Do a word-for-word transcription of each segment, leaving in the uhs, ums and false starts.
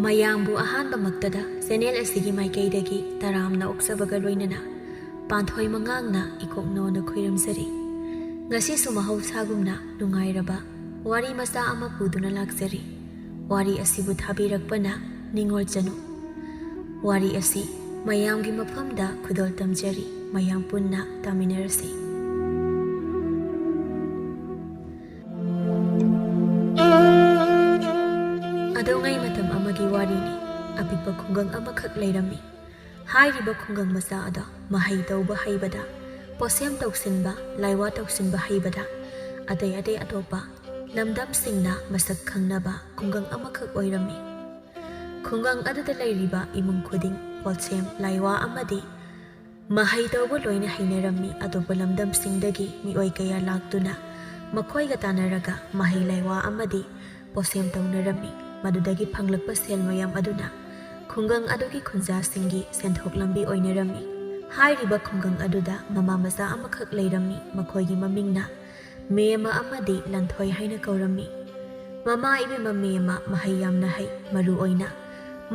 ꯃꯌꯥꯝꯕꯨ ꯑꯍꯥꯟꯕꯃꯛꯇꯗ ꯆꯦꯅꯦꯜ ꯑꯁꯤꯒꯤ ꯃꯥꯏꯀꯩꯗꯒꯤ ꯇꯔꯥꯝꯅ ꯑꯣꯛꯆꯕꯒ ꯂꯣꯏꯅꯅ ꯄꯥꯟꯊꯣꯏ ꯃꯉꯥꯡꯅ ꯏꯀꯣꯛ ꯅꯣꯟꯅ ꯈꯨꯏꯔꯝꯖꯔꯤ꯫ ꯉꯁꯤꯁꯨ ꯃꯍꯧꯁꯥꯒꯨꯝꯅ ꯅꯨꯡꯉꯥꯏꯔꯕ ꯋꯥꯔꯤ ꯃꯆꯥ ꯑꯃ ꯄꯨꯗꯨꯅ ꯂꯥꯛꯆꯔꯤ꯫ ꯋꯥꯔꯤ ꯑꯁꯤꯕꯨ ꯊꯥꯕꯤꯔꯛꯄꯅ ꯅꯤꯡꯉꯣꯜ ꯆꯅꯨ꯫ ꯋꯥꯔꯤ ꯑꯁꯤ ꯃꯌꯥꯝꯒꯤ ꯃꯐꯝꯗ ꯈꯨꯗꯣꯜ ꯇꯝꯖꯔꯤ꯫ ꯃꯌꯥꯝ ꯄꯨꯟꯅ ꯇꯥꯃꯤꯟꯅꯔꯁꯤ꯫ ꯑꯗꯣꯉꯩ ꯃꯇꯝ ꯑꯃꯒꯤ ꯋꯥꯔꯤꯅꯤ꯫ ꯑꯄꯤꯛꯄ ꯈꯨꯡꯒꯪ ꯑꯃꯈꯛ ꯂꯩꯔꯝꯃꯤ꯫ ꯍꯥꯏꯔꯤꯕ ꯈꯨꯡꯒꯪ ꯃꯆꯥ ꯑꯗꯣ ꯃꯍꯩ ꯇꯧꯕ ꯍꯩꯕꯗ, ꯄꯣꯠꯁꯦꯝ ꯇꯧꯁꯤꯟꯕ, ꯂꯥꯏꯋꯥ ꯇꯧꯁꯤꯟꯕ ꯍꯩꯕꯗ, ꯑꯇꯩ ꯑꯇꯩ ꯑꯇꯣꯞꯄ ꯂꯝꯗꯝꯁꯤꯡꯅ ꯃꯁꯛ ꯈꯪꯅꯕ ꯈꯨꯡꯒꯪ ꯑꯃꯈꯛ ꯑꯣꯏꯔꯝꯃꯤ꯫ ꯈꯨꯡꯒꯪ ꯑꯗꯨꯗ ꯂꯩꯔꯤꯕ ꯏꯃꯨꯡ ꯈꯨꯗꯤꯡ ꯄꯣꯠꯁꯦꯝ, ꯂꯥꯏꯋꯥ ꯑꯃꯗꯤ ꯃꯍꯩ ꯇꯧꯕ ꯂꯣꯏꯅ ꯍꯩꯅꯔꯝꯃꯤ꯫ ꯑꯇꯣꯞꯄ ꯂꯝꯗꯝꯁꯤꯡꯗꯒꯤ ꯃꯤꯑꯣꯏ ꯀꯌꯥ ꯂꯥꯛꯇꯨꯅ ꯃꯈꯣꯏꯒ ꯇꯥꯟꯅꯔꯒ ꯃꯍꯩ ꯂꯥꯏꯋꯥ ꯑꯃꯗꯤ ꯄꯣꯠꯁꯦꯝ ꯇꯧꯅꯔꯝꯃꯤ꯫ ꯃꯗꯨꯗꯒꯤ ꯐꯪꯂꯛꯄ ꯁꯦꯜ ꯃꯌꯥꯝ ꯑꯗꯨꯅ ꯈꯨꯡꯒꯪ ꯑꯗꯨꯒꯤ ꯈꯨꯟꯖꯥꯁꯤꯡꯒꯤ ꯁꯦꯟꯊꯣꯛ ꯂꯝꯕꯤ ꯑꯣꯏꯅꯔꯝꯃꯤ꯫ ꯍꯥꯏꯔꯤꯕ ꯈꯨꯡꯒꯪ ꯑꯗꯨꯗ ꯃꯃꯥ ꯃꯆꯥ ꯑꯃꯈꯛ ꯂꯩꯔꯝꯃꯤ꯫ ꯃꯈꯣꯏꯒꯤ ꯃꯃꯤꯡꯅ ꯃꯦꯝꯃ ꯑꯃꯗꯤ ꯂꯟꯊꯣꯏ ꯍꯥꯏꯅ ꯀꯧꯔꯝꯃꯤ꯫ ꯃꯃꯥ ꯏꯕꯦꯝꯃ ꯃꯦꯝꯃ ꯃꯍꯩ ꯌꯥꯝꯅ ꯍꯩ꯫ ꯃꯔꯨ ꯑꯣꯏꯅ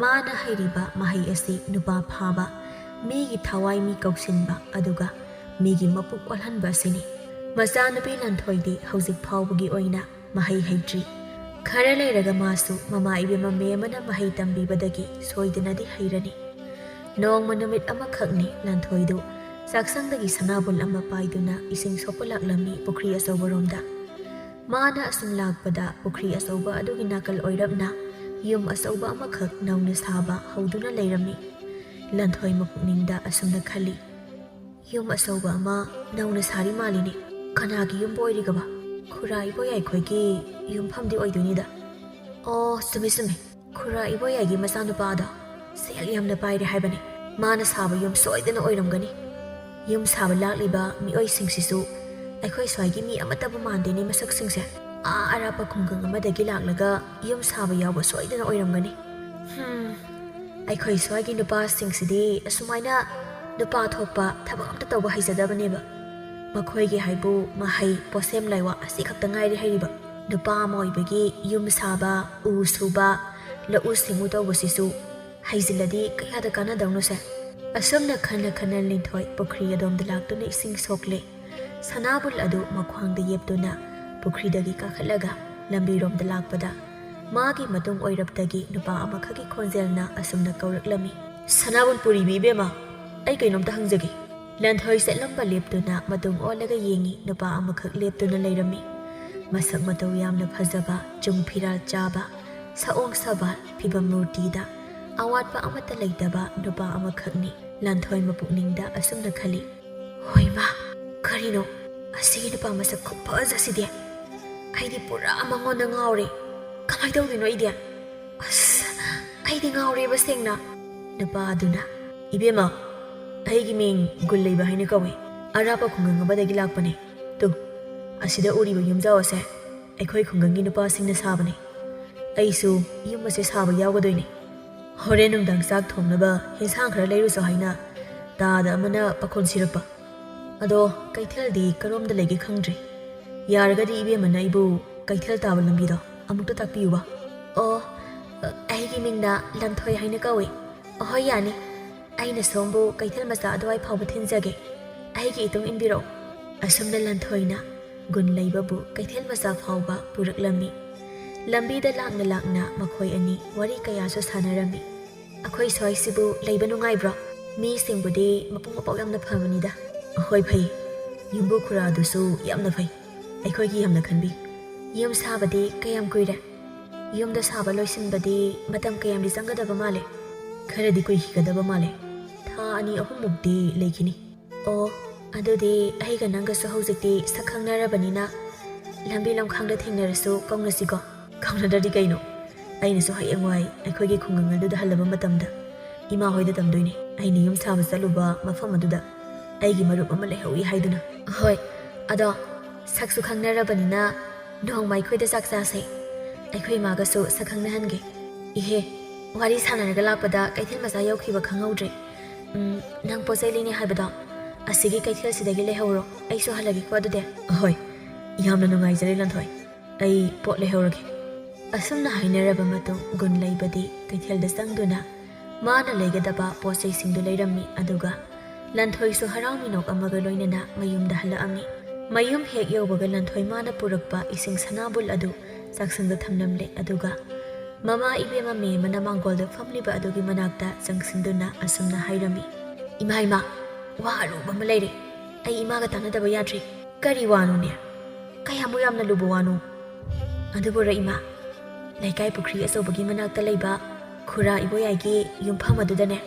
ꯃꯥꯅ ꯍꯩꯔꯤꯕ ꯃꯍꯩ ꯑꯁꯤ ꯅꯨꯄꯥ ꯐꯥꯕ, ꯃꯤꯒꯤ ꯊꯋꯥꯏ ꯃꯤ ꯀꯧꯁꯤꯟꯕ, ꯑꯗꯨꯒ ꯃꯤꯒꯤ ꯃꯄꯨꯛ ꯑꯣꯜꯍꯟꯕ ꯑꯁꯤꯅꯤ꯫ ꯃꯆꯥꯅꯨꯄꯤ ꯂꯟꯊꯣꯏꯗꯤ ꯍꯧꯖꯤꯛ ꯐꯥꯎꯕꯒꯤ ꯑꯣꯏꯅ ꯃꯍꯩ ꯍꯩꯇ꯭ꯔꯤ꯫ ꯈꯔ ꯂꯩꯔꯒ ꯃꯥꯁꯨ ꯃꯃꯥ ꯏꯕꯦꯝꯃ ꯃꯦꯝꯃꯅ ꯃꯍꯩ ꯇꯝꯕꯤꯕꯗꯒꯤ ꯁꯣꯏꯗꯅꯗꯤ ꯍꯩꯔꯅꯤ꯫ ꯅꯣꯡꯃ ꯅꯨꯃꯤꯠ ꯑꯃꯈꯛꯅꯤ ꯂꯟꯊꯣꯏꯗꯨ ꯆꯥꯛꯁꯪꯗꯒꯤ ꯁꯅꯥꯕꯨꯜ ꯑꯃ ꯄꯥꯏꯗꯨꯅ ꯏꯁꯤꯡ ꯁꯣꯛꯄ ꯂꯥꯛꯂꯝꯃꯤ ꯄꯨꯈ꯭ꯔꯤ ꯑꯆꯧꯕꯔꯣꯝꯗ꯫ ꯃꯥꯅ ꯑꯁꯨꯝ ꯂꯥꯛꯄꯗ ꯄꯨꯈ꯭ꯔꯤ ꯑꯆꯧꯕ ꯑꯗꯨꯒꯤ ꯅꯥꯀꯜ ꯑꯣꯏꯔꯞꯅ ꯌꯨꯝ ꯑꯆꯧꯕ ꯑꯃꯈꯛ ꯅꯧꯅ ꯁꯥꯕ ꯍꯧꯗꯨꯅ ꯂꯩꯔꯝꯃꯤ꯫ ꯂꯟꯊꯣꯏ ꯃꯄꯨꯛꯅꯤꯡꯗ ꯑꯁꯨꯝꯅ ꯈꯜꯂꯤ, "ꯌꯨꯝ ꯑꯆꯧꯕ ꯑꯃ ꯅꯧꯅ ꯁꯥꯔꯤ ꯃꯥꯜꯂꯤꯅꯦ꯫ ꯀꯅꯥꯒꯤ ꯌꯨꯝꯕꯨ ꯑꯣꯏꯔꯤꯒꯕ? ꯈꯨꯔꯥ ꯏꯕꯣꯌꯥꯏꯈꯣꯏꯒꯤ ꯌꯨꯝꯐꯝꯗꯤ ꯑꯣꯏꯗꯣꯏꯅꯤꯗ꯫ ꯑꯣ, ꯆꯨꯝꯃꯤ ꯆꯨꯝꯃꯤ꯫ ꯈꯨꯔꯥ ꯏꯕꯣꯌꯥꯏꯒꯤ ꯃꯆꯥꯅꯨꯄꯥꯗꯣ ꯁꯦꯜ ꯌꯥꯝꯅ ꯄꯥꯏꯔꯦ ꯍꯥꯏꯕꯅꯤ꯫ ꯃꯥꯅ ꯁꯥꯕ ꯌꯨꯝ ꯁꯣꯏꯗꯅ ꯑꯣꯏꯔꯝꯒꯅꯤ꯫ ꯌꯨꯝ ꯁꯥꯕ ꯂꯥꯛꯂꯤꯕ ꯃꯤꯑꯣꯏꯁꯤꯡꯁꯤꯁꯨ ꯑꯩꯈꯣꯏ ꯁ꯭ꯋꯥꯏꯒꯤ ꯃꯤ ꯑꯃꯠꯇꯕꯨ ꯃꯥꯟꯗꯦꯅꯦ ꯃꯁꯛꯁꯤꯡꯁꯦ꯫ ꯑꯥ ꯑꯔꯥꯞꯄ ꯈꯨꯡꯒꯪ ꯑꯃꯗꯒꯤ ꯂꯥꯛꯂꯒ ꯌꯨꯝ ꯁꯥꯕ ꯌꯥꯎꯕ ꯁꯣꯏꯗꯅ ꯑꯣꯏꯔꯝꯒꯅꯤ꯫ ꯍꯝ, ꯑꯩꯈꯣꯏ ꯁ꯭ꯋꯥꯏꯒꯤ ꯅꯨꯄꯥꯁꯤꯡꯁꯤꯗꯤ ꯑꯁꯨꯃꯥꯏꯅ ꯅꯨꯄꯥ ꯊꯣꯛꯄ ꯊꯕꯛ ꯑꯝꯇ ꯇꯧꯕ ꯍꯩꯖꯗꯕꯅꯦꯕ꯫ ꯃꯈꯣꯏꯒꯤ ꯍꯥꯏꯕꯨ ꯃꯍꯩ, ꯄꯣꯠꯁꯦꯝ ꯂꯥꯏꯋꯥ ꯑꯁꯤ ꯈꯛꯇ ꯉꯥꯏꯔꯦ ꯍꯩꯔꯤꯕ꯫ ꯅꯨꯄꯥ ꯑꯃ ꯑꯣꯏꯕꯒꯤ ꯌꯨꯝ ꯁꯥꯕ, ꯎ ꯁꯨꯕ, ꯂꯧꯎ ꯁꯤꯡꯎ ꯇꯧꯕꯁꯤꯁꯨ ꯍꯩꯖꯤꯜꯂꯗꯤ ꯀꯌꯥꯗ ꯀꯥꯟꯅꯗꯧꯅꯣꯁꯦ꯫ ꯑꯁꯨꯝꯅ ꯈꯟꯅ ꯈꯟꯅ ꯂꯤꯟꯊꯣꯏ ꯄꯨꯈ꯭ꯔꯤ ꯑꯗꯣꯝꯗ ꯂꯥꯛꯇꯨꯅ ꯏꯁꯤꯡ ꯁꯣꯛꯂꯦ꯫ ꯁꯅꯥꯕꯨꯜ ꯑꯗꯨ ꯃꯈ꯭ꯋꯥꯡꯗ ꯌꯦꯞꯇꯨꯅ ꯄꯨꯈ꯭ꯔꯤꯗꯒꯤ ꯀꯥꯈꯠꯂꯒ ꯂꯝꯕꯤꯔꯣꯝꯗ ꯂꯥꯛꯄꯗ ꯃꯥꯒꯤ ꯃꯇꯨꯡ ꯑꯣꯏꯔꯞꯇꯒꯤ ꯅꯨꯄꯥ ꯑꯃꯈꯛꯀꯤ ꯈꯣꯟꯖꯦꯜꯅ ꯑꯁꯨꯝꯅ ꯀꯧꯔꯛꯂꯝꯃꯤ, "ꯁꯅꯥꯕꯨꯜ ꯄꯨꯔꯤꯕꯤ ꯏꯕꯦꯝꯃ, ꯑꯩ ꯀꯩꯅꯣꯝꯇ ꯍꯪꯖꯒꯦ?" ꯂꯟꯊꯣꯏ ꯆꯠꯂꯝꯕ ꯂꯦꯞꯇꯨꯅ ꯃꯇꯨꯡ ꯑꯣꯜꯂꯒ ꯌꯦꯡꯉꯤ, ꯅꯨꯄꯥ ꯑꯃꯈꯛ ꯂꯦꯞꯇꯨꯅ ꯂꯩꯔꯝꯃꯤ꯫ ꯃꯁꯛ ꯃꯇꯧ ꯌꯥꯝꯅ ꯐꯖꯕ, ꯆꯨꯡ ꯐꯤꯔꯥꯜ ꯆꯥꯕ, ꯁꯑꯣꯡ ꯁꯥꯕ, ꯐꯤꯕꯝ ꯃꯨꯔꯇꯤꯗ ꯑꯋꯥꯠꯄ ꯑꯃꯠꯇ ꯂꯩꯇꯕ ꯅꯨꯄꯥ ꯑꯃꯈꯛꯅꯤ꯫ ꯂꯟꯊꯣꯏ ꯃꯄꯨꯛꯅꯤꯡꯗ ꯑꯁꯨꯝꯅ ꯈꯜꯂꯤ, "ꯍꯣꯏꯃꯥ, ꯀꯔꯤꯅꯣ? ꯑꯁꯤꯒꯤ ꯅꯨꯄꯥ ꯃꯁꯛ ꯈꯨꯐꯖꯁꯤꯗꯤ! ꯑꯩꯗꯤ ꯄꯨꯔꯥ ꯃꯉꯣꯟꯗ ꯉꯥꯎꯔꯦ꯫ ꯀꯃꯥꯏ ꯇꯧꯗꯣꯏꯅꯣ ꯑꯩꯗꯤ? ꯑꯁ, ꯑꯩꯗꯤ ꯉꯥꯎꯔꯦꯕ ꯁꯦꯡꯅ!" ꯅꯨꯄꯥ ꯑꯗꯨꯅ, "ꯏꯕꯦꯝꯃ, ꯑꯩꯒꯤ ꯃꯤꯡ ꯒꯨꯟ ꯂꯩꯕ ꯍꯥꯏꯅ ꯀꯧꯏ꯫ ꯑꯔꯥꯞꯄ ꯈꯨꯡꯒꯪ ꯑꯃꯗꯒꯤ ꯂꯥꯛꯄꯅꯦ꯫ ꯇꯨ, ꯑꯁꯤꯗ ꯎꯔꯤꯕ ꯌꯨꯝꯖꯥꯎ ꯑꯁꯦ ꯑꯩꯈꯣꯏ ꯈꯨꯡꯒꯪꯒꯤ ꯅꯨꯄꯥꯁꯤꯡꯅ ꯁꯥꯕꯅꯦ꯫ ꯑꯩꯁꯨ ꯌꯨꯝ ꯑꯁꯦ ꯁꯥꯕ ꯌꯥꯎꯒꯗꯣꯏꯅꯦ꯫ ꯍꯣꯔꯦꯟ ꯅꯨꯡꯗꯥꯡ ꯆꯥꯛ ꯊꯣꯡꯅꯕ ꯍꯦꯟꯁꯥꯡ ꯈꯔ ꯂꯩꯔꯨꯁꯣ ꯍꯥꯏꯅ ꯇꯥꯗ ꯑꯃꯅ ꯄꯥꯈꯣꯟ ꯁꯤꯔꯛꯄ꯫ ꯑꯗꯣ ꯀꯩꯊꯦꯜꯗꯤ ꯀꯔꯣꯝꯗ ꯂꯩꯒꯦ ꯈꯪꯗ꯭ꯔꯦ꯫ ꯌꯥꯔꯒꯗꯤ ꯏꯕꯦꯝꯃꯅ ꯑꯩꯕꯨ ꯀꯩꯊꯦꯜ ꯇꯥꯕ ꯂꯝꯕꯤꯗꯣ ꯑꯃꯨꯛꯇ ꯇꯥꯛꯄꯤꯌꯨꯕ꯫" "ꯑꯣ, ꯑꯩꯒꯤ ꯃꯤꯡꯅ ꯂꯟꯊꯣꯏ ꯍꯥꯏꯅ ꯀꯧꯏ꯫ ꯑꯍꯣꯏ, ꯌꯥꯅꯤ꯫ ꯑꯩꯅ ꯁꯣꯝꯕꯨ ꯀꯩꯊꯦꯜ ꯃꯆꯥ ꯑꯗꯨꯋꯥꯏ ꯐꯥꯎꯕ ꯊꯤꯟꯖꯒꯦ꯫ ꯑꯩꯒꯤ ꯏꯇꯨꯡ ꯏꯟꯕꯤꯔꯛꯎ꯫" ꯑꯁꯨꯝꯅ ꯂꯟꯊꯣꯏꯅ ꯒꯨꯟ ꯂꯩꯕꯕꯨ ꯀꯩꯊꯦꯜ ꯃꯆꯥ ꯐꯥꯎꯕ ꯄꯨꯔꯛꯂꯝꯃꯤ꯫ ꯂꯝꯕꯤꯗ ꯂꯥꯛꯅ ꯂꯥꯛꯅ ꯃꯈꯣꯏ ꯑꯅꯤ ꯋꯥꯔꯤ ꯀꯌꯥꯁꯨ ꯁꯥꯟꯅꯔꯝꯃꯤ꯫ "ꯑꯩꯈꯣꯏ ꯁ꯭ꯋꯥꯏꯁꯤꯕꯨ ꯂꯩꯕ ꯅꯨꯡꯉꯥꯏꯕ꯭ꯔꯣ? ꯃꯤꯁꯤꯡꯕꯨꯗꯤ ꯃꯄꯨꯡ ꯃꯄꯥꯎ ꯌꯥꯝꯅ ꯐꯕꯅꯤꯗ꯫" "ꯑꯍꯣꯏ, ꯐꯩ꯫ ꯌꯨꯝꯕꯨ ꯈꯨꯔꯥꯗꯨꯁꯨ ꯌꯥꯝꯅ ꯐꯩ꯫ ꯑꯩꯈꯣꯏꯒꯤ ꯌꯥꯝꯅ ꯈꯟꯕꯤ꯫" "ꯌꯨꯝ ꯁꯥꯕꯗꯤ ꯀꯌꯥꯝ ꯀꯨꯏꯔꯦ? ꯌꯨꯝꯗ ꯁꯥꯕ ꯂꯣꯏꯁꯤꯟꯕꯗꯤ ꯃꯇꯝ ꯀꯌꯥꯝꯗꯤ ꯆꯪꯒꯗꯕ ꯃꯥꯜꯂꯦ?" "ꯈꯔꯗꯤ ꯀꯨꯏꯈꯤꯒꯗꯕ ꯃꯥꯜꯂꯦ꯫ ꯊꯥ ꯑꯅꯤ ꯑꯍꯨꯝꯃꯨꯛꯇꯤ ꯂꯩꯈꯤꯅꯤ꯫" "ꯑꯣ, ꯑꯗꯨꯗꯤ ꯑꯩꯒ ꯅꯪꯒꯁꯨ ꯍꯧꯖꯤꯛꯇꯤ ꯁꯛ ꯈꯪꯅꯔꯕꯅꯤꯅ ꯂꯝꯕꯤ ꯂꯝꯈꯥꯡꯗ ꯊꯦꯡꯅꯔꯁꯨ ꯀꯧꯅꯁꯤꯀꯣ꯫" "ꯀꯧꯅꯗ꯭ꯔꯗꯤ ꯀꯩꯅꯣ? ꯑꯩꯅꯁꯨ ꯍꯌꯦꯡꯋꯥꯏ ꯑꯩꯈꯣꯏꯒꯤ ꯈꯨꯡꯒꯪ ꯑꯗꯨꯗ ꯍꯜꯂꯕ ꯃꯇꯝꯗ ꯏꯃꯥ ꯍꯣꯏꯗ ꯇꯝꯗꯣꯏꯅꯦ, ꯑꯩꯅ ꯌꯨꯝ ꯁꯥꯕ ꯆꯠꯂꯨꯕ ꯃꯐꯝ ꯑꯗꯨꯗ ꯑꯩꯒꯤ ꯃꯔꯨꯞ ꯑꯃ ꯂꯩꯍꯧꯏ ꯍꯥꯏꯗꯨꯅ꯫" "ꯍꯣꯏ, ꯑꯗꯣ ꯁꯛꯁꯨ ꯈꯪꯅꯔꯕꯅꯤꯅ ꯅꯣꯡꯃ ꯑꯩꯈꯣꯏꯗ ꯆꯥꯛ ꯆꯥꯁꯦ꯫ ꯑꯩꯈꯣꯏ ꯏꯃꯥꯒꯁꯨ ꯁꯛ ꯈꯪꯅꯍꯟꯒꯦ꯫" "ꯏꯍꯦ, ꯋꯥꯔꯤ ꯁꯥꯟꯅꯔꯒ ꯂꯥꯛꯄꯗ ꯀꯩꯊꯦꯜ ꯃꯆꯥ ꯌꯧꯈꯤꯕ ꯈꯪꯍꯧꯗ꯭ꯔꯦ꯫ ꯎꯝ, ꯅꯪ ꯄꯣꯠ ꯆꯩ ꯂꯩꯅꯤ ꯍꯥꯏꯕꯗꯣ ꯑꯁꯤꯒꯤ ꯀꯩꯊꯦꯜꯁꯤꯗꯒꯤ ꯂꯩꯍꯧꯔꯣ꯫ ꯑꯩꯁꯨ ꯍꯜꯂꯒꯦꯀꯣ ꯑꯗꯨꯗꯤ꯫" "ꯑꯍꯣꯏ, ꯌꯥꯝꯅ ꯅꯨꯡꯉꯥꯏꯖꯔꯦ ꯂꯟꯊꯣꯏ꯫ ꯑꯩ ꯄꯣꯠ ꯂꯩꯍꯧꯔꯒꯦ꯫" ꯑꯁꯨꯝꯅ ꯍꯥꯏꯅꯔꯕ ꯃꯇꯨꯡ, ꯒꯨꯟ ꯂꯩꯕꯗꯤ ꯀꯩꯊꯦꯜꯗ ꯆꯪꯗꯨꯅ ꯃꯥꯅ ꯂꯩꯒꯗꯕ ꯄꯣꯠ ꯆꯩꯁꯤꯡꯗꯨ ꯂꯩꯔꯝꯃꯤ꯫ ꯑꯗꯨꯒ ꯂꯟꯊꯣꯏꯁꯨ ꯍꯔꯥꯎ ꯃꯤꯅꯣꯛ ꯑꯃꯒ ꯂꯣꯏꯅꯅ ꯃꯌꯨꯝꯗ ꯍꯜꯂꯛꯑꯝꯃꯤ꯫ ꯃꯌꯨꯝ ꯍꯦꯛ ꯌꯧꯕꯒ ꯂꯟꯊꯣꯏ ꯃꯥꯅ ꯄꯨꯔꯛꯄ ꯏꯁꯤꯡ ꯁꯅꯥꯕꯨꯜ ꯑꯗꯨ ꯆꯥꯛꯁꯪꯗ ꯊꯝꯂꯝꯂꯦ꯫ ꯑꯗꯨꯒ ꯃꯃꯥ ꯏꯕꯦꯝꯃ ꯃꯦꯝꯃꯅ ꯃꯥꯡꯒꯣꯜꯗ ꯐꯝꯂꯤꯕ ꯑꯗꯨꯒꯤ ꯃꯅꯥꯛꯇ ꯆꯪꯁꯤꯟꯗꯨꯅ ꯑꯁꯨꯝꯅ ꯍꯥꯏꯔꯝꯃꯤ, "ꯏꯃꯥ, ꯏꯃꯥ, ꯋꯥ ꯑꯔꯨꯕ ꯑꯃ ꯂꯩꯔꯦ꯫ ꯑꯩ ꯏꯃꯥꯒ ꯇꯥꯟꯅꯗꯕ ꯌꯥꯗ꯭ꯔꯦ꯫" "ꯀꯔꯤ ꯋꯥꯅꯣꯅꯦ? ꯀꯌꯥꯃꯨꯛ ꯌꯥꯝꯅ ꯂꯨꯕ ꯋꯥꯅꯣ?" "ꯑꯗꯨꯕꯨꯔ ꯏꯃꯥ, ꯂꯩꯀꯥꯏ ꯄꯨꯈ꯭ꯔꯤ ꯑꯆꯧꯕꯒꯤ ꯃꯅꯥꯛꯇ ꯂꯩꯕ ꯈꯨꯔꯥ ꯏꯕꯣꯌꯥꯏꯒꯤ ꯌꯨꯝꯐꯝ ꯑꯗꯨꯗꯅꯦ,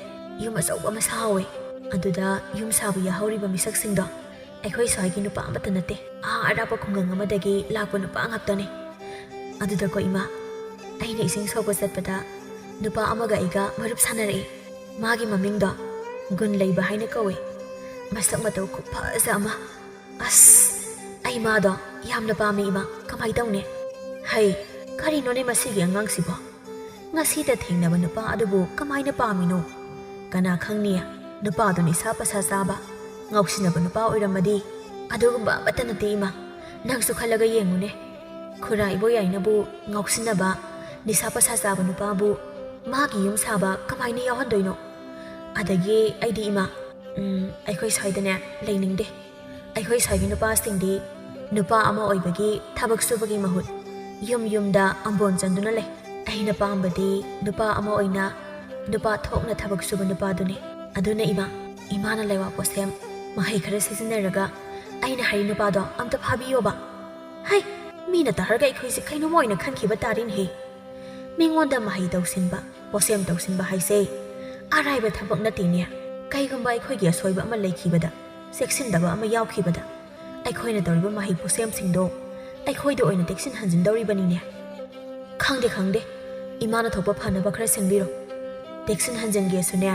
ꯌꯨꯝ ꯑꯆꯧꯕ ꯑꯃ ꯁꯥꯍꯧꯋꯦ꯫ ꯑꯗꯨꯗ ꯌꯨꯝ ꯁꯥꯕ ꯌꯥꯍꯧꯔꯤꯕ ꯃꯤꯁꯛꯁꯤꯡꯗꯣ ꯑꯩꯈꯣꯏ ꯁ꯭ꯋꯥꯏꯒꯤ ꯅꯨꯄꯥ ꯑꯃꯠꯇ ꯅꯠꯇꯦ꯫ ꯑꯥ ꯑꯔꯥꯞꯄ ꯈꯨꯡꯒꯪ ꯑꯃꯗꯒꯤ ꯂꯥꯛꯄ ꯅꯨꯄꯥ ꯉꯥꯛꯇꯅꯦ꯫ ꯑꯗꯨꯗꯀꯣ ꯏꯃꯥ, ꯑꯩꯅ ꯏꯁꯤꯡ ꯁꯣꯛꯄ ꯆꯠꯄꯗ ꯅꯨꯄꯥ ꯑꯃꯒ ꯑꯩꯒ ꯃꯔꯨꯞ ꯁꯥꯟꯅꯔꯛꯏ꯫ ꯃꯥꯒꯤ ꯃꯃꯤꯡꯗꯣ ꯒꯨꯟ ꯂꯩꯕ ꯍꯥꯏꯅ ꯀꯧꯏ꯫ ꯃꯁꯛ ꯃꯇꯧ ꯈꯨꯐꯖ ꯑꯃ꯫ ꯑꯁ, ꯑꯩ ꯃꯥꯗꯣ ꯌꯥꯝꯅ ꯄꯥꯝꯃꯦ ꯏꯃꯥ꯫ ꯀꯃꯥꯏ ꯇꯧꯅꯤ?" "ꯍꯩ, ꯀꯔꯤꯅꯣꯅꯦ ꯃꯁꯤꯒꯤ ꯑꯉꯥꯡꯁꯤꯕꯣ? ꯉꯁꯤꯗ ꯊꯦꯡꯅꯕ ꯅꯨꯄꯥ ꯑꯗꯨꯕꯨ ꯀꯃꯥꯏꯅ ꯄꯥꯝꯃꯤꯅꯣ? ꯀꯅꯥ ꯈꯪꯅꯤ, ꯅꯨꯄꯥꯗꯨ ꯅꯤꯁꯥ ꯄꯁꯥ ꯆꯥꯕ, ꯉꯥꯎꯁꯤꯟꯅꯕ ꯅꯨꯄꯥ ꯑꯣꯏꯔꯝꯃꯗꯤ?" "ꯑꯗꯨꯒꯨꯝꯕ ꯑꯃꯠꯇ ꯅꯠꯇꯦ ꯏꯃꯥ꯫ ꯅꯪꯁꯨ ꯈꯜꯂꯒ ꯌꯦꯡꯉꯨꯅꯦ꯫ ꯈꯨꯔꯥ ꯏꯕꯣꯌꯥꯏꯅꯕꯨ ꯉꯥꯎꯁꯤꯟꯅꯕ, ꯅꯤꯁꯥ ꯄꯁꯥ ꯆꯥꯕ ꯅꯨꯄꯥꯕꯨ ꯃꯥꯒꯤ ꯌꯨꯝ ꯁꯥꯕ ꯀꯃꯥꯏꯅ ꯌꯥꯎꯍꯟꯗꯣꯏꯅꯣ? ꯑꯗꯒꯤ ꯑꯩꯗꯤ ꯏꯃꯥ, ꯎꯝ, ꯑꯩꯈꯣꯏ ꯁ꯭ꯋꯥꯏꯗꯅꯦ ꯂꯩꯅꯤꯡꯗꯦ꯫ ꯑꯩꯈꯣꯏ ꯁ꯭ꯋꯥꯏꯒꯤ ꯅꯨꯄꯥꯁꯤꯡꯗꯤ ꯅꯨꯄꯥ ꯑꯃ ꯑꯣꯏꯕꯒꯤ ꯊꯕꯛ ꯁꯨꯕꯒꯤ ꯃꯍꯨꯠ ꯌꯨꯝ ꯌꯨꯝꯗ ꯑꯝꯕꯣꯟ ꯆꯟꯗꯨꯅ ꯂꯩ꯫ ꯑꯩꯅ ꯄꯥꯝꯕꯗꯤ ꯅꯨꯄꯥ ꯑꯃ ꯑꯣꯏꯅ ꯅꯨꯄꯥ ꯊꯣꯛꯅ ꯊꯕꯛ ꯁꯨꯕ ꯅꯨꯄꯥꯗꯨꯅꯤ꯫ ꯑꯗꯨꯅ ꯏꯃꯥ, ꯏꯃꯥꯅ ꯂꯩꯋꯥ ꯄꯣꯠꯁꯦꯝ ꯃꯍꯩ ꯈꯔ ꯁꯤꯖꯤꯟꯅꯔꯒ ꯑꯩꯅ ꯍꯥꯏꯔꯤ ꯅꯨꯄꯥꯗꯣ ꯑꯝꯇ ꯐꯥꯕꯤꯌꯣꯕ꯫" "ꯍꯩ, ꯃꯤꯅ ꯇꯥꯔꯒ ꯑꯩꯈꯣꯏꯁꯦ ꯀꯩꯅꯣꯝ ꯑꯣꯏꯅ ꯈꯟꯈꯤꯕ ꯇꯥꯔꯦꯅꯦꯍꯦ꯫ ꯃꯤꯉꯣꯟꯗ ꯃꯍꯩ ꯇꯧꯁꯤꯟꯕ, ꯄꯣꯠꯁꯦꯝ ꯇꯧꯁꯤꯟꯕ ꯍꯥꯏꯁꯦ ꯑꯔꯥꯏꯕ ꯊꯕꯛ ꯅꯠꯇꯦꯅꯦ꯫ ꯀꯩꯒꯨꯝꯕ ꯑꯩꯈꯣꯏꯒꯤ ꯑꯁꯣꯏꯕ ꯑꯃ ꯂꯩꯈꯤꯕꯗ, ꯆꯦꯛꯁꯤꯟꯗꯕ ꯑꯃ ꯌꯥꯎꯈꯤꯕꯗ, ꯑꯩꯈꯣꯏꯅ ꯇꯧꯔꯤꯕ ꯃꯍꯩ ꯄꯣꯠꯁꯦꯝꯁꯤꯡꯗꯣ ꯑꯩꯈꯣꯏꯗ ꯑꯣꯏꯅ ꯇꯦꯛꯁꯤꯟ ꯍꯟꯖꯤꯟꯗꯧꯔꯤꯕꯅꯤꯅꯦ꯫" "ꯈꯪꯗꯦ, ꯈꯪꯗꯦ꯫ ꯏꯃꯥꯅ ꯊꯣꯛꯄ ꯐꯅꯕ ꯈꯔ ꯁꯤꯟꯕꯤꯔꯣ꯫ ꯇꯦꯛꯁꯤꯟ ꯍꯟꯖꯤꯟꯒꯦꯁꯨꯅꯦ,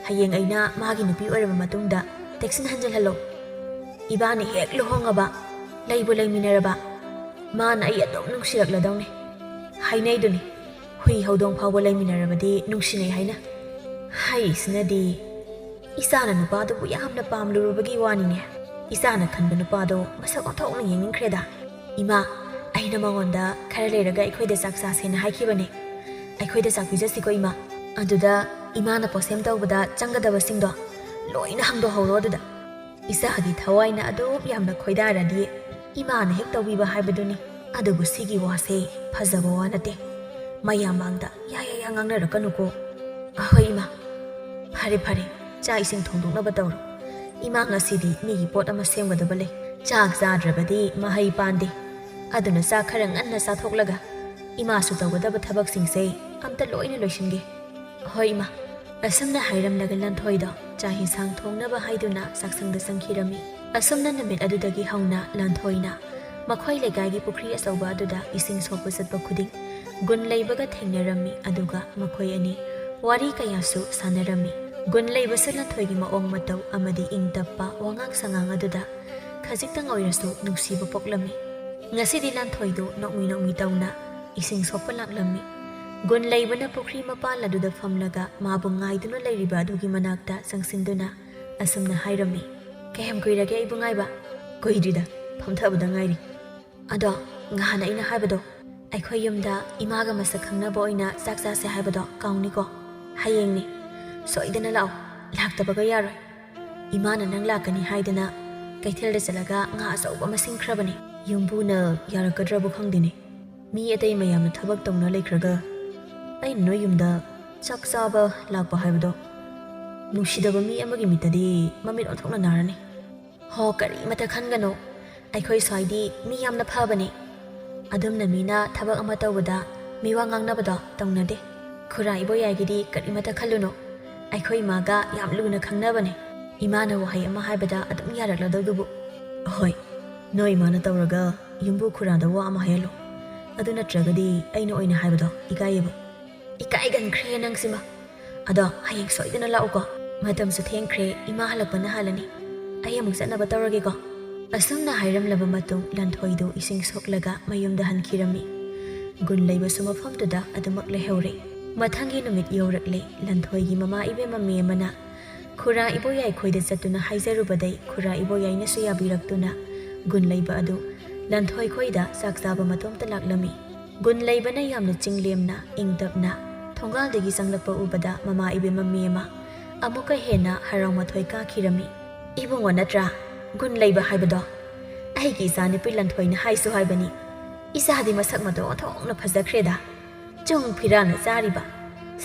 ꯍꯌꯦꯡ ꯑꯩꯅ ꯃꯥꯒꯤ ꯅꯨꯄꯤ ꯑꯣꯏꯔꯕ ꯃꯇꯨꯡꯗ ꯇꯦꯛꯁꯤꯟ ꯍꯟꯖꯤꯜꯍꯜꯂꯣ꯫ ꯏꯕꯥꯅꯤ ꯍꯦꯛ ꯂꯨꯍꯣꯡꯉꯕ, ꯂꯩꯕꯨ ꯂꯩꯃꯤꯟꯅꯔꯕ, ꯃꯥꯅ ꯑꯩ ꯑꯗꯨꯝ ꯅꯨꯡꯁꯤꯔꯛꯂꯗꯧꯅꯤ꯫ ꯍꯥꯏꯅꯩꯗꯨꯅꯤ, ꯍꯨꯏ ꯍꯧꯗꯣꯡ ꯐꯥꯎꯕ ꯂꯩꯃꯤꯟꯅꯔꯕꯗꯤ ꯅꯨꯡꯁꯤꯅꯩ ꯍꯥꯏꯅ꯫ ꯍꯥꯏꯔꯤꯁꯤꯅꯗꯤ ꯏꯆꯥꯅ ꯅꯨꯄꯥꯗꯨꯕꯨ ꯌꯥꯝꯅ ꯄꯥꯝꯂꯨꯔꯕꯒꯤ ꯋꯥꯅꯤꯅꯦ꯫ ꯏꯆꯥꯅ ꯈꯟꯕ ꯅꯨꯄꯥꯗꯣ ꯃꯁꯛ ꯑꯣꯟꯊꯣꯛꯅ ꯌꯦꯡꯅꯤꯡꯈ꯭ꯔꯦꯗ꯫ ꯏꯃꯥ, ꯑꯩꯅ ꯃꯉꯣꯟꯗ ꯈꯔ ꯂꯩꯔꯒ ꯑꯩꯈꯣꯏꯗ ꯆꯥꯛ ꯆꯥꯁꯦꯅ ꯍꯥꯏꯈꯤꯕꯅꯦ꯫ ꯑꯩꯈꯣꯏꯗ ꯆꯥꯛ ꯄꯤꯖꯁꯤꯀꯣ ꯏꯃꯥ꯫ ꯑꯗꯨꯗ ꯏꯃꯥꯅ ꯄꯣꯠꯁꯦꯝ ꯇꯧꯕꯗ ꯆꯪꯒꯗꯕꯁꯤꯡꯗꯣ ꯂꯣꯏꯅ ꯍꯪꯗꯣꯛꯍꯧꯔꯣ ꯑꯗꯨꯗ꯫ ꯏꯆꯥꯒꯤ ꯊꯋꯥꯏꯅ ꯑꯗꯨꯝ ꯌꯥꯝꯅ ꯈꯣꯏꯗꯥꯔꯗꯤ ꯏꯃꯥꯅ ꯍꯦꯛ ꯇꯧꯕꯤꯕ ꯍꯥꯏꯕꯗꯨꯅꯤ꯫ ꯑꯗꯨꯕꯨ ꯁꯤꯒꯤ ꯋꯥꯁꯦ ꯐꯖꯕ ꯋꯥ ꯅꯠꯇꯦ꯫ ꯃꯌꯥꯝ ꯃꯥꯡꯗ ꯌꯥ ꯌꯥ ꯌꯥ ꯉꯥꯡꯅꯔꯛꯀꯅꯨꯀꯣ꯫ ꯑꯍꯣꯏ ꯏꯃꯥ꯫ ꯐꯔꯦ ꯐꯔꯦ, ꯆꯥꯛ ꯏꯁꯤꯡ ꯊꯣꯡꯗꯣꯛꯅꯕ ꯇꯧꯔꯣ꯫ ꯏꯃꯥ ꯉꯁꯤꯗꯤ ꯃꯤꯒꯤ ꯄꯣꯠ ꯑꯃ ꯁꯦꯝꯒꯗꯕ ꯂꯩ꯫ ꯆꯥꯛ ꯆꯥꯗ꯭ꯔꯕꯗꯤ ꯃꯍꯩ ꯄꯥꯟꯗꯦ꯫ ꯑꯗꯨꯅ ꯆꯥꯛ ꯈꯔ ꯉꯟꯅ ꯆꯥꯊꯣꯛꯂꯒ ꯏꯃꯥꯁꯨ ꯇꯧꯒꯗꯕ ꯊꯕꯛꯁꯤꯡꯁꯦ ꯑꯝꯇ ꯂꯣꯏꯅ ꯂꯣꯏꯁꯤꯟꯒꯦ꯫ ꯍꯣꯏ ꯏꯃꯥ꯫ ꯑꯁꯨꯝꯅ ꯍꯥꯏꯔꯝꯂꯒ ꯂꯟꯊꯣꯏꯗꯣ ꯆꯥꯛ ꯏꯟꯁꯥꯡ ꯊꯣꯡꯅꯕ ꯍꯥꯏꯗꯨꯅ ꯆꯥꯛꯁꯪꯗ ꯆꯪꯈꯤꯔꯝꯃꯤ꯫ ꯑꯁꯨꯝꯅ ꯅꯨꯃꯤꯠ ꯑꯗꯨꯗꯒꯤ ꯍꯧꯅ ꯂꯟꯊꯣꯏꯅ ꯃꯈꯣꯏ ꯂꯩꯀꯥꯏꯒꯤ ꯄꯨꯈ꯭ꯔꯤ ꯑꯆꯧꯕ ꯑꯗꯨꯗ ꯏꯁꯤꯡ ꯁꯣꯛꯄ ꯆꯠꯄ ꯈꯨꯗꯤꯡ ꯒꯨꯟ ꯂꯩꯕꯒ ꯊꯦꯡꯅꯔꯝꯃꯤ꯫ ꯑꯗꯨꯒ ꯃꯈꯣꯏ ꯑꯅꯤ ꯋꯥꯔꯤ ꯀꯌꯥꯁꯨ ꯁꯥꯟꯅꯔꯝꯃꯤ꯫ ꯒꯨꯟ ꯂꯩꯕꯁꯨ ꯂꯟꯊꯣꯏꯒꯤ ꯃꯑꯣꯡ ꯃꯇꯧ ꯑꯃꯗꯤ ꯏꯪ ꯇꯞꯄ ꯋꯥꯉꯥꯡ ꯁꯉꯥꯡ ꯑꯗꯨꯗ ꯈꯖꯤꯛꯇꯪ ꯑꯣꯏꯔꯁꯨ ꯅꯨꯡꯁꯤꯕ ꯄꯣꯛꯂꯝꯃꯤ꯫ ꯉꯁꯤꯗꯤ ꯂꯟꯊꯣꯏꯗꯨ ꯅꯣꯛꯃꯤ ꯅꯣꯛꯃꯤ ꯇꯧꯅ ꯏꯁꯤꯡ ꯁꯣꯛꯄ ꯂꯥꯛꯂꯝꯃꯤ꯫ ꯒꯨꯟ ꯂꯩꯕꯅ ꯄꯨꯈ꯭ꯔꯤ ꯃꯄꯥꯟ ꯑꯗꯨꯗ ꯐꯝꯂꯒ ꯃꯥꯕꯨ ꯉꯥꯏꯗꯨꯅ ꯂꯩꯔꯤꯕ ꯑꯗꯨꯒꯤ ꯃꯅꯥꯛꯇ ꯆꯪꯁꯤꯟꯗꯨꯅ ꯑꯁꯨꯝꯅ ꯍꯥꯏꯔꯝꯃꯤ, "ꯀꯌꯥꯝ ꯀꯨꯏꯔꯒꯦ ꯑꯩꯕꯨ ꯉꯥꯏꯕ?" "ꯀꯨꯏꯗ꯭ꯔꯤꯗ, ꯐꯝꯊꯕꯗ ꯉꯥꯏꯔꯤ꯫ ꯑꯗꯣ ꯉꯍꯥꯟ ꯑꯩꯅ ꯍꯥꯏꯕꯗꯣ, ꯑꯩꯈꯣꯏ ꯌꯨꯝꯗ ꯏꯃꯥꯒ ꯃꯁꯛ ꯈꯪꯅꯕ ꯑꯣꯏꯅ ꯆꯥꯛ ꯆꯥꯁꯦ ꯍꯥꯏꯕꯗꯣ ꯀꯥꯎꯅꯤꯀꯣ? ꯍꯌꯦꯡꯅꯤ꯫ ꯁꯣꯏꯗꯅ ꯂꯥꯛꯑꯣ, ꯂꯥꯛꯇꯕꯒ ꯌꯥꯔꯣꯏ꯫ ꯏꯃꯥꯅ ꯅꯪ ꯂꯥꯛꯀꯅꯤ ꯍꯥꯏꯗꯅ ꯀꯩꯊꯦꯜꯗ ꯆꯠꯂꯒ ꯉꯥ ꯑꯆꯧꯕ ꯑꯃ ꯁꯤꯡꯈ꯭ꯔꯕꯅꯤ꯫ ꯌꯨꯝꯕꯨꯅ ꯌꯥꯔꯛꯀꯗ꯭ꯔꯕꯨ ꯈꯪꯗꯦꯅꯦ꯫ ꯃꯤ ꯑꯇꯩ ꯃꯌꯥꯝꯅ ꯊꯕꯛ ꯇꯧꯅ ꯂꯩꯈ꯭ꯔꯒ ꯑꯩꯅ ꯅꯣꯏ ꯌꯨꯝꯗ ꯆꯥꯛ ꯆꯥꯕ ꯂꯥꯛꯄ ꯍꯥꯏꯕꯗꯣ ꯅꯨꯡꯁꯤꯗꯕ ꯃꯤ ꯑꯃꯒꯤ ꯃꯤꯠꯇꯗꯤ ꯃꯃꯤꯠ ꯑꯣꯟꯊꯣꯛꯅ ꯅꯥꯔꯅꯤ꯫" "ꯍꯣ, ꯀꯔꯤꯃꯇ ꯈꯟꯒꯅꯨ꯫ ꯑꯩꯈꯣꯏ ꯁ꯭ꯋꯥꯏꯗꯤ ꯃꯤ ꯌꯥꯝꯅ ꯐꯕꯅꯤ꯫ ꯑꯗꯨꯝꯅ ꯃꯤꯅ ꯊꯕꯛ ꯑꯃ ꯇꯧꯕꯗ ꯃꯤꯋꯥ ꯉꯥꯡꯅꯕꯗꯣ ꯇꯧꯅꯗꯦ꯫ ꯈꯨꯔꯥ ꯏꯕꯣꯌꯥꯏꯒꯤꯗꯤ ꯀꯔꯤꯃꯇ ꯈꯜꯂꯨꯅꯨ꯫ ꯑꯩꯈꯣꯏ ꯏꯃꯥꯒ ꯌꯥꯝ ꯂꯨꯅ ꯈꯪꯅꯕꯅꯦ꯫ ꯏꯃꯥꯅ ꯋꯥꯍꯩ ꯑꯃ ꯍꯥꯏꯕꯗ ꯑꯗꯨꯝ ꯌꯥꯔꯛꯂꯗꯧꯗꯨꯕꯨ꯫" "ꯍꯣꯏ, ꯅꯣꯏ ꯏꯃꯥꯅ ꯇꯧꯔꯒ ꯌꯨꯝꯕꯨ ꯈꯨꯔꯥꯗ ꯋꯥ ꯑꯃ ꯍꯥꯏꯍꯜꯂꯣ꯫ ꯑꯗꯨ ꯅꯠꯇ꯭ꯔꯒꯗꯤ ꯑꯩꯅ ꯑꯣꯏꯅ ꯍꯥꯏꯕꯗꯣ ꯏꯀꯥꯏꯌꯦꯕ꯫" "ꯏꯀꯥꯏꯒꯟꯈ꯭ꯔꯦ ꯅꯪꯁꯤꯃ꯫ ꯑꯗꯣ ꯍꯌꯦꯡ ꯁꯣꯏꯗꯅ ꯂꯥꯛꯎꯀꯣ꯫ ꯃꯇꯝꯁꯨ ꯊꯦꯡꯈ꯭ꯔꯦ, ꯏꯃꯥ ꯍꯜꯂꯛꯄꯅ ꯍꯥꯜꯂꯅꯤ꯫ ꯑꯩ ꯑꯃꯨꯛ ꯆꯠꯅꯕ ꯇꯧꯔꯒꯦꯀꯣ꯫" ꯑꯁꯨꯝꯅ ꯍꯥꯏꯔꯝꯂꯕ ꯃꯇꯨꯡ ꯂꯟꯊꯣꯏꯗꯨ ꯏꯁꯤꯡ ꯁꯣꯛꯂꯒ ꯃꯌꯨꯝꯗ ꯍꯟꯈꯤꯔꯝꯃꯤ꯫ ꯒꯨꯟ ꯂꯩꯕꯁꯨ ꯃꯐꯝꯗꯨꯗ ꯑꯗꯨꯃꯛ ꯂꯩꯍꯧꯔꯦ꯫ ꯃꯊꯪꯒꯤ ꯅꯨꯃꯤꯠ ꯌꯧꯔꯛꯂꯦ꯫ ꯂꯟꯊꯣꯏꯒꯤ ꯃꯃꯥ ꯏꯕꯦꯝꯃ ꯃꯤ ꯑꯃꯅ ꯈꯨꯔꯥ ꯏꯕꯣꯌꯥꯏ ꯈꯣꯏꯗ ꯆꯠꯇꯨꯅ ꯍꯥꯏꯖꯔꯨꯕꯗꯩ ꯈꯨꯔꯥ ꯏꯕꯣꯌꯥꯏꯅꯁꯨ ꯌꯥꯕꯤꯔꯛꯇꯨꯅ ꯒꯨꯟ ꯂꯩꯕ ꯑꯗꯨ ꯂꯟꯊꯣꯏ ꯈꯣꯏꯗ ꯆꯥꯛ ꯆꯥꯕ ꯃꯇꯣꯝꯇ ꯂꯥꯛꯂꯝꯃꯤ꯫ ꯒꯨꯟ ꯂꯩꯕꯅ ꯌꯥꯝꯅ ꯆꯤꯡꯂꯦꯝꯅ, ꯏꯪ ꯇꯞꯅ ꯊꯣꯡꯒꯥꯜꯗꯒꯤ ꯆꯪꯂꯛꯄ ꯎꯕꯗ ꯃꯃꯥ ꯏꯕꯦꯝꯃ ꯃꯦꯝꯃ ꯑꯃꯨꯛꯀ ꯍꯦꯟꯅ ꯍꯔꯥꯎ ꯃꯊꯣꯏ ꯀꯥꯈꯤꯔꯝꯃꯤ꯫ "ꯏꯕꯨꯡꯉꯣ ꯅꯠꯇ꯭ꯔꯥ ꯒꯨꯟ ꯂꯩꯕ ꯍꯥꯏꯕꯗꯣ? ꯑꯩꯒꯤ ꯏꯆꯥꯅꯨꯄꯤ ꯂꯟꯊꯣꯏꯅ ꯍꯥꯏꯁꯨ ꯍꯥꯏꯕꯅꯤ꯫ ꯏꯆꯥꯗꯤ ꯃꯁꯛ ꯃꯇꯧ ꯑꯣꯟꯊꯣꯛꯅ ꯐꯖꯈ꯭ꯔꯦꯗ꯫ ꯆꯨꯡ ꯐꯤꯔꯥꯅ ꯆꯥꯔꯤꯕ,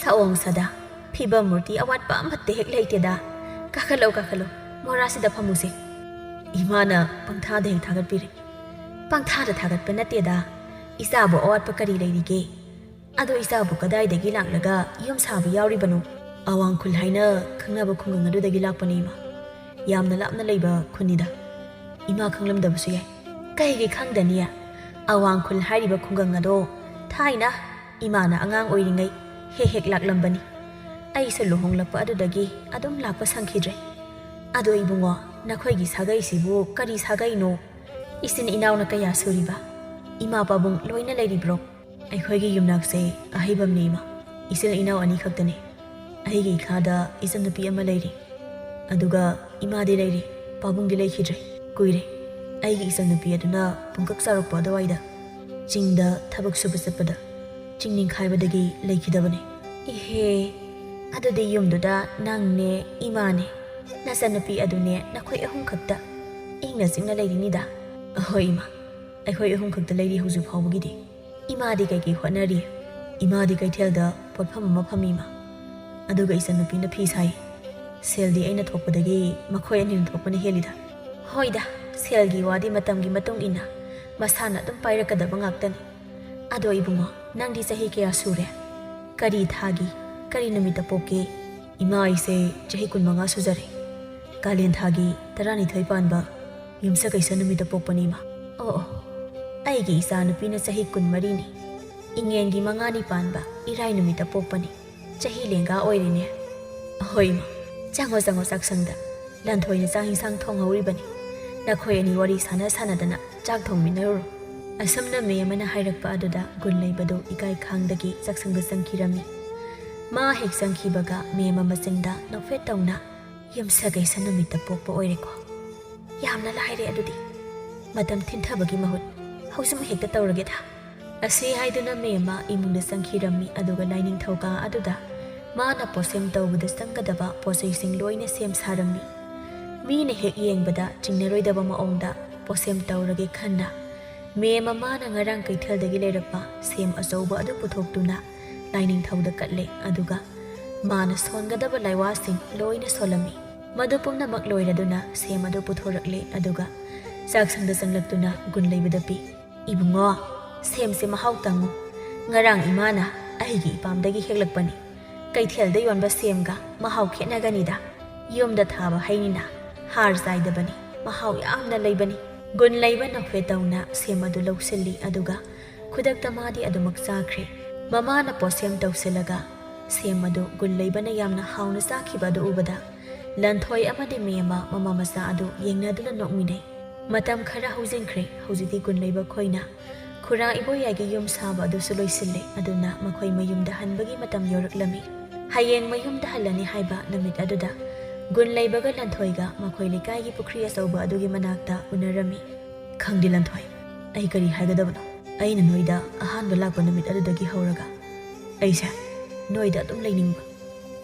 ꯁꯑꯣꯡ ꯁꯥꯗꯥ, ꯐꯤꯕꯝ ꯃꯨꯔꯇꯤ ꯑꯋꯥꯠꯄ ꯑꯃꯠꯇ ꯍꯦꯛ ꯂꯩꯇꯦꯗ꯫ ꯀꯥꯈꯠꯂꯣ, ꯀꯥꯈꯠꯂꯣ, ꯃꯣꯔꯥꯁꯤꯗ ꯐꯝꯃꯨꯁꯦ꯫" ꯏꯃꯥꯅ ꯄꯪꯊꯥꯗ ꯍꯦꯛ ꯊꯥꯒꯠꯄꯤꯔꯦ꯫ "ꯄꯪꯊꯥꯗ ꯊꯥꯒꯠꯄ ꯅꯠꯇꯦꯗ꯫ ꯏꯆꯥꯕꯨ ꯑꯋꯥꯠꯄ ꯀꯔꯤ ꯂꯩꯔꯤꯒꯦ? ꯑꯗꯣ ꯏꯆꯥꯕꯨ ꯀꯗꯥꯏꯗꯒꯤ ꯂꯥꯛꯂꯒ ꯌꯨꯝ ꯁꯥꯕ ꯌꯥꯎꯔꯤꯕꯅꯣ?" "ꯑꯋꯥꯡ ꯈꯨꯜ ꯍꯥꯏꯅ ꯈꯪꯅꯕ ꯈꯨꯡꯒꯪ ꯑꯗꯨꯗꯒꯤ ꯂꯥꯛꯄꯅꯦ ꯏꯃꯥ꯫ ꯌꯥꯝꯅ ꯂꯥꯞꯅ ꯂꯩꯕ ꯈꯨꯟꯅꯤꯗ꯫ ꯏꯃꯥ ꯈꯪꯂꯝꯗꯕꯁꯨ ꯌꯥꯏ꯫" "ꯀꯩꯒꯤ ꯈꯪꯗꯅꯤ? ꯑꯋꯥꯡ ꯈꯨꯜ ꯍꯥꯏꯔꯤꯕ ꯈꯨꯡꯒꯪ ꯑꯗꯣ ꯊꯥꯏꯅ ꯏꯃꯥꯅ ꯑꯉꯥꯡ ꯑꯣꯏꯔꯤꯉꯩ ꯍꯦꯛ ꯍꯦꯛ ꯂꯥꯛꯂꯝꯕꯅꯤ꯫ ꯑꯩꯁꯨ ꯂꯨꯍꯣꯡꯂꯛꯄ ꯑꯗꯨꯗꯒꯤ ꯑꯗꯨꯝ ꯂꯥꯛꯄ ꯁꯪꯈꯤꯗ꯭ꯔꯦ꯫ ꯑꯗꯣ ꯏꯕꯨꯡꯉꯣ, ꯅꯈꯣꯏꯒꯤ ꯁꯥꯒꯩꯁꯤꯕꯨ ꯀꯔꯤ ꯁꯥꯒꯩꯅꯣ? ꯏꯆꯤꯟ ꯏꯅꯥꯎꯅ ꯀꯌꯥ ꯁꯨꯔꯤꯕ? ꯏꯃꯥ ꯄꯥꯕꯨꯡ ꯂꯣꯏꯅ ꯂꯩꯔꯤꯕ꯭ꯔꯣ?" "ꯑꯩꯈꯣꯏꯒꯤ ꯌꯨꯝꯅꯥꯛꯁꯦ ꯑꯍꯩꯕꯝꯅꯦ ꯏꯃꯥ꯫ ꯏꯆꯤꯜ ꯏꯅꯥꯎ ꯑꯅꯤꯈꯛꯇꯅꯦ꯫ ꯑꯩꯒꯤ ꯏꯈꯥꯗ ꯏꯆꯟꯅꯨꯄꯤ ꯑꯃ ꯂꯩꯔꯤ, ꯑꯗꯨꯒ ꯏꯃꯥꯗꯤ ꯂꯩꯔꯤ, ꯄꯥꯕꯨꯡꯗꯤ ꯂꯩꯈꯤꯗ꯭ꯔꯦ꯫ ꯀꯨꯏꯔꯦ꯫ ꯑꯩꯒꯤ ꯏꯆꯟꯅꯨꯄꯤ ꯑꯗꯨꯅ ꯄꯨꯡꯀꯛ ꯆꯥꯎꯔꯛꯄ ꯑꯗꯨꯋꯥꯏꯗ ꯆꯤꯡꯗ ꯊꯕꯛ ꯁꯨꯕ ꯆꯠꯄꯗ ꯆꯤꯡ ꯅꯤꯡꯈꯥꯏꯕꯗꯒꯤ ꯂꯩꯈꯤꯗꯕꯅꯦ꯫" "ꯏꯍꯦ, ꯑꯗꯨꯗꯤ ꯌꯨꯝꯗꯨꯗ ꯅꯪꯅꯦ, ꯏꯃꯥꯅꯦ, ꯅꯆꯟꯅꯨꯄꯤ ꯑꯗꯨꯅꯦ, ꯅꯈꯣꯏ ꯑꯍꯨꯝ ꯈꯛꯇ ꯏꯪꯅ ꯆꯤꯛꯅ ꯂꯩꯔꯤꯅꯤꯗ?" "ꯑꯍꯣꯏ ꯏꯃꯥ, ꯑꯩꯈꯣꯏ ꯑꯍꯨꯝ ꯈꯛꯇ ꯂꯩꯔꯤ ꯍꯧꯖꯤꯛ ꯐꯥꯎꯕꯒꯤꯗꯤ꯫" "ꯏꯃꯥꯗꯤ ꯀꯩꯀꯩ ꯍꯣꯠꯅꯔꯤ?" "ꯏꯃꯥꯗꯤ ꯀꯩꯊꯦꯜꯗ ꯄꯣꯠꯐꯝ ꯑꯃ ꯐꯝꯃꯤ ꯏꯃꯥ, ꯑꯗꯨꯒ ꯏꯆꯟꯅꯨꯄꯤꯅ ꯐꯤ ꯁꯥꯏ꯫ ꯁꯦꯜꯗꯤ ꯑꯩꯅ ꯊꯣꯛꯄꯗꯒꯤ ꯃꯈꯣꯏ ꯑꯅꯤꯅ ꯊꯣꯛꯄꯅ ꯍꯦꯜꯂꯤꯗ꯫" "ꯍꯣꯏꯗ, ꯁꯦꯜꯒꯤ ꯋꯥꯗꯤ ꯃꯇꯝꯒꯤ ꯃꯇꯨꯡ ꯏꯟꯅ ꯃꯁꯥꯅ ꯑꯗꯨꯝ ꯄꯥꯏꯔꯛꯀꯗꯕ ꯉꯥꯛꯇꯅꯤ꯫ ꯑꯗꯣ ꯏꯕꯨꯡꯉꯣ, ꯅꯪꯗꯤ ꯆꯍꯤ ꯀꯌꯥ ꯁꯨꯔꯦ?" "ꯀꯔꯤ ꯊꯥꯒꯤ, ꯀꯔꯤ ꯅꯨꯃꯤꯠꯇ ꯄꯣꯛꯀꯦ?" "ꯏꯃꯥ, ꯑꯩꯁꯦ ꯆꯍꯤ ꯀꯨꯟꯃꯉꯥ ꯁꯨꯖꯔꯦ꯫ ꯀꯥꯂꯦꯟ ꯊꯥꯒꯤ ꯇꯔꯥꯅꯤꯊꯣꯏ ꯄꯥꯟꯕ ꯌꯨꯝꯁꯀꯩꯁ ꯅꯨꯃꯤꯠꯇ ꯄꯣꯛꯄꯅꯤ ꯏꯃꯥ꯫" "ꯑꯣ ꯑꯣ, ꯑꯩꯒꯤ ꯏꯆꯥꯅꯨꯄꯤꯅ ꯆꯍꯤ ꯀꯨꯟꯃꯔꯤꯅꯤ꯫ ꯏꯉꯦꯟꯒꯤ ꯃꯉꯥꯅꯤ ꯄꯥꯟꯕ ꯏꯔꯥꯏ ꯅꯨꯃꯤꯠꯇ ꯄꯣꯛꯄꯅꯤ꯫ ꯆꯍꯤ ꯂꯦꯡꯒꯥ ꯑꯣꯏꯔꯦꯅꯦ꯫" "ꯑꯍꯣꯏ ꯏꯃꯥ, ꯆꯪꯉꯣ ꯆꯪꯉꯣ ꯆꯥꯛꯁꯪꯗ꯫ ꯂꯟꯊꯣꯏꯅ ꯆꯥꯛ ꯏꯟꯁꯥꯡ ꯊꯣꯡꯍꯧꯔꯤꯕꯅꯤ꯫ ꯅꯈꯣꯏ ꯑꯅꯤ ꯋꯥꯔꯤ ꯁꯥꯟꯅ ꯁꯥꯟꯅꯗꯅ ꯆꯥꯛ ꯊꯣꯡꯃꯤꯟꯅꯔꯨꯔꯣ꯫" ꯑꯁꯨꯝꯅ ꯃꯦꯝ ꯑꯃꯅ ꯍꯥꯏꯔꯛꯄ ꯑꯗꯨꯗ ꯒꯨꯟ ꯂꯩꯕꯗꯨ ꯏꯀꯥꯏ ꯈꯥꯡꯗꯒꯤ ꯆꯥꯛꯁꯪꯗ ꯆꯪꯈꯤꯔꯝꯃꯤ꯫ ꯃꯥ ꯍꯦꯛ ꯆꯪꯈꯤꯕꯒ ꯃꯦꯝ ꯑꯃ ꯃꯆꯤꯟꯗ ꯅꯣꯛꯐꯦꯠ ꯇꯧꯅ, "ꯌꯨꯝꯁꯀꯩꯁ ꯅꯨꯃꯤꯠꯇ ꯄꯣꯛꯄ ꯑꯣꯏꯔꯦꯀꯣ꯫ ꯌꯥꯝꯅ ꯂꯥꯏꯔꯦ ꯑꯗꯨꯗꯤ꯫ ꯃꯇꯝ ꯊꯤꯟꯊꯕꯒꯤ ꯃꯍꯨꯠ ꯍꯧꯖꯤꯛꯃꯛ ꯍꯦꯛꯇ ꯇꯧꯔꯒꯦꯗ꯫ ꯑꯁꯤ ꯍꯥꯏꯗꯨꯅ ꯃꯦꯝꯃ ꯏꯃꯨꯡꯗ ꯆꯪꯈꯤꯔꯝꯃꯤ, ꯑꯗꯨꯒ ꯂꯥꯏꯅꯤꯡꯊꯧ ꯀꯥ ꯑꯗꯨꯗ ꯃꯥꯅ ꯄꯣꯠꯁꯦꯝ ꯇꯧꯕꯗ ꯆꯪꯒꯗꯕ ꯄꯣꯠꯆꯩꯁꯤꯡ ꯂꯣꯏꯅ ꯁꯦꯝ ꯁꯥꯔꯝꯃꯤ꯫ ꯃꯤꯅ ꯍꯦꯛ ꯌꯦꯡꯕꯗ ꯆꯤꯡꯅꯔꯣꯏꯗꯕ ꯃꯑꯣꯡꯗ ꯄꯣꯠꯁꯦꯝ ꯇꯧꯔꯒꯦ ꯈꯟꯅ ꯃꯦꯝꯃ ꯃꯥꯅ ꯉꯔꯥꯡ ꯀꯩꯊꯦꯜꯗꯒꯤ ꯂꯩꯔꯛꯄ ꯁꯦꯝ ꯑꯆꯧꯕ ꯑꯗꯨ ꯄꯨꯊꯣꯛꯇꯨꯅ ꯂꯥꯏꯅꯤꯡꯊꯧꯗ ꯀꯠꯂꯦ, ꯑꯗꯨꯒ ꯃꯥꯅ ꯁꯣꯟꯒꯗꯕ ꯂꯥꯏꯋꯥꯁꯤꯡ ꯂꯣꯏꯅ ꯁꯣꯜꯂꯝꯃꯤ꯫ ꯃꯗꯨ ꯄꯨꯝꯅꯃꯛ ꯂꯣꯏꯔꯗꯨꯅ ꯁꯦꯝ ꯑꯗꯨ ꯄꯨꯊꯣꯔꯛꯂꯦ, ꯑꯗꯨꯒ ꯆꯥꯛꯁꯪꯗ ꯆꯪꯂꯛꯇꯨꯅ ꯒꯨꯟ ꯂꯩꯕꯗ ꯄꯤ꯫ "ꯏꯕꯨꯡꯉꯣ, ꯁꯦꯝꯁꯦ ꯃꯍꯥꯎ ꯇꯪꯉꯨ꯫ ꯉꯔꯥꯡ ꯏꯃꯥꯅ ꯑꯩꯒꯤ ꯏꯄꯥꯝꯗꯒꯤ ꯍꯦꯛꯂꯛꯄꯅꯤ꯫ ꯀꯩꯊꯦꯜꯗ ꯌꯣꯟꯕ ꯁꯦꯝꯒ ꯃꯍꯥꯎ ꯈꯦꯠꯅꯒꯅꯤꯗ꯫ ꯌꯨꯝꯗ ꯊꯥꯕ ꯍꯩꯅꯤꯅ, ꯍꯥꯔ ꯆꯥꯏꯗꯕꯅꯤ, ꯃꯍꯥꯎ ꯌꯥꯝꯅ ꯂꯩꯕꯅꯤ꯫" ꯒꯨꯟ ꯂꯩꯕ ꯅꯣꯛꯐꯦꯠ ꯇꯧꯅ ꯁꯦꯝ ꯑꯗꯨ ꯂꯧꯁꯤꯜꯂꯤ, ꯑꯗꯨꯒ ꯈꯨꯗꯛꯇ ꯃꯥꯗꯤ ꯑꯗꯨꯃꯛ ꯆꯥꯈ꯭ꯔꯦ꯫ ꯃꯃꯥꯅ ꯄꯣꯠꯁꯦꯝ ꯇꯧꯁꯤꯜꯂꯒ ꯁꯦꯝ ꯑꯗꯨ ꯒꯨꯟ ꯂꯩꯕꯅ ꯌꯥꯝꯅ ꯍꯥꯎꯅ ꯆꯥꯈꯤꯕ ꯑꯗꯨ ꯎꯕꯗ ꯂꯟꯊꯣꯏ ꯑꯃꯗꯤ ꯃꯦꯝꯃ ꯃꯃꯥ ꯃꯆꯥ ꯑꯗꯨ ꯌꯦꯡꯅꯗꯨꯅ ꯅꯣꯛꯃꯤꯟꯅꯩ꯫ ꯃꯇꯝ ꯈꯔ ꯍꯧꯖꯤꯟꯈ꯭ꯔꯦ꯫ ꯍꯧꯖꯤꯛꯇꯤ ꯒꯨꯟ ꯂꯩꯕ ꯈꯣꯏꯅ ꯈꯨꯔꯥ ꯏꯕꯣꯌꯥꯏꯒꯤ ꯌꯨꯝ ꯁꯥꯕ ꯑꯗꯨꯁꯨ ꯂꯣꯏꯁꯤꯜꯂꯦ꯫ ꯑꯗꯨꯅ ꯃꯈꯣꯏ ꯃꯌꯨꯝꯗ ꯍꯟꯕꯒꯤ ꯃꯇꯝ ꯌꯧꯔꯛꯂꯝꯃꯤ꯫ ꯍꯌꯦꯡ ꯃꯌꯨꯝꯗ ꯍꯜꯂꯅꯤ ꯍꯥꯏꯕ ꯅꯨꯃꯤꯠ ꯑꯗꯨꯗ ꯒꯨꯟ ꯂꯩꯕꯒ ꯂꯟꯊꯣꯏꯒ ꯃꯈꯣꯏ ꯂꯩꯀꯥꯏꯒꯤ ꯄꯨꯈ꯭ꯔꯤ ꯑꯆꯧꯕ ꯑꯗꯨꯒꯤ ꯃꯅꯥꯛꯇ ꯎꯅꯔꯝꯃꯤ꯫ "ꯈꯪꯗꯦ ꯂꯟꯊꯣꯏ, ꯑꯩ ꯀꯔꯤ ꯍꯥꯏꯒꯗꯕꯅꯣ? ꯑꯩꯅ ꯅꯣꯏꯗ ꯑꯍꯥꯟꯕ ꯂꯥꯛꯄ ꯅꯨꯃꯤꯠ ꯑꯗꯨꯗꯒꯤ ꯍꯧꯔꯒ ꯑꯩꯁꯦ ꯅꯣꯏꯗ ꯑꯗꯨꯝ ꯂꯩꯅꯤꯡꯕ,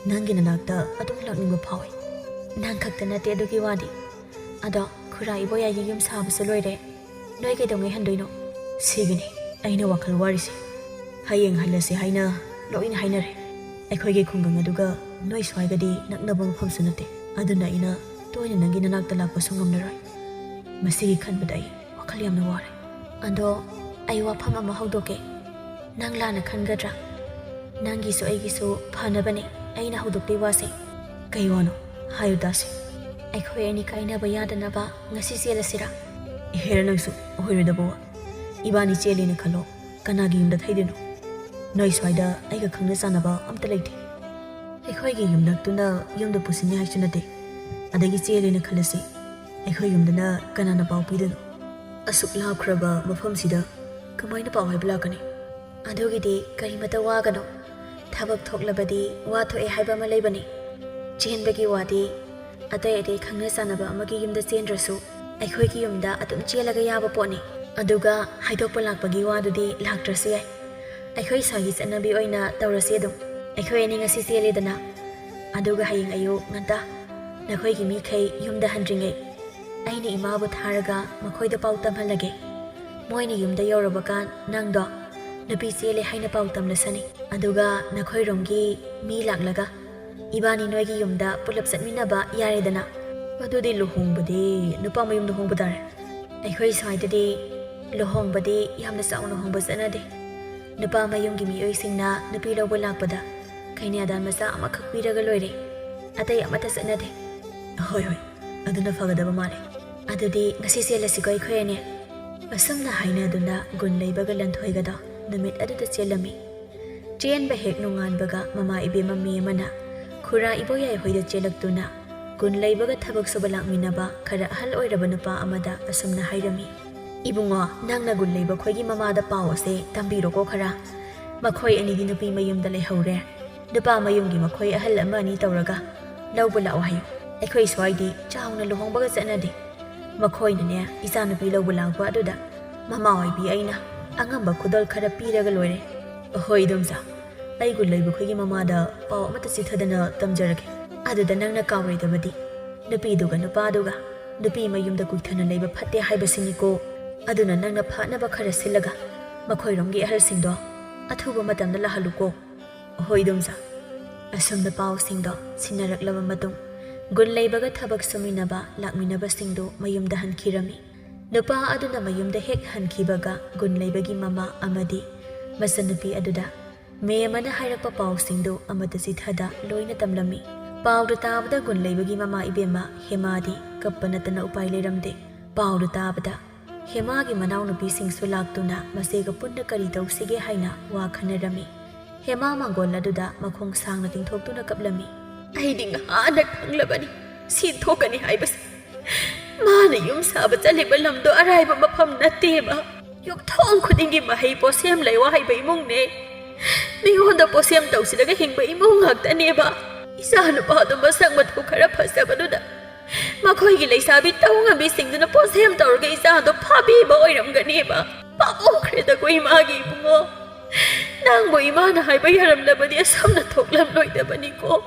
ꯅꯪꯒꯤ ꯅꯅꯥꯛꯇ ꯑꯗꯨꯝ ꯂꯥꯛꯅꯤꯡꯕ ꯐꯥꯎꯏ꯫" "ꯅꯪ ꯈꯛꯇ ꯅꯠꯇꯦ ꯑꯗꯨꯒꯤ ꯋꯥꯗꯤ꯫ ꯑꯗꯣ ꯈꯨꯔꯥ ꯏꯕꯣꯌꯥꯏꯒꯤ ꯌꯨꯝ ꯁꯥꯕꯁꯨ ꯂꯣꯏꯔꯦ꯫ ꯅꯣꯏ ꯀꯩꯗꯧꯉꯩ ꯍꯟꯗꯣꯏꯅꯣ?" "ꯁꯤꯒꯤꯅꯤ ꯑꯩꯅ ꯋꯥꯈꯜ ꯋꯥꯔꯤꯁꯦ꯫ ꯍꯌꯦꯡ ꯍꯜꯂꯁꯦ ꯍꯥꯏꯅ ꯂꯣꯏꯅ ꯍꯥꯏꯅꯔꯦ꯫ ꯑꯩꯈꯣꯏꯒꯤ ꯈꯨꯡꯒꯪ ꯑꯗꯨꯒ ꯅꯣꯏ ꯁ꯭ꯋꯥꯏꯒꯗꯤ ꯅꯛꯅꯕ ꯃꯐꯝꯁꯨ ꯅꯠꯇꯦ꯫ ꯑꯗꯨꯅ ꯑꯩꯅ ꯇꯣꯏꯅ ꯅꯪꯒꯤ ꯅꯅꯥꯛꯇ ꯂꯥꯛꯄꯁꯨ ꯉꯝꯂꯔꯣꯏ꯫ ꯃꯁꯤꯒꯤ ꯈꯟꯕꯗ ꯑꯩ ꯋꯥꯈꯜ ꯌꯥꯝꯅ ꯋꯥꯔꯦ꯫ ꯑꯗꯣ ꯑꯩ ꯋꯥꯐꯝ ꯑꯃ ꯍꯧꯗꯣꯛꯀꯦ꯫ ꯅꯪ ꯂꯥꯟꯅ ꯈꯟꯒꯗ꯭ꯔꯥ? ꯅꯪꯒꯤꯁꯨ ꯑꯩꯒꯤꯁꯨ ꯐꯅꯕꯅꯦ ꯑꯩꯅ ꯍꯧꯗꯣꯛꯇꯣꯏ ꯋꯥꯁꯦ꯫" "ꯀꯩ ꯋꯥꯅꯣ? ꯍꯥꯏꯌꯨ ꯇꯥꯁꯦ꯫" "ꯑꯩꯈꯣꯏ ꯑꯅꯤ ꯀꯥꯏꯅꯕ ꯌꯥꯗꯅꯕ ꯉꯁꯤ ꯆꯦꯜꯂꯁꯤꯔꯥ?" "ꯏꯍꯦꯔ, ꯅꯪꯁꯨ ꯑꯣꯏꯔꯣꯏꯗꯕ ꯋꯥ꯫ ꯏꯕꯥꯅꯤ ꯆꯦꯜꯂꯦꯅ ꯈꯜꯂꯣ, ꯀꯅꯥꯒꯤ ꯌꯨꯝꯗ ꯊꯩꯗꯣꯏꯅꯣ? ꯅꯣꯏ ꯁ꯭ꯋꯥꯏꯗ ꯑꯩꯒ ꯈꯪꯅ ꯆꯥꯟꯅꯕ ꯑꯝꯇ ꯂꯩꯇꯦ꯫ ꯑꯩꯈꯣꯏꯒꯤ ꯌꯨꯝꯂꯛꯇꯨꯅ ꯌꯨꯝꯗ ꯄꯨꯁꯤꯟꯅꯤ ꯍꯥꯏꯁꯨ ꯅꯠꯇꯦ꯫ ꯑꯗꯒꯤ ꯆꯦꯜꯂꯦꯅ ꯈꯜꯂꯁꯤ, ꯑꯩꯈꯣꯏ ꯌꯨꯝꯗꯅ ꯀꯅꯥꯅ ꯄꯥꯎ ꯄꯤꯗꯣꯏꯅꯣ? ꯑꯁꯨꯛ ꯂꯥꯞꯈ꯭ꯔꯕ ꯃꯐꯝꯁꯤꯗ ꯀꯃꯥꯏꯅ ꯄꯥꯎ ꯍꯥꯏꯕ ꯂꯥꯛꯀꯅꯤ?" "ꯑꯗꯨꯒꯤꯗꯤ ꯀꯔꯤꯃꯇ ꯋꯥꯒꯅꯨ꯫ ꯊꯕꯛ ꯊꯣꯛꯂꯕꯗꯤ ꯋꯥ ꯊꯣꯛꯑꯦ ꯍꯥꯏꯕ ꯑꯃ ꯂꯩꯕꯅꯤ꯫ ꯆꯦꯟꯕꯒꯤ ꯋꯥꯗꯤ ꯑꯇꯩ ꯑꯇꯩ ꯈꯪꯅ ꯆꯥꯟꯅꯕ ꯑꯃꯒꯤ ꯌꯨꯝꯗ ꯆꯦꯟꯗ꯭ꯔꯁꯨ ꯑꯩꯈꯣꯏꯒꯤ ꯌꯨꯝꯗ ꯑꯗꯨꯝ ꯆꯦꯜꯂꯒ ꯌꯥꯕ ꯄꯣꯠꯅꯤ꯫ ꯑꯗꯨꯒ ꯍꯥꯏꯗꯣꯛꯄ ꯂꯥꯛꯄꯒꯤ ꯋꯥꯗꯨꯗꯤ ꯂꯥꯛꯇ꯭ꯔꯁꯨ ꯌꯥꯏ꯫ ꯑꯩꯈꯣꯏ ꯁ꯭ꯋꯥꯏꯒꯤ ꯆꯠꯅꯕꯤ ꯑꯣꯏꯅ ꯇꯧꯔꯁꯤ ꯑꯗꯨꯝ꯫ ꯑꯩꯈꯣꯏ ꯑꯅꯤ ꯉꯁꯤ ꯆꯦꯜꯂꯦꯗꯅ, ꯑꯗꯨꯒ ꯍꯌꯦꯡ ꯑꯌꯨꯛ ꯉꯟꯇꯥ ꯅꯈꯣꯏꯒꯤ ꯃꯤꯈꯩ ꯌꯨꯝꯗ ꯍꯟꯗ꯭ꯔꯤꯉꯩ ꯑꯩꯅ ꯏꯃꯥꯕꯨ ꯊꯥꯔꯒ ꯃꯈꯣꯏꯗ ꯄꯥꯎ ꯇꯝꯍꯜꯂꯒꯦ꯫ ꯃꯣꯏꯅ ꯌꯨꯝꯗ ꯌꯧꯔꯕꯀꯥꯟ ꯅꯪꯗꯣ ꯅꯨꯄꯤ ꯆꯦꯜꯂꯦ ꯍꯥꯏꯅ ꯄꯥꯎ ꯇꯝꯂꯁꯅꯤ꯫ ꯑꯗꯨꯒ ꯅꯈꯣꯏꯔꯣꯝꯒꯤ ꯃꯤ ꯂꯥꯛꯂꯒ ꯏꯕꯥꯅꯤ ꯅꯣꯏꯒꯤ ꯌꯨꯝꯗ ꯄꯨꯂꯞ ꯆꯠꯃꯤꯟꯅꯕ ꯌꯥꯔꯦꯗꯅ꯫ ꯑꯗꯨꯗꯤ ꯂꯨꯍꯣꯡꯕꯗꯤ ꯅꯨꯄꯥ ꯃꯌꯨꯝꯗ ꯍꯣꯡꯕ ꯇꯥꯔꯦ꯫ ꯑꯩꯈꯣꯏ ꯁ꯭ꯋꯥꯏꯗꯗꯤ ꯂꯨꯍꯣꯡꯕꯗꯤ ꯌꯥꯝꯅ ꯆꯥꯎꯅ ꯍꯣꯡꯕ ꯆꯠꯅꯗꯦ꯫ ꯅꯨꯄꯥ ꯃꯌꯨꯝꯒꯤ ꯃꯤꯑꯣꯏꯁꯤꯡꯅ ꯅꯨꯄꯤ ꯂꯧꯕ ꯂꯥꯛꯄꯗ ꯀꯩꯅ꯭ꯌꯥꯗꯥꯟ ꯃꯆꯥ ꯑꯃꯈꯛ ꯄꯤꯔꯒ ꯂꯣꯏꯔꯦ꯫ ꯑꯇꯩ ꯑꯃꯠꯇ ꯆꯠꯅꯗꯦ꯫ ꯍꯣꯏ, ꯍꯣꯏ, ꯑꯗꯨꯅ ꯐꯒꯗꯕ ꯃꯥꯜꯂꯦ꯫ ꯑꯗꯨꯗꯤ ꯉꯁꯤ ꯆꯦꯜꯂꯁꯤꯀꯣ ꯑꯩꯈꯣꯏ ꯑꯅꯤ꯫ ꯑꯁꯨꯝꯅ ꯍꯥꯏꯅꯗꯨꯅ ꯒꯨꯟ ꯂꯩꯕꯒ ꯂꯟꯊꯣꯏꯒꯗꯣ ꯅꯨꯃꯤꯠ ꯑꯗꯨꯗ ꯆꯦꯜꯂꯝꯃꯤ꯫ ꯆꯦꯟꯕ ꯍꯦꯛ ꯅꯣꯡꯉꯥꯟꯕꯒ ꯃꯃꯥ ꯏꯕꯦꯝꯃ ꯃꯤ ꯑꯃꯅ ꯈꯨꯔꯥ ꯏꯕꯣꯌꯥꯏ ꯍꯣꯏꯗ ꯆꯦꯜꯂꯛꯇꯨꯅ ꯒꯨꯟ ꯂꯩꯕꯒ ꯊꯕꯛ ꯁꯨꯕ ꯂꯥꯛꯃꯤꯟꯅꯕ ꯈꯔ ꯑꯍꯜ ꯑꯣꯏꯔꯕ ꯅꯨꯄꯥ ꯑꯃꯗ ꯑꯁꯨꯝꯅ ꯍꯥꯏꯔꯝꯃꯤ, "ꯏꯕꯨꯡꯉꯣ, ꯅꯪꯅ ꯒꯨꯟ ꯂꯩꯕ ꯈꯣꯏꯒꯤ ꯃꯃꯥꯗ ꯄꯥꯎ ꯑꯁꯦ ꯇꯝꯕꯤꯔꯣꯀꯣ ꯈꯔ꯫ ꯃꯈꯣꯏ ꯑꯅꯤꯗꯤ ꯅꯨꯄꯤ ꯃꯌꯨꯝꯗ ꯂꯩꯍꯧꯔꯦ꯫ ꯅꯨꯄꯥ ꯃꯌꯨꯝꯒꯤ ꯃꯈꯣꯏ ꯑꯍꯜ ꯑꯃ ꯑꯅꯤ ꯇꯧꯔꯒ ꯂꯧꯕ ꯂꯥꯛꯑꯣ ꯍꯥꯏꯌꯨ꯫ ꯑꯩꯈꯣꯏ ꯁ꯭ꯋꯥꯏꯗꯤ ꯆꯥꯎꯅ ꯂꯨꯍꯣꯡꯕꯒ ꯆꯠꯅꯗꯦ꯫ ꯃꯈꯣꯏꯅꯅꯦ ꯏꯆꯥꯅꯨꯄꯤ ꯂꯧꯕ ꯂꯥꯛꯄ ꯑꯗꯨꯗ ꯃꯃꯥ ꯑꯣꯏꯕꯤ ꯑꯩꯅ ꯑꯉꯝꯕ ꯈꯨꯗꯣꯜ ꯈꯔ ꯄꯤꯔꯒ ꯂꯣꯏꯔꯦ꯫ ꯍꯣꯏ ꯏꯗꯣꯝꯆꯥ, ꯑꯩ ꯒꯨꯟ ꯂꯩꯕ ꯈꯣꯏꯒꯤ ꯃꯃꯥꯗ ꯄꯥꯎ ꯑꯃꯠꯇ ꯆꯤꯊꯗꯅ ꯇꯝꯖꯔꯒꯦ꯫ ꯑꯗꯨꯗ ꯅꯪꯅ ꯀꯥꯎꯔꯣꯏꯗꯕꯗꯤ ꯅꯨꯄꯤꯗꯨꯒ ꯅꯨꯄꯥꯗꯨꯒ ꯅꯨꯄꯤ ꯃꯌꯨꯝꯗ ꯀꯨꯏꯊꯅ ꯂꯩꯕ ꯐꯠꯇꯦ ꯍꯥꯏꯕꯁꯤꯅꯤꯀꯣ꯫ ꯑꯗꯨꯅ ꯅꯪꯅ ꯐꯅꯕ ꯈꯔ ꯁꯤꯜꯂꯒ ꯃꯈꯣꯏꯔꯣꯝꯒꯤ ꯑꯍꯜꯁꯤꯡꯗꯣ ꯑꯊꯨꯕ ꯃꯇꯝꯗ ꯂꯥꯛꯍꯜꯂꯨꯀꯣ꯫ ꯍꯣꯏ ꯏꯗꯣꯝꯆꯥ꯫ ꯑꯁꯨꯝꯅ ꯄꯥꯎꯁꯤꯡꯗꯣ ꯁꯤꯟꯅꯔꯛꯂꯕ ꯃꯇꯨꯡ ꯒꯨꯟ ꯂꯩꯕꯒ ꯊꯕꯛ ꯁꯨꯃꯤꯟꯅꯕ ꯂꯥꯛꯃꯤꯟꯅꯕꯁꯤꯡꯗꯨ ꯃꯌꯨꯝꯗ ꯍꯟꯈꯤꯔꯝꯃꯤ꯫ ꯅꯨꯄꯥ ꯑꯗꯨꯅ ꯃꯌꯨꯝꯗ ꯍꯦꯛ ꯍꯟꯈꯤꯕꯒ ꯒꯨꯟ ꯂꯩꯕꯒꯤ ꯃꯃꯥ ꯑꯃꯗꯤ ꯃꯆꯟꯅꯨꯄꯤ ꯑꯗꯨꯗ ꯃꯦꯝ ꯑꯃꯅ ꯍꯥꯏꯔꯛꯄ ꯄꯥꯎꯁꯤꯡꯗꯨ ꯑꯃꯠꯇ ꯆꯤꯊꯗ ꯂꯣꯏꯅ ꯇꯝꯂꯝꯃꯤ꯫ ꯄꯥꯎꯗꯨ ꯇꯥꯕꯗ ꯒꯨꯟ ꯂꯩꯕꯒꯤ ꯃꯃꯥ ꯏꯕꯦꯝꯃ ꯍꯦꯃꯥꯗꯤ ꯀꯞꯄ ꯅꯠꯇꯅ ꯎꯄꯥꯏ ꯂꯩꯔꯝꯗꯦ꯫ ꯄꯥꯎꯗꯨ ꯇꯥꯕꯗ ꯍꯦꯃꯥꯒꯤ ꯃꯅꯥꯎꯅꯨꯄꯤꯁꯤꯡꯁꯨ ꯂꯥꯛꯇꯨꯅ ꯃꯆꯦꯒ ꯄꯨꯟꯅ ꯀꯔꯤ ꯇꯧꯁꯤꯒꯦ ꯍꯥꯏꯅ ꯋꯥ ꯈꯟꯅꯔꯝꯃꯤ꯫ ꯍꯦꯃꯥ ꯃꯥꯡꯒꯣꯜ ꯑꯗꯨꯗ ꯃꯈꯣꯡ ꯁꯥꯡꯅ ꯇꯤꯡꯊꯣꯛꯇꯨꯅ ꯀꯞꯂꯝꯃꯤ꯫ "ꯑꯩꯗꯤ ꯉꯍꯥꯟꯅ ꯈꯪꯂꯕꯅꯤ ꯁꯤ ꯊꯣꯛꯀꯅꯤ ꯍꯥꯏꯕꯁꯦ꯫ ꯃꯥꯅ ꯌꯨꯝ ꯁꯥꯕ ꯆꯠꯂꯤꯕ ꯂꯝꯗꯣ ꯑꯔꯥꯏꯕ ꯃꯐꯝ ꯅꯠꯇꯦꯕ꯫ ꯌꯨꯝꯊꯣꯡ ꯈꯨꯗꯤꯡꯒꯤ ꯃꯍꯩ ꯄꯣꯠꯁꯦꯝ ꯂꯩꯋꯥ ꯍꯩꯕ ꯏꯃꯨꯡꯅꯦ꯫ ꯃꯤꯉꯣꯟꯗ ꯄꯣꯠꯁꯦꯝ ꯇꯧꯁꯤꯜꯂꯒ ꯍꯤꯡꯕ ꯏꯃꯨꯡ ꯉꯥꯛꯇꯅꯦꯕ꯫ ꯏꯆꯥ ꯅꯨꯄꯥꯗꯣ ꯃꯁꯛ ꯃꯇꯧ ꯈꯔ ꯐꯖꯕꯗꯨꯗ ꯃꯈꯣꯏꯒꯤ ꯂꯩꯁꯥꯕꯤ ꯇꯧꯉꯝꯕꯤꯁꯤꯡꯗꯨꯅ ꯄꯣꯠꯁꯦꯝ ꯇꯧꯔꯒ ꯏꯆꯥꯗꯣ ꯐꯥꯕꯤꯕ ꯑꯣꯏꯔꯝꯒꯅꯦꯕ꯫ ꯄꯥꯞ ꯑꯣꯏꯈ꯭ꯔꯦꯗꯀꯣ ꯏꯃꯥꯒꯤ ꯏꯕꯨꯡꯉꯣ꯫ ꯅꯪꯕꯨ ꯏꯃꯥꯅ ꯍꯥꯏꯕ ꯌꯥꯔꯝꯂꯕꯗꯤ ꯑꯁꯨꯝꯅ ꯊꯣꯛꯂꯝꯂꯣꯏꯗꯕꯅꯤꯀꯣ꯫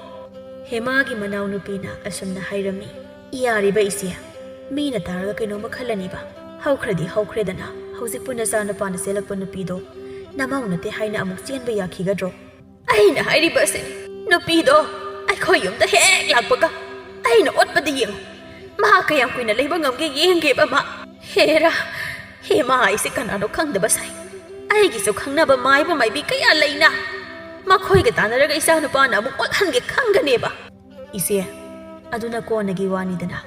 ꯍꯦꯃꯥꯒꯤ ꯃꯅꯥꯎꯅꯨꯄꯤꯅ ꯑꯁꯨꯝꯅ ꯍꯥꯏꯔꯝꯃꯤ, "ꯌꯥꯔꯤꯕ ꯏꯆꯦ, ꯃꯤꯅ ꯇꯥꯔꯒ ꯀꯩꯅꯣꯝꯃ ꯈꯜꯂꯅꯤꯕ꯫ ꯍꯧꯈ꯭ꯔꯗꯤ ꯍꯧꯈ꯭ꯔꯦꯗꯅ, ꯍꯧꯖꯤꯛꯄꯨ ꯅꯆꯥꯅꯨꯄꯥꯅ ꯆꯦꯜꯂꯛꯄ ꯅꯨꯄꯤꯗꯣ ꯅꯃꯧ ꯅꯠꯇꯦ ꯍꯥꯏꯅ ꯑꯃꯨꯛ ꯆꯦꯟꯕ ꯌꯥꯈꯤꯒꯗ꯭ꯔꯣ?" ꯑꯩꯅ ꯍꯥꯏꯔꯤꯕꯁꯦ, ꯅꯨꯄꯤꯗꯣ ꯑꯩꯈꯣꯏ ꯌꯨꯝꯗ ꯍꯦꯛ ꯂꯥꯛꯄꯒ ꯑꯩꯅ ꯑꯣꯠꯄꯗ ꯌꯦꯡꯉꯨ꯫ ꯃꯥ ꯀꯌꯥꯝ ꯀꯨꯏꯅ ꯂꯩꯕ ꯉꯝꯒꯦ ꯌꯦꯡꯒꯦꯕ ꯃꯥ꯫ ꯍꯦꯔꯥ, ꯍꯦꯃꯥ ꯍꯥꯏꯁꯦ ꯀꯅꯥꯅꯣ ꯈꯪꯗꯕ ꯁꯥꯏ꯫ ꯑꯩꯒꯤꯁꯨ ꯈꯪꯅꯕ ꯃꯥꯏꯕ ꯃꯥꯏꯕꯤ ꯀꯌꯥ ꯂꯩꯅ꯫ ꯃꯈꯣꯏꯒ ꯇꯥꯟꯅꯔꯒ ꯏꯆꯥꯅꯨꯄꯥꯅ ꯑꯃꯨꯛ ꯑꯣꯠꯍꯟꯒꯦ ꯈꯪꯒꯅꯦꯕ꯫ ꯏꯆꯦ, ꯑꯗꯨꯅ ꯀꯣꯟꯅꯒꯤ ꯋꯥꯅꯤꯗꯅ꯫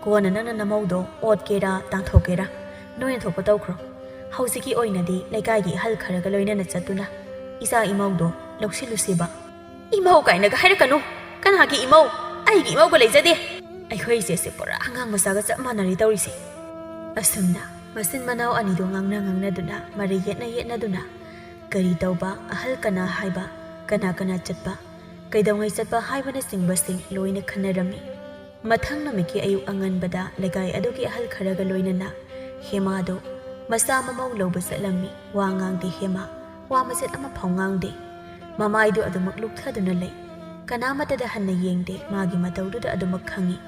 ꯀꯣꯟꯅ ꯅꯪꯅ ꯅꯃꯧꯗꯣ ꯑꯣꯠꯀꯦꯔꯥ ꯇꯥꯟꯊꯣꯛꯀꯦꯔꯥ, ꯅꯣꯏꯅ ꯊꯣꯛꯄ ꯇꯧꯈ꯭ꯔꯣ꯫ ꯍꯧꯖꯤꯛꯀꯤ ꯑꯣꯏꯅꯗꯤ ꯂꯩꯀꯥꯏꯒꯤ ꯑꯍꯜ ꯈꯔꯒ ꯂꯣꯏꯅꯅ ꯆꯠꯇꯨꯅ ꯏꯆꯥ ꯏꯃꯧꯗꯣ ꯂꯧꯁꯤꯜꯂꯨꯁꯤꯕ꯫ ꯏꯃꯧ ꯀꯥꯏꯅꯒ ꯍꯥꯏꯔꯛꯀꯅꯨ꯫ ꯀꯅꯥꯒꯤ ꯏꯃꯧ? ꯑꯩꯒꯤ ꯏꯃꯧꯒ ꯂꯩꯖꯗꯦ꯫ ꯑꯩꯈꯣꯏ ꯏꯆꯦꯁꯦ ꯄꯨꯔꯥ ꯑꯉꯥꯡ ꯃꯆꯥꯒ ꯆꯞ ꯃꯥꯟꯅꯔꯦ ꯇꯧꯔꯤꯁꯦ꯫ ꯑꯁꯨꯝꯅ ꯃꯆꯤꯟ ꯃꯅꯥꯎ ꯑꯅꯤꯗꯣ ꯉꯥꯡꯅ ꯉꯥꯡꯅꯗꯨꯅ, ꯃꯔꯩ ꯌꯦꯠꯅ ꯌꯦꯠꯅꯗꯨꯅ, ꯀꯔꯤ ꯇꯧꯕ, ꯑꯍꯜ ꯀꯅꯥ ꯍꯥꯏꯕ, ꯀꯅꯥ ꯀꯅꯥ ꯆꯠꯄ, ꯀꯩꯗꯧꯉꯩ ꯆꯠꯄ ꯍꯥꯏꯕꯅꯆꯤꯡꯕꯁꯤꯡ ꯂꯣꯏꯅ ꯈꯟꯅꯔꯝꯃꯤ꯫ ꯃꯊꯪ ꯅꯨꯃꯤꯠꯀꯤ ꯑꯌꯨꯛ ꯑꯉꯟꯕꯗ ꯂꯩꯀꯥꯏ ꯑꯗꯨꯒꯤ ꯑꯍꯜ ꯈꯔꯒ ꯂꯣꯏꯅꯅ ꯍꯦꯃꯥꯗꯣ ꯃꯆꯥ ꯃꯃꯧ ꯂꯧꯕ ꯆꯠꯂꯝꯃꯤ꯫ ꯋꯥ ꯉꯥꯡꯗꯦ ꯍꯦꯃꯥ, ꯋꯥ ꯃꯆꯦꯠ ꯑꯃꯐꯥꯎ ꯉꯥꯡꯗꯦ꯫ ꯃꯃꯥꯏꯗꯨ ꯑꯗꯨꯃꯛ ꯂꯨꯞꯊꯗꯨꯅ ꯂꯩ꯫ ꯀꯅꯥꯃꯠꯇꯗ ꯍꯟꯅ ꯌꯦꯡꯗꯦ꯫ ꯃꯥꯒꯤ ꯃꯇꯧꯗꯨꯗ ꯑꯗꯨꯃꯛ ꯈꯪꯏ꯫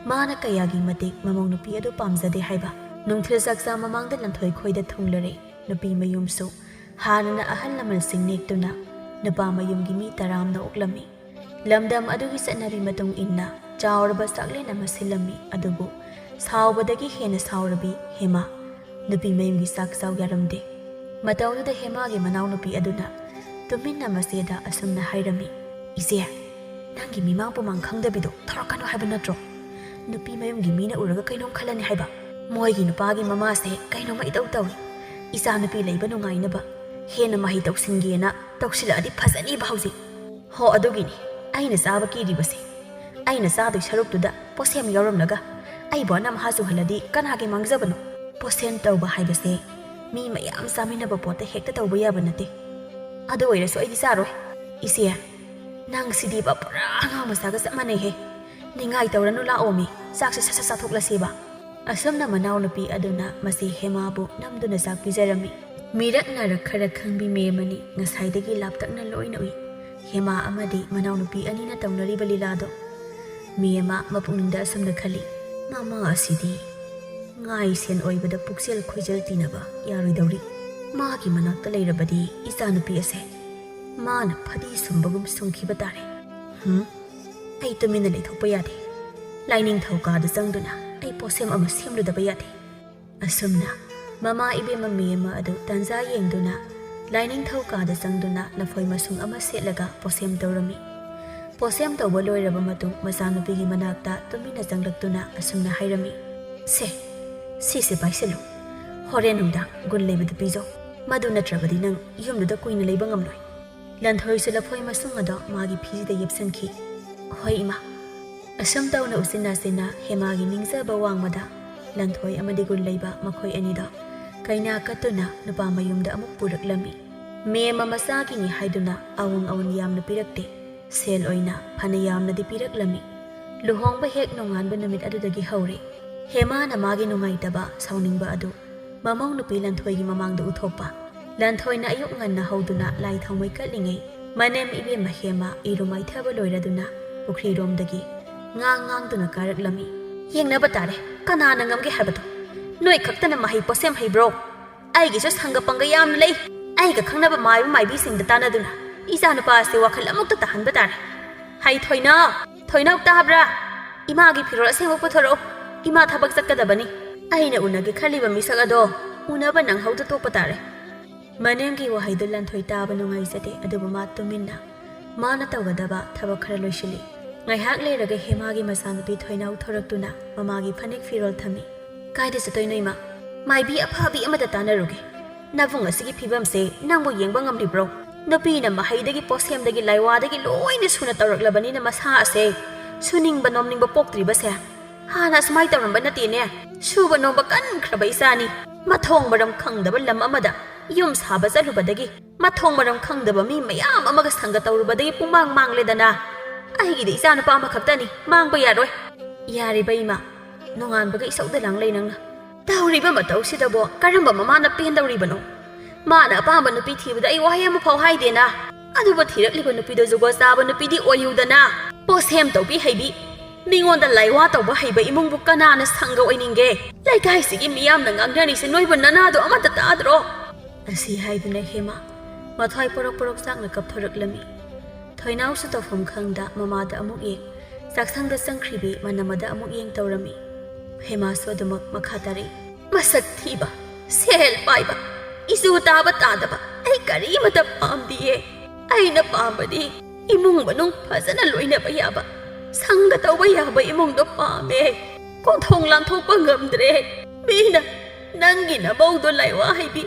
ꯃꯥꯅ ꯀꯌꯥꯒꯤ ꯃꯇꯤꯛ ꯃꯃꯧ ꯅꯨꯄꯤ ꯑꯗꯨ ꯄꯥꯝꯖꯗꯦ ꯍꯥꯏꯕ꯫ ꯅꯨꯡꯊꯤꯜ ꯆꯥꯛꯆꯥ ꯃꯃꯥꯡꯗ ꯂꯟꯊꯣꯏ ꯈꯣꯏꯗ ꯊꯨꯡꯂꯔꯦ꯫ ꯅꯨꯄꯤ ꯃꯌꯨꯝꯁꯨ ꯍꯥꯟꯅꯅ ꯑꯍꯜ ꯂꯃꯟꯁꯤꯡ ꯅꯦꯛꯇꯨꯅ ꯅꯨꯄꯥ ꯃꯌꯨꯝꯒꯤ ꯃꯤ ꯇꯔꯥꯝꯅ ꯑꯣꯛꯂꯝꯃꯤ꯫ ꯂꯝꯗꯝ ꯑꯗꯨꯒꯤ ꯆꯠꯅꯕꯤ ꯃꯇꯨꯡ ꯏꯟꯅ ꯆꯥꯎꯔꯕ ꯆꯥꯛꯂꯦꯟ ꯑꯃ ꯁꯤꯜꯂꯝꯃꯤ꯫ ꯑꯗꯨꯕꯨ ꯁꯥꯎꯕꯗꯒꯤ ꯍꯦꯟꯅ ꯁꯥꯎꯔꯕꯤ ꯍꯦꯃꯥ꯫ ꯅꯨꯄꯤ ꯃꯌꯨꯝꯒꯤ ꯆꯥꯛ ꯆꯥꯎ ꯌꯥꯔꯝꯗꯦ꯫ ꯃꯇꯧꯗꯨꯗ ꯍꯦꯃꯥꯒꯤ ꯃꯅꯥꯎꯅꯨꯄꯤ ꯑꯗꯨꯅ ꯇꯨꯃꯤꯟꯅ ꯃꯆꯦꯗ ꯑꯁꯨꯝꯅ ꯍꯥꯏꯔꯝꯃꯤ, "ꯏꯆꯦ, ꯅꯪꯒꯤ ꯃꯤꯃꯥꯡ ꯄꯨꯃꯥꯡ ꯈꯪꯗꯕꯤꯗꯣ ꯇꯧꯔꯛꯀꯅꯨ ꯍꯥꯏꯕ ꯅꯠꯇ꯭ꯔꯣ? ꯅꯨꯄꯤ ꯃꯌꯨꯝꯒꯤ ꯃꯤꯅ ꯎꯔꯒ ꯀꯩꯅꯣꯝ ꯈꯜꯂꯅꯤ ꯍꯥꯏꯕ꯫ ꯃꯣꯏꯒꯤ ꯅꯨꯄꯥꯒꯤ ꯃꯃꯥꯁꯦ ꯀꯩꯅꯣꯝꯃ ꯏꯇꯧ ꯇꯧꯏ꯫ ꯏꯆꯥ ꯅꯨꯄꯤ ꯂꯩꯕ ꯅꯨꯡꯉꯥꯏꯅꯕ ꯍꯦꯟꯅ ꯃꯍꯩ ꯇꯧꯁꯤꯟꯒꯦꯅ ꯇꯧꯁꯤꯜꯂꯛꯑꯗꯤ ꯐꯖꯅꯤꯕ ꯍꯧꯖꯤꯛ꯫ ꯍꯣ, ꯑꯗꯨꯒꯤꯅꯤ ꯑꯩꯅ ꯆꯥꯕ ꯀꯤꯔꯤꯕꯁꯦ꯫ ꯑꯩꯅ ꯆꯥꯗꯣꯏ ꯁꯔꯨꯛꯇꯨꯗ ꯄꯣꯠꯁꯦꯝ ꯌꯥꯎꯔꯝꯂꯒ ꯑꯩꯕꯨ ꯑꯅꯝꯍꯥ ꯆꯨꯍꯜꯂꯗꯤ ꯀꯅꯥꯒꯤ ꯃꯥꯡꯖꯕꯅꯣ? ꯄꯣꯠꯁꯦꯝ ꯇꯧꯕ ꯍꯥꯏꯕꯁꯦ ꯃꯤ ꯃꯌꯥꯝ ꯆꯥꯃꯤꯟꯅꯕ ꯄꯣꯠꯇ ꯍꯦꯛꯇ ꯇꯧꯕ ꯌꯥꯕ ꯅꯠꯇꯦ꯫ ꯑꯗꯨ ꯑꯣꯏꯔꯁꯨ ꯑꯩꯗꯤ ꯆꯥꯔꯣꯏ꯫" "ꯏꯆꯦ, ꯅꯪ ꯁꯤꯗꯤꯕ ꯄꯨꯔꯥ ꯑꯉꯥꯡ ꯃꯆꯥꯒ ꯆꯞ ꯃꯥꯟꯅꯩꯍꯦ꯫ "ꯅꯤꯡꯉꯥꯏ ꯇꯧꯔꯅꯨ, ꯂꯥꯛꯑꯣꯃꯤ, ꯆꯥꯛꯁꯦ ꯁꯠ ꯁꯠ ꯆꯥꯊꯣꯛꯂꯁꯦꯕ"꯫ ꯑꯁꯨꯝꯅ ꯃꯅꯥꯎꯅꯨꯄꯤ ꯑꯗꯨꯅ ꯃꯆꯦ ꯍꯦꯃꯥꯕꯨ ꯅꯝꯗꯨꯅ ꯆꯥꯛ ꯄꯤꯖꯔꯝꯃꯤ꯫ ꯃꯤꯔꯛ ꯅꯥꯔꯛ ꯈꯔ ꯈꯪꯕꯤ ꯃꯦꯝ ꯑꯅꯤ ꯉꯁꯥꯏꯗꯒꯤ ꯂꯥꯞꯇꯛꯅ ꯂꯣꯏꯅ ꯎꯏ꯫ ꯍꯦꯃꯥ ꯑꯃꯗꯤ ꯃꯅꯥꯎꯅꯨꯄꯤ ꯑꯅꯤꯅ ꯇꯧꯅꯔꯤꯕ ꯂꯤꯂꯥꯗꯣ꯫ ꯃꯦꯝ ꯑꯃ ꯃꯄꯨꯛꯅꯤꯡꯗ ꯑꯁꯨꯝꯅ ꯈꯜꯂꯤ, "ꯃꯃꯥ ꯑꯁꯤꯗꯤ ꯉꯥꯏ ꯁꯦꯟ ꯑꯣꯏꯕꯗ ꯄꯨꯛꯆꯦꯜ ꯈꯣꯏꯖꯦꯜ ꯇꯤꯟꯅꯕ ꯌꯥꯔꯣꯏꯗꯧꯔꯤ꯫ ꯃꯥꯒꯤ ꯃꯅꯥꯛꯇ ꯂꯩꯔꯕꯗꯤ ꯏꯆꯥꯅꯨꯄꯤ ꯑꯁꯦ ꯃꯥꯅ ꯐꯗꯤ ꯁꯨꯝꯕꯒꯨꯝ ꯁꯨꯝꯈꯤꯕ ꯇꯥꯔꯦ꯫ ꯍꯨꯝ, ꯑꯩ ꯇꯨꯃꯤꯟꯅ ꯂꯩꯊꯣꯛꯄ ꯌꯥꯗꯦ꯫ ꯂꯥꯏꯅꯤꯡꯊꯧ ꯀꯥꯗ ꯆꯪꯗꯨꯅ ꯑꯩ ꯄꯣꯠꯁꯦꯝ ꯑꯃ ꯁꯦꯝꯂꯨꯗꯕ ꯌꯥꯗꯦ"꯫ ꯑꯁꯨꯝꯅ ꯃꯃꯥ ꯏꯕꯦꯝꯃ ꯃꯦꯝ ꯑꯃ ꯑꯗꯨ ꯇꯥꯟꯖꯥ ꯌꯦꯡꯗꯨꯅ ꯂꯥꯏꯅꯤꯡꯊꯧ ꯀꯥꯗ ꯆꯪꯗꯨꯅ ꯂꯐꯣꯏ ꯃꯁꯨꯡ ꯑꯃ ꯁꯦꯠꯂꯒ ꯄꯣꯠꯁꯦꯝ ꯇꯧꯔꯝꯃꯤ꯫ ꯄꯣꯠꯁꯦꯝ ꯇꯧꯕ ꯂꯣꯏꯔꯕ ꯃꯇꯨꯡ ꯃꯆꯥꯅꯨꯄꯤꯒꯤ ꯃꯅꯥꯛꯇ ꯇꯨꯃꯤꯟꯅ ꯆꯪꯂꯛꯇꯨꯅ ꯑꯁꯨꯝꯅ ꯍꯥꯏꯔꯝꯃꯤ, "ꯁꯦ, ꯁꯤꯁꯦ ꯄꯥꯏꯁꯤꯜꯂꯨ꯫ ꯍꯣꯔꯦꯟ ꯅꯨꯡꯗꯥꯡ ꯒꯨꯟ ꯂꯩꯕꯗ ꯄꯤꯖꯧ꯫ ꯃꯗꯨ ꯅꯠꯇ꯭ꯔꯕꯗꯤ ꯅꯪ ꯌꯨꯝꯗꯨꯗ ꯀꯨꯏꯅ ꯂꯩꯕ ꯉꯝꯂꯣꯏ"꯫ ꯂꯟꯊꯣꯏꯁꯨ ꯂꯐꯣꯏ ꯃꯁꯨꯡ ꯑꯗꯣ ꯃꯥꯒꯤ ꯐꯤꯁꯤꯗ ꯌꯦꯞꯁꯟꯈꯤ꯫ "ꯍꯣꯏ, ꯏꯃꯥ"꯫ ꯑꯁꯨꯝ ꯇꯧꯅ ꯎꯆꯤꯟ ꯅꯥꯆꯤꯟꯅ ꯍꯦꯃꯥꯒꯤ ꯅꯤꯡꯖꯕ ꯋꯥꯡꯃꯗ ꯂꯟꯊꯣꯏ ꯑꯃꯗꯤ ꯒꯨꯟ ꯂꯩꯕ ꯃꯈꯣꯏ ꯑꯅꯤꯗꯣ ꯀꯩꯅꯥ ꯀꯠꯇꯨꯅ ꯅꯨꯄꯥ ꯃꯌꯨꯝꯗ ꯑꯃꯨꯛ ꯄꯨꯔꯛꯂꯝꯃꯤ꯫ ꯃꯦꯝꯃ ꯃꯆꯥꯒꯤꯅꯤ ꯍꯥꯏꯗꯨꯅ ꯑꯋꯨꯡ ꯑꯋꯨꯟ ꯌꯥꯝꯅ ꯄꯤꯔꯛꯇꯦ꯫ ꯁꯦꯜ ꯑꯣꯏꯅ ꯐꯅ ꯌꯥꯝꯅꯗꯤ ꯄꯤꯔꯛꯂꯝꯃꯤ꯫ ꯂꯨꯍꯣꯡꯕ ꯍꯦꯛ ꯅꯣꯡꯉꯥꯟꯕ ꯅꯨꯃꯤꯠ ꯑꯗꯨꯗꯒꯤ ꯍꯧꯔꯦ ꯍꯦꯃꯥꯅ ꯃꯥꯒꯤ ꯅꯨꯡꯉꯥꯏꯇꯕ, ꯁꯥꯎꯅꯤꯡꯕ ꯑꯗꯨ ꯃꯃꯧ ꯅꯨꯄꯤ ꯂꯟꯊꯣꯏꯒꯤ ꯃꯃꯥꯡꯗ ꯎꯠꯊꯣꯛꯄ꯫ ꯂꯟꯊꯣꯏꯅ ꯑꯌꯨꯛ ꯉꯟꯅ ꯍꯧꯗꯨꯅ ꯂꯥꯏ ꯊꯥꯎꯃꯩ ꯀꯠꯂꯤꯉꯩ, ꯃꯅꯦꯝ ꯏꯕꯦꯝꯃ ꯍꯦꯃ ꯏꯔꯨ ꯃꯥꯏꯊꯕ ꯂꯣꯏꯔꯗꯨꯅ ꯄꯨꯈ꯭ꯔꯤꯔꯣꯝꯗꯒꯤ ꯉꯥꯡ ꯉꯥꯡꯗꯨꯅ ꯀꯥꯔꯛꯂꯝꯃꯤ꯫ "ꯌꯦꯡꯅꯕ ꯇꯥꯔꯦ, ꯀꯅꯥꯅ ꯉꯝꯒꯦ ꯍꯥꯏꯕꯗꯣ꯫ ꯅꯣꯏ ꯈꯛꯇꯅ ꯃꯍꯩ ꯄꯣꯠꯁꯦꯝ ꯍꯩꯕ꯭ꯔꯣ? ꯑꯩꯒꯤꯁꯨ ꯁꯪꯒ ꯄꯪꯒ ꯌꯥꯝꯅ ꯂꯩ꯫ ꯑꯩꯒ ꯈꯪꯅꯕ ꯃꯥꯏꯕ ꯃꯥꯏꯕꯤꯁꯤꯡꯗ ꯇꯥꯟꯅꯗꯨꯅ ꯏꯆꯥꯅꯨꯄꯥ ꯑꯁꯤ ꯋꯥꯈꯜ ꯑꯃꯨꯛꯇ ꯇꯥꯍꯟꯕ ꯇꯥꯔꯦ꯫ ꯍꯩ ꯊꯣꯏꯅꯥꯎ, ꯊꯣꯏꯅꯥꯎ ꯇꯥꯕ꯭ꯔꯥ? ꯏꯃꯥꯒꯤ ꯐꯤꯔꯣꯜ ꯑꯁꯦꯡꯕ ꯄꯨꯊꯣꯔꯛꯑꯣ꯫ ꯏꯃꯥ ꯊꯕꯛ ꯆꯠꯀꯗꯕꯅꯤ꯫ ꯑꯩꯅ ꯎꯅꯒꯦ ꯈꯜꯂꯤꯕ ꯃꯤꯁꯛ ꯑꯗꯣ ꯎꯅꯕ ꯅꯪꯍꯧꯗ ꯇꯣꯛꯄ ꯇꯥꯔꯦ"꯫ ꯃꯅꯦꯝꯒꯤ ꯋꯥꯍꯩꯗꯨ ꯂꯟꯊꯣꯏ ꯇꯥꯕ ꯅꯨꯡꯉꯥꯏꯖꯗꯦ, ꯑꯗꯨꯕꯨ ꯃꯥ ꯇꯨꯃꯤꯟꯅ ꯃꯥꯅ ꯇꯧꯒꯗꯕ ꯊꯕꯛ ꯈꯔ ꯂꯣꯏꯁꯤꯜꯂꯤ꯫ ꯉꯥꯏꯍꯥꯛ ꯂꯩꯔꯒ ꯍꯦꯃꯥꯒꯤ ꯃꯆꯥꯅꯨꯄꯤ ꯊꯣꯏꯅꯥꯎ ꯊꯣꯔꯛꯇꯨꯅ ꯃꯃꯥꯒꯤ ꯐꯅꯦꯛ ꯐꯤꯔꯣꯜ ꯊꯝꯃꯤ꯫ "ꯀꯥꯏꯗ ꯆꯠꯇꯣꯏꯅꯣ, ꯏꯃꯥ? ꯃꯥꯏꯕꯤ ꯑꯐꯕꯤ ꯑꯃꯗ ꯇꯥꯟꯅꯔꯨꯒꯦ꯫ ꯅꯕꯨꯡ ꯑꯁꯤꯒꯤ ꯐꯤꯕꯝꯁꯦ ꯅꯪꯕꯨ ꯌꯦꯡꯕ ꯉꯝꯂꯤꯕ꯭ꯔꯣ? ꯅꯨꯄꯤꯅ ꯃꯍꯩꯗꯒꯤ, ꯄꯣꯠꯁꯦꯝꯗꯒꯤ, ꯂꯥꯏꯋꯥꯗꯒꯤ ꯂꯣꯏꯅ ꯁꯨꯅ ꯇꯧꯔꯛꯂꯕꯅꯤꯅ ꯃꯁꯥ ꯑꯁꯦ ꯁꯨꯅꯤꯡꯕ ꯅꯣꯝꯅꯤꯡꯕ ꯄꯣꯛꯇ꯭ꯔꯤꯕꯁꯦ꯫ ꯍꯥꯟꯅ ꯑꯁꯨꯃꯥꯏ ꯇꯧꯔꯝꯕ ꯅꯠꯇꯦꯅꯦ꯫ ꯁꯨꯕ ꯅꯣꯝꯕ ꯀꯟꯈ꯭ꯔꯕ ꯏꯆꯥꯅꯤ꯫ ꯃꯊꯣꯡ ꯃꯔꯝ ꯈꯪꯗꯕ ꯂꯝ ꯑꯃꯗ ꯌꯨꯝ ꯁꯥꯕ ꯆꯠꯂꯨꯕꯗꯒꯤ, ꯃꯊꯣꯡ ꯃꯔꯝ ꯈꯪꯗꯕ ꯃꯤ ꯃꯌꯥꯝ ꯑꯃꯒ ꯁꯪꯒ ꯇꯧꯔꯨꯕꯗꯒꯤ ꯄꯨꯡꯃꯥꯡ ꯃꯥꯡꯂꯦꯗꯅ꯫ ꯑꯩꯒꯤꯗꯤ ꯏꯆꯥꯅꯨꯄꯥ ꯑꯃꯈꯛꯇꯅꯤ, ꯃꯥꯡꯕ ꯌꯥꯔꯣꯏ꯫ ꯌꯥꯔꯤꯕ ꯏꯃꯥ, ꯅꯣꯡꯉꯥꯟꯕꯒ ꯏꯁꯧꯗ ꯂꯥꯡ ꯂꯩ ꯅꯪꯅ꯫ ꯇꯧꯔꯤꯕ ꯃꯇꯧꯁꯤꯗꯕꯣ ꯀꯔꯝꯕ ꯃꯃꯥꯅ ꯄꯦꯟꯗꯧꯔꯤꯕꯅꯣ? ꯃꯥꯅ ꯑꯄꯥꯝꯕ ꯅꯨꯄꯤ ꯊꯤꯕꯗ ꯑꯩ ꯋꯥꯍꯩ ꯑꯃꯐꯥꯎ ꯍꯥꯏꯗꯦꯅ꯫ ꯑꯗꯨꯕꯨ ꯊꯤꯔꯛꯂꯤꯕ ꯅꯨꯄꯤꯗꯣ ꯖꯨꯒꯣꯠ ꯆꯥꯕ ꯅꯨꯄꯤꯗꯤ ꯑꯣꯏꯌꯨꯗꯅ꯫ ꯄꯣꯠꯁꯦꯝ ꯇꯧꯕꯤ ꯍꯩꯕꯤ, ꯃꯤꯉꯣꯟꯗ ꯂꯥꯏꯋꯥ ꯇꯧꯕ ꯍꯩꯕ ꯏꯃꯨꯡꯕꯨ ꯀꯅꯥꯅ ꯁꯪꯒ ꯑꯣꯏꯅꯤꯡꯒꯦ? ꯂꯩꯀꯥꯏꯁꯤꯒꯤ ꯃꯤꯌꯥꯝꯅ ꯉꯥꯡꯅꯔꯤꯁꯦ ꯅꯣꯏꯕꯨ ꯅꯅꯥꯗꯣ ꯑꯃꯠꯇ ꯇꯥꯗ꯭ꯔꯣ? ꯑꯁꯤ ꯍꯥꯏꯗꯨꯅ ꯍꯦꯃꯥ ꯃꯊ꯭ꯋꯥꯏ ꯄꯣꯔꯣꯛ ꯄꯣꯔꯣꯛ ꯆꯥꯛꯅ ꯀꯞꯊꯣꯔꯛꯂꯝꯃꯤ꯫ ꯊꯣꯏꯅꯥꯎꯁꯨ ꯇꯧꯐꯝ ꯈꯪꯗ ꯃꯃꯥꯗ ꯑꯃꯨꯛ ꯌꯦꯡ, ꯆꯥꯛꯁꯪꯗ ꯆꯪꯈ꯭ꯔꯤꯕꯤ ꯃꯅꯝꯃꯗ ꯑꯃꯨꯛ ꯌꯦꯡ ꯇꯧꯔꯝꯃꯤ꯫ ꯍꯦꯃꯥꯁꯨ ꯑꯗꯨꯃꯛ ꯃꯈꯥ ꯇꯥꯔꯛꯏ꯫ ꯃꯁꯛ ꯊꯤꯕ, ꯁꯦꯜ ꯄꯥꯏꯕ, ꯏꯆꯨ ꯇꯥꯕ ꯇꯥꯗꯕ ꯑꯩ ꯀꯔꯤꯃꯇ ꯄꯥꯝꯗꯤꯌꯦ꯫ ꯑꯩꯅ ꯄꯥꯝꯕꯗꯤ ꯏꯃꯨꯡ ꯃꯅꯨꯡ ꯐꯖꯅ ꯂꯣꯏꯅꯕ ꯌꯥꯕ, ꯁꯪꯒ ꯇꯧꯕ ꯌꯥꯕ ꯏꯃꯨꯡꯗꯣ ꯄꯥꯝꯃꯦ꯫ ꯀꯣꯟꯊꯣꯡ ꯂꯥꯟꯊꯣꯛꯄ ꯉꯝꯗ꯭ꯔꯦ꯫ ꯃꯤꯅ "ꯅꯪꯒꯤ ꯅꯃꯧꯗꯣ ꯂꯥꯏꯋꯥ ꯍꯩꯕꯤ,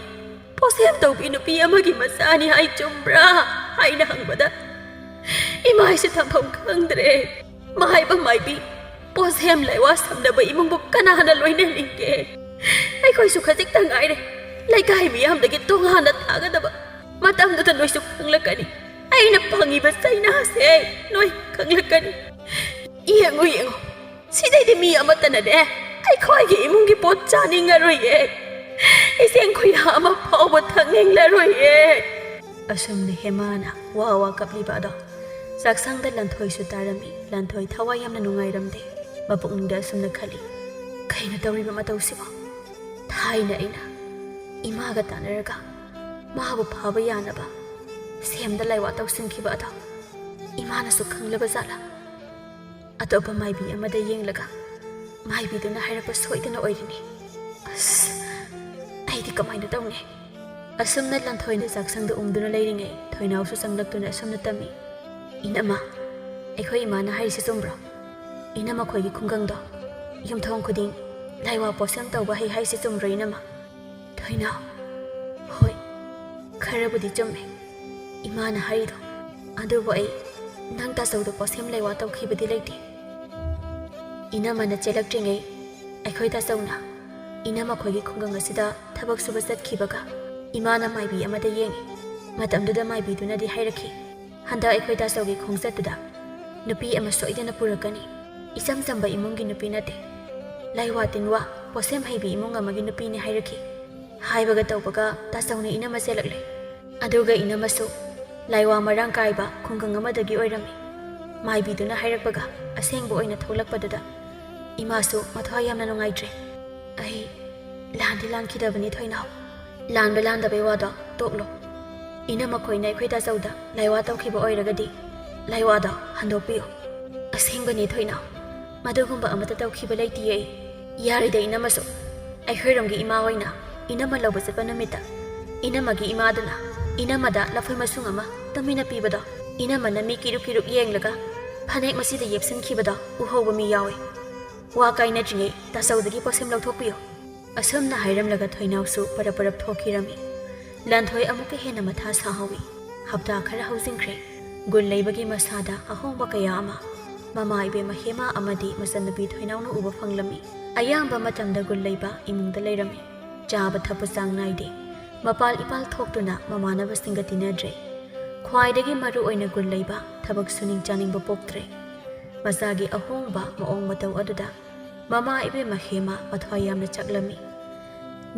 ꯄꯣꯠꯁꯦꯝ ꯇꯧꯕꯤ ꯅꯨꯄꯤ ꯑꯃꯒꯤ ꯃꯆꯥꯅꯤ ꯍꯥꯏ ꯆꯨꯝꯕ꯭ꯔꯥ?" ꯍꯥꯏꯅ ꯍꯪꯕꯗ ꯏꯃꯥꯏꯁꯦ ꯊꯝꯐꯝ ꯈꯪꯗ꯭ꯔꯦ꯫ ꯃꯥꯏꯕ ꯃꯥꯏꯕꯤ, ꯄꯣꯠꯁꯦꯝ ꯂꯥꯏꯋꯥ ꯁꯝꯅꯕ ꯏꯃꯨꯡꯕꯨ ꯀꯅꯥꯅ ꯂꯣꯏꯅꯅꯤꯡꯒꯦ? ꯑꯩꯈꯣꯏꯁꯨ ꯈꯖꯤꯛꯇ ꯉꯥꯏꯔꯦ ꯂꯩꯀꯥꯏ ꯃꯤꯌꯥꯝꯗꯒꯤ ꯇꯣꯉꯥꯟꯅ ꯊꯥꯒꯗꯕ꯫ ꯃꯇꯝꯗꯨꯗ ꯅꯣꯏꯁꯨ ꯈꯪꯂꯛꯀꯅꯤ꯫ ꯑꯩꯅ ꯐꯪꯉꯤꯕ ꯆꯩꯅꯥꯁꯦ ꯅꯣꯏ ꯈꯪꯂꯛꯀꯅꯤ꯫ ꯌꯦꯡꯉꯨ, ꯌꯦꯡꯉꯨ, ꯁꯤꯗꯩꯗꯤ ꯃꯤ ꯑꯃꯠꯇꯅꯅꯦ ꯑꯩꯈꯣꯏꯒꯤ ꯏꯃꯨꯡꯒꯤ ꯄꯣꯠ ꯆꯥꯅꯤꯡꯉꯔꯣꯏꯌꯦ꯫ ꯏꯁꯤꯡ ꯈꯨꯌꯥ ꯑꯃ ꯐꯥꯎꯕ ꯊꯛꯅꯤꯡꯂꯔꯣꯏꯌꯦ꯫ ꯑꯁꯨꯝꯅ ꯍꯦꯃꯥꯅ ꯋꯥ ꯋꯥ ꯀꯞꯂꯤꯕ ꯑꯗꯣ ꯆꯥꯛꯁꯪꯗ ꯂꯟꯊꯣꯏꯁꯨ ꯇꯥꯔꯝꯃꯤ꯫ ꯂꯟꯊꯣꯏ ꯊꯋꯥꯏ ꯌꯥꯝꯅ ꯅꯨꯡꯉꯥꯏꯔꯝꯗꯦ꯫ ꯃꯄꯨꯛꯅꯤꯡꯗ ꯑꯁꯨꯝꯅ ꯈꯜꯂꯤ, "ꯀꯩꯅꯣ ꯇꯧꯔꯤꯕ ꯃꯇꯧꯁꯤꯕꯣ? ꯊꯥꯏꯅ ꯑꯩꯅ ꯏꯃꯥꯒ ꯇꯥꯟꯅꯔꯒ ꯃꯥꯕꯨ ꯐꯥꯕ ꯌꯥꯅꯕ ꯁꯦꯝꯗ ꯂꯥꯏꯋꯥ ꯇꯧꯁꯤꯟꯈꯤꯕ ꯑꯗꯣ ꯏꯃꯥꯅꯁꯨ ꯈꯪꯂꯕ ꯖꯥꯠꯂꯥ? ꯑꯇꯣꯞꯄ ꯃꯥꯏꯕꯤ ꯑꯃꯗ ꯌꯦꯡꯂꯒ ꯃꯥꯏꯕꯤꯗꯨꯅ ꯍꯥꯏꯔꯛꯄ ꯁꯣꯏꯗꯅ ꯑꯣꯏꯔꯤꯅꯤ꯫ ꯑꯁ, ꯑꯩꯗꯤ ꯀꯃꯥꯏꯅ ꯇꯧꯅꯤ?" ꯑꯁꯨꯝꯅ ꯂꯟꯊꯣꯏꯅ ꯆꯥꯛꯁꯪꯗ ꯎꯪꯗꯨꯅ ꯂꯩꯔꯤꯉꯩ ꯊꯣꯏꯅꯥꯎꯁꯨ ꯆꯪꯂꯛꯇꯨꯅ ꯑꯁꯨꯝꯅ ꯇꯝꯃꯤ, "ꯏꯅꯝꯃ, ꯑꯩꯈꯣꯏ ꯏꯃꯥꯅ ꯍꯥꯏꯔꯤꯁꯦ ꯆꯨꯝꯕ꯭ꯔꯣ? ꯏꯅꯝꯃ ꯈꯣꯏꯒꯤ ꯈꯨꯡꯒꯪꯗꯣ ꯌꯨꯝꯊꯣꯡ ꯈꯨꯗꯤꯡ ꯂꯥꯏꯋꯥ ꯄꯣꯠꯁꯦꯝ ꯇꯧꯕ ꯍꯩ ꯍꯥꯏꯁꯦ ꯆꯨꯝꯕ꯭ꯔꯣ ꯏꯅꯝꯃ?" ꯊꯣꯏꯅꯥꯎ, "ꯍꯣꯏ, ꯈꯔꯕꯨꯗꯤ ꯆꯨꯝꯃꯦ ꯏꯃꯥꯅ ꯍꯥꯏꯔꯤꯗꯣ꯫ ꯑꯗꯨꯕꯨ ꯑꯩ ꯅꯪ ꯇꯥꯆꯧꯗ ꯄꯣꯠꯁꯦꯝ ꯂꯩꯋꯥ ꯇꯧꯈꯤꯕꯗꯤ ꯂꯩꯇꯦ꯫ ꯏꯅꯝꯃꯅ ꯆꯦꯜꯂꯛꯇ꯭ꯔꯤꯉꯩ ꯑꯩꯈꯣꯏ ꯇꯥꯆꯧꯅ ꯏꯅꯝꯃ ꯈꯣꯏꯒꯤ ꯈꯨꯡꯒꯪ ꯑꯁꯤꯗ ꯊꯕꯛ ꯁꯨꯕ ꯆꯠꯈꯤꯕꯒ ꯏꯃꯥꯅ ꯃꯥꯏꯕꯤ ꯑꯃꯗ ꯌꯦꯡꯉꯤ꯫ ꯃꯇꯝꯗꯨꯗ ꯃꯥꯏꯕꯤꯗꯨꯅꯗꯤ ꯍꯥꯏꯔꯛꯈꯤ, ꯍꯟꯗꯛ ꯑꯩꯈꯣꯏ ꯇꯥꯆꯧꯒꯤ ꯈꯣꯡꯆꯠꯇꯨꯗ ꯅꯨꯄꯤ ꯑꯃ ꯁꯣꯏꯗꯅ ꯄꯨꯔꯛꯀꯅꯤ꯫ ꯏꯆꯝ ꯆꯝꯕ ꯏꯃꯨꯡꯒꯤ ꯅꯨꯄꯤ ꯅꯠꯇꯦ꯫ ꯂꯥꯏꯋꯥ ꯇꯤꯟꯋꯥ, ꯄꯣꯠꯁꯦꯝ ꯍꯩꯕꯤ ꯏꯃꯨꯡ ꯑꯃꯒꯤ ꯅꯨꯄꯤꯅꯤ ꯍꯥꯏꯔꯛꯈꯤ꯫ ꯍꯥꯏꯕꯒ ꯇꯧꯕꯒ ꯇꯥꯆꯧꯅ ꯏꯅꯝꯃ ꯆꯦꯜꯂꯛꯂꯦ꯫ ꯑꯗꯨꯒ ꯏꯅꯝꯃꯁꯨ ꯂꯥꯏꯋꯥ ꯃꯔꯥꯡ ꯀꯥꯏꯕ ꯈꯨꯡꯒꯪ ꯑꯃꯗꯒꯤ ꯑꯣꯏꯔꯝꯃꯤ꯫ ꯃꯥꯏꯕꯤꯗꯨꯅ ꯍꯥꯏꯔꯛꯄꯒ ꯑꯁꯦꯡꯕ ꯑꯣꯏꯅ ꯊꯣꯛꯂꯛꯄꯗꯨꯗ ꯏꯃꯥꯁꯨ ꯃꯊ꯭ꯋꯥꯏ ꯌꯥꯝꯅ ꯅꯨꯡꯉꯥꯏꯇ꯭ꯔꯦ꯫ ꯑꯩ ꯂꯥꯟꯗꯤ ꯂꯥꯟꯈꯤꯗꯕꯅꯤ ꯊꯣꯏꯅꯥꯎ꯫ ꯂꯥꯟꯕ ꯂꯥꯟꯗꯕꯩ ꯋꯥꯗꯣ ꯇꯣꯛꯂꯣ꯫ ꯏꯅꯝꯃ ꯈꯣꯏꯅ ꯑꯩꯈꯣꯏ ꯇꯥꯆꯧꯗ ꯂꯥꯏꯋꯥ ꯇꯧꯈꯤꯕ ꯑꯣꯏꯔꯒꯗꯤ ꯂꯥꯏꯋꯥꯗꯣ ꯍꯟꯗꯣꯛꯄꯤꯌꯨ꯫ ꯑꯁꯦꯡꯕꯅꯤ ꯊꯣꯏꯅꯥꯎ, ꯃꯗꯨꯒꯨꯝꯕ ꯑꯃꯠꯇ ꯇꯧꯈꯤꯕ ꯂꯩꯇꯤꯌꯦ꯫ ꯌꯥꯔꯤꯗ ꯏꯅꯝꯃꯁꯨ꯫ ꯑꯩꯈꯣꯏꯔꯣꯝꯒꯤ ꯏꯃꯥ ꯍꯣꯏꯅ ꯏꯅꯝꯃ ꯂꯧꯕ ꯆꯠꯄ ꯅꯨꯃꯤꯠꯇ ꯏꯅꯝꯃꯒꯤ ꯏꯃꯥꯗꯨꯅ ꯏꯅꯝꯃꯗ ꯂꯐꯣꯏ ꯃꯁꯨꯡ ꯑꯃ ꯇꯨꯃꯤꯟꯅ ꯄꯤꯕꯗꯣ, ꯏꯅꯝꯃꯅ ꯃꯤ ꯀꯤꯔꯨꯛ ꯀꯤꯔꯨꯛ ꯌꯦꯡꯂꯒ ꯐꯅꯦꯛ ꯃꯁꯤꯗ ꯌꯦꯞꯁꯤꯟꯈꯤꯕꯗꯣ ꯎꯍꯧꯕ ꯃꯤ ꯌꯥꯎꯏ꯫ ꯋꯥ ꯀꯥꯏꯅꯗ꯭ꯔꯤꯉꯩ ꯇꯥꯆꯧꯗꯒꯤ ꯄꯣꯠꯁꯦꯝ ꯂꯧꯊꯣꯛꯄꯤꯌꯨ꯫ ꯑꯁꯨꯝꯅ ꯍꯥꯏꯔꯝꯂꯒ ꯊꯣꯏꯅꯥꯎꯁꯨ ꯄꯔꯞ ꯄꯔꯞ ꯊꯣꯛꯈꯤꯔꯝꯃꯤ꯫ ꯂꯥꯟꯊꯣꯏ ꯑꯃꯨꯛꯀ ꯍꯦꯟꯅ ꯃꯊꯥ ꯁꯥꯍꯧꯏ꯫ ꯍꯞꯇꯥ ꯈꯔ ꯍꯧꯖꯤꯟꯈ꯭ꯔꯦ꯫ ꯒꯨꯟ ꯂꯩꯕꯒꯤ ꯃꯁꯥꯗ ꯑꯍꯣꯡꯕ ꯀꯌꯥ ꯑꯃ ꯃꯃꯥ ꯏꯕꯦꯝꯃ ꯍꯦꯃꯥ ꯑꯃꯗꯤ ꯃꯆꯟꯅꯨꯄꯤ ꯊꯣꯏꯅꯥꯎꯅ ꯎꯕ ꯐꯪꯂꯝꯃꯤ꯫ ꯑꯌꯥꯝꯕ ꯃꯇꯝꯗ ꯒꯨꯟ ꯂꯩꯕ ꯏꯃꯨꯡꯗ ꯂꯩꯔꯝꯃꯤ꯫ ꯆꯥꯕ ꯊꯛꯄ ꯆꯥꯡ ꯅꯥꯏꯗꯦ꯫ ꯃꯄꯥꯜ ꯏꯄꯥꯜ ꯊꯣꯛꯇꯨꯅ ꯃꯃꯥꯟꯅꯕꯁꯤꯡꯒ ꯇꯤꯟꯅꯗ꯭ꯔꯦ꯫ ꯈ꯭ꯋꯥꯏꯗꯒꯤ ꯃꯔꯨ ꯑꯣꯏꯅ ꯒꯨꯟ ꯂꯩꯕ ꯊꯕꯛ ꯁꯨꯅꯤꯡ ꯆꯥꯅꯤꯡꯕ ꯄꯣꯛꯇ꯭ꯔꯦ꯫ ꯃꯆꯥꯒꯤ ꯑꯍꯣꯡꯕ ꯃꯑꯣꯡ ꯃꯇꯧ ꯑꯗꯨꯗ ꯃꯃꯥ ꯏꯕꯦꯝꯃ ꯍꯦꯃꯥ ꯃꯊ꯭ꯋꯥꯏ ꯌꯥꯝꯅ ꯆꯥꯛꯂꯝꯃꯤ꯫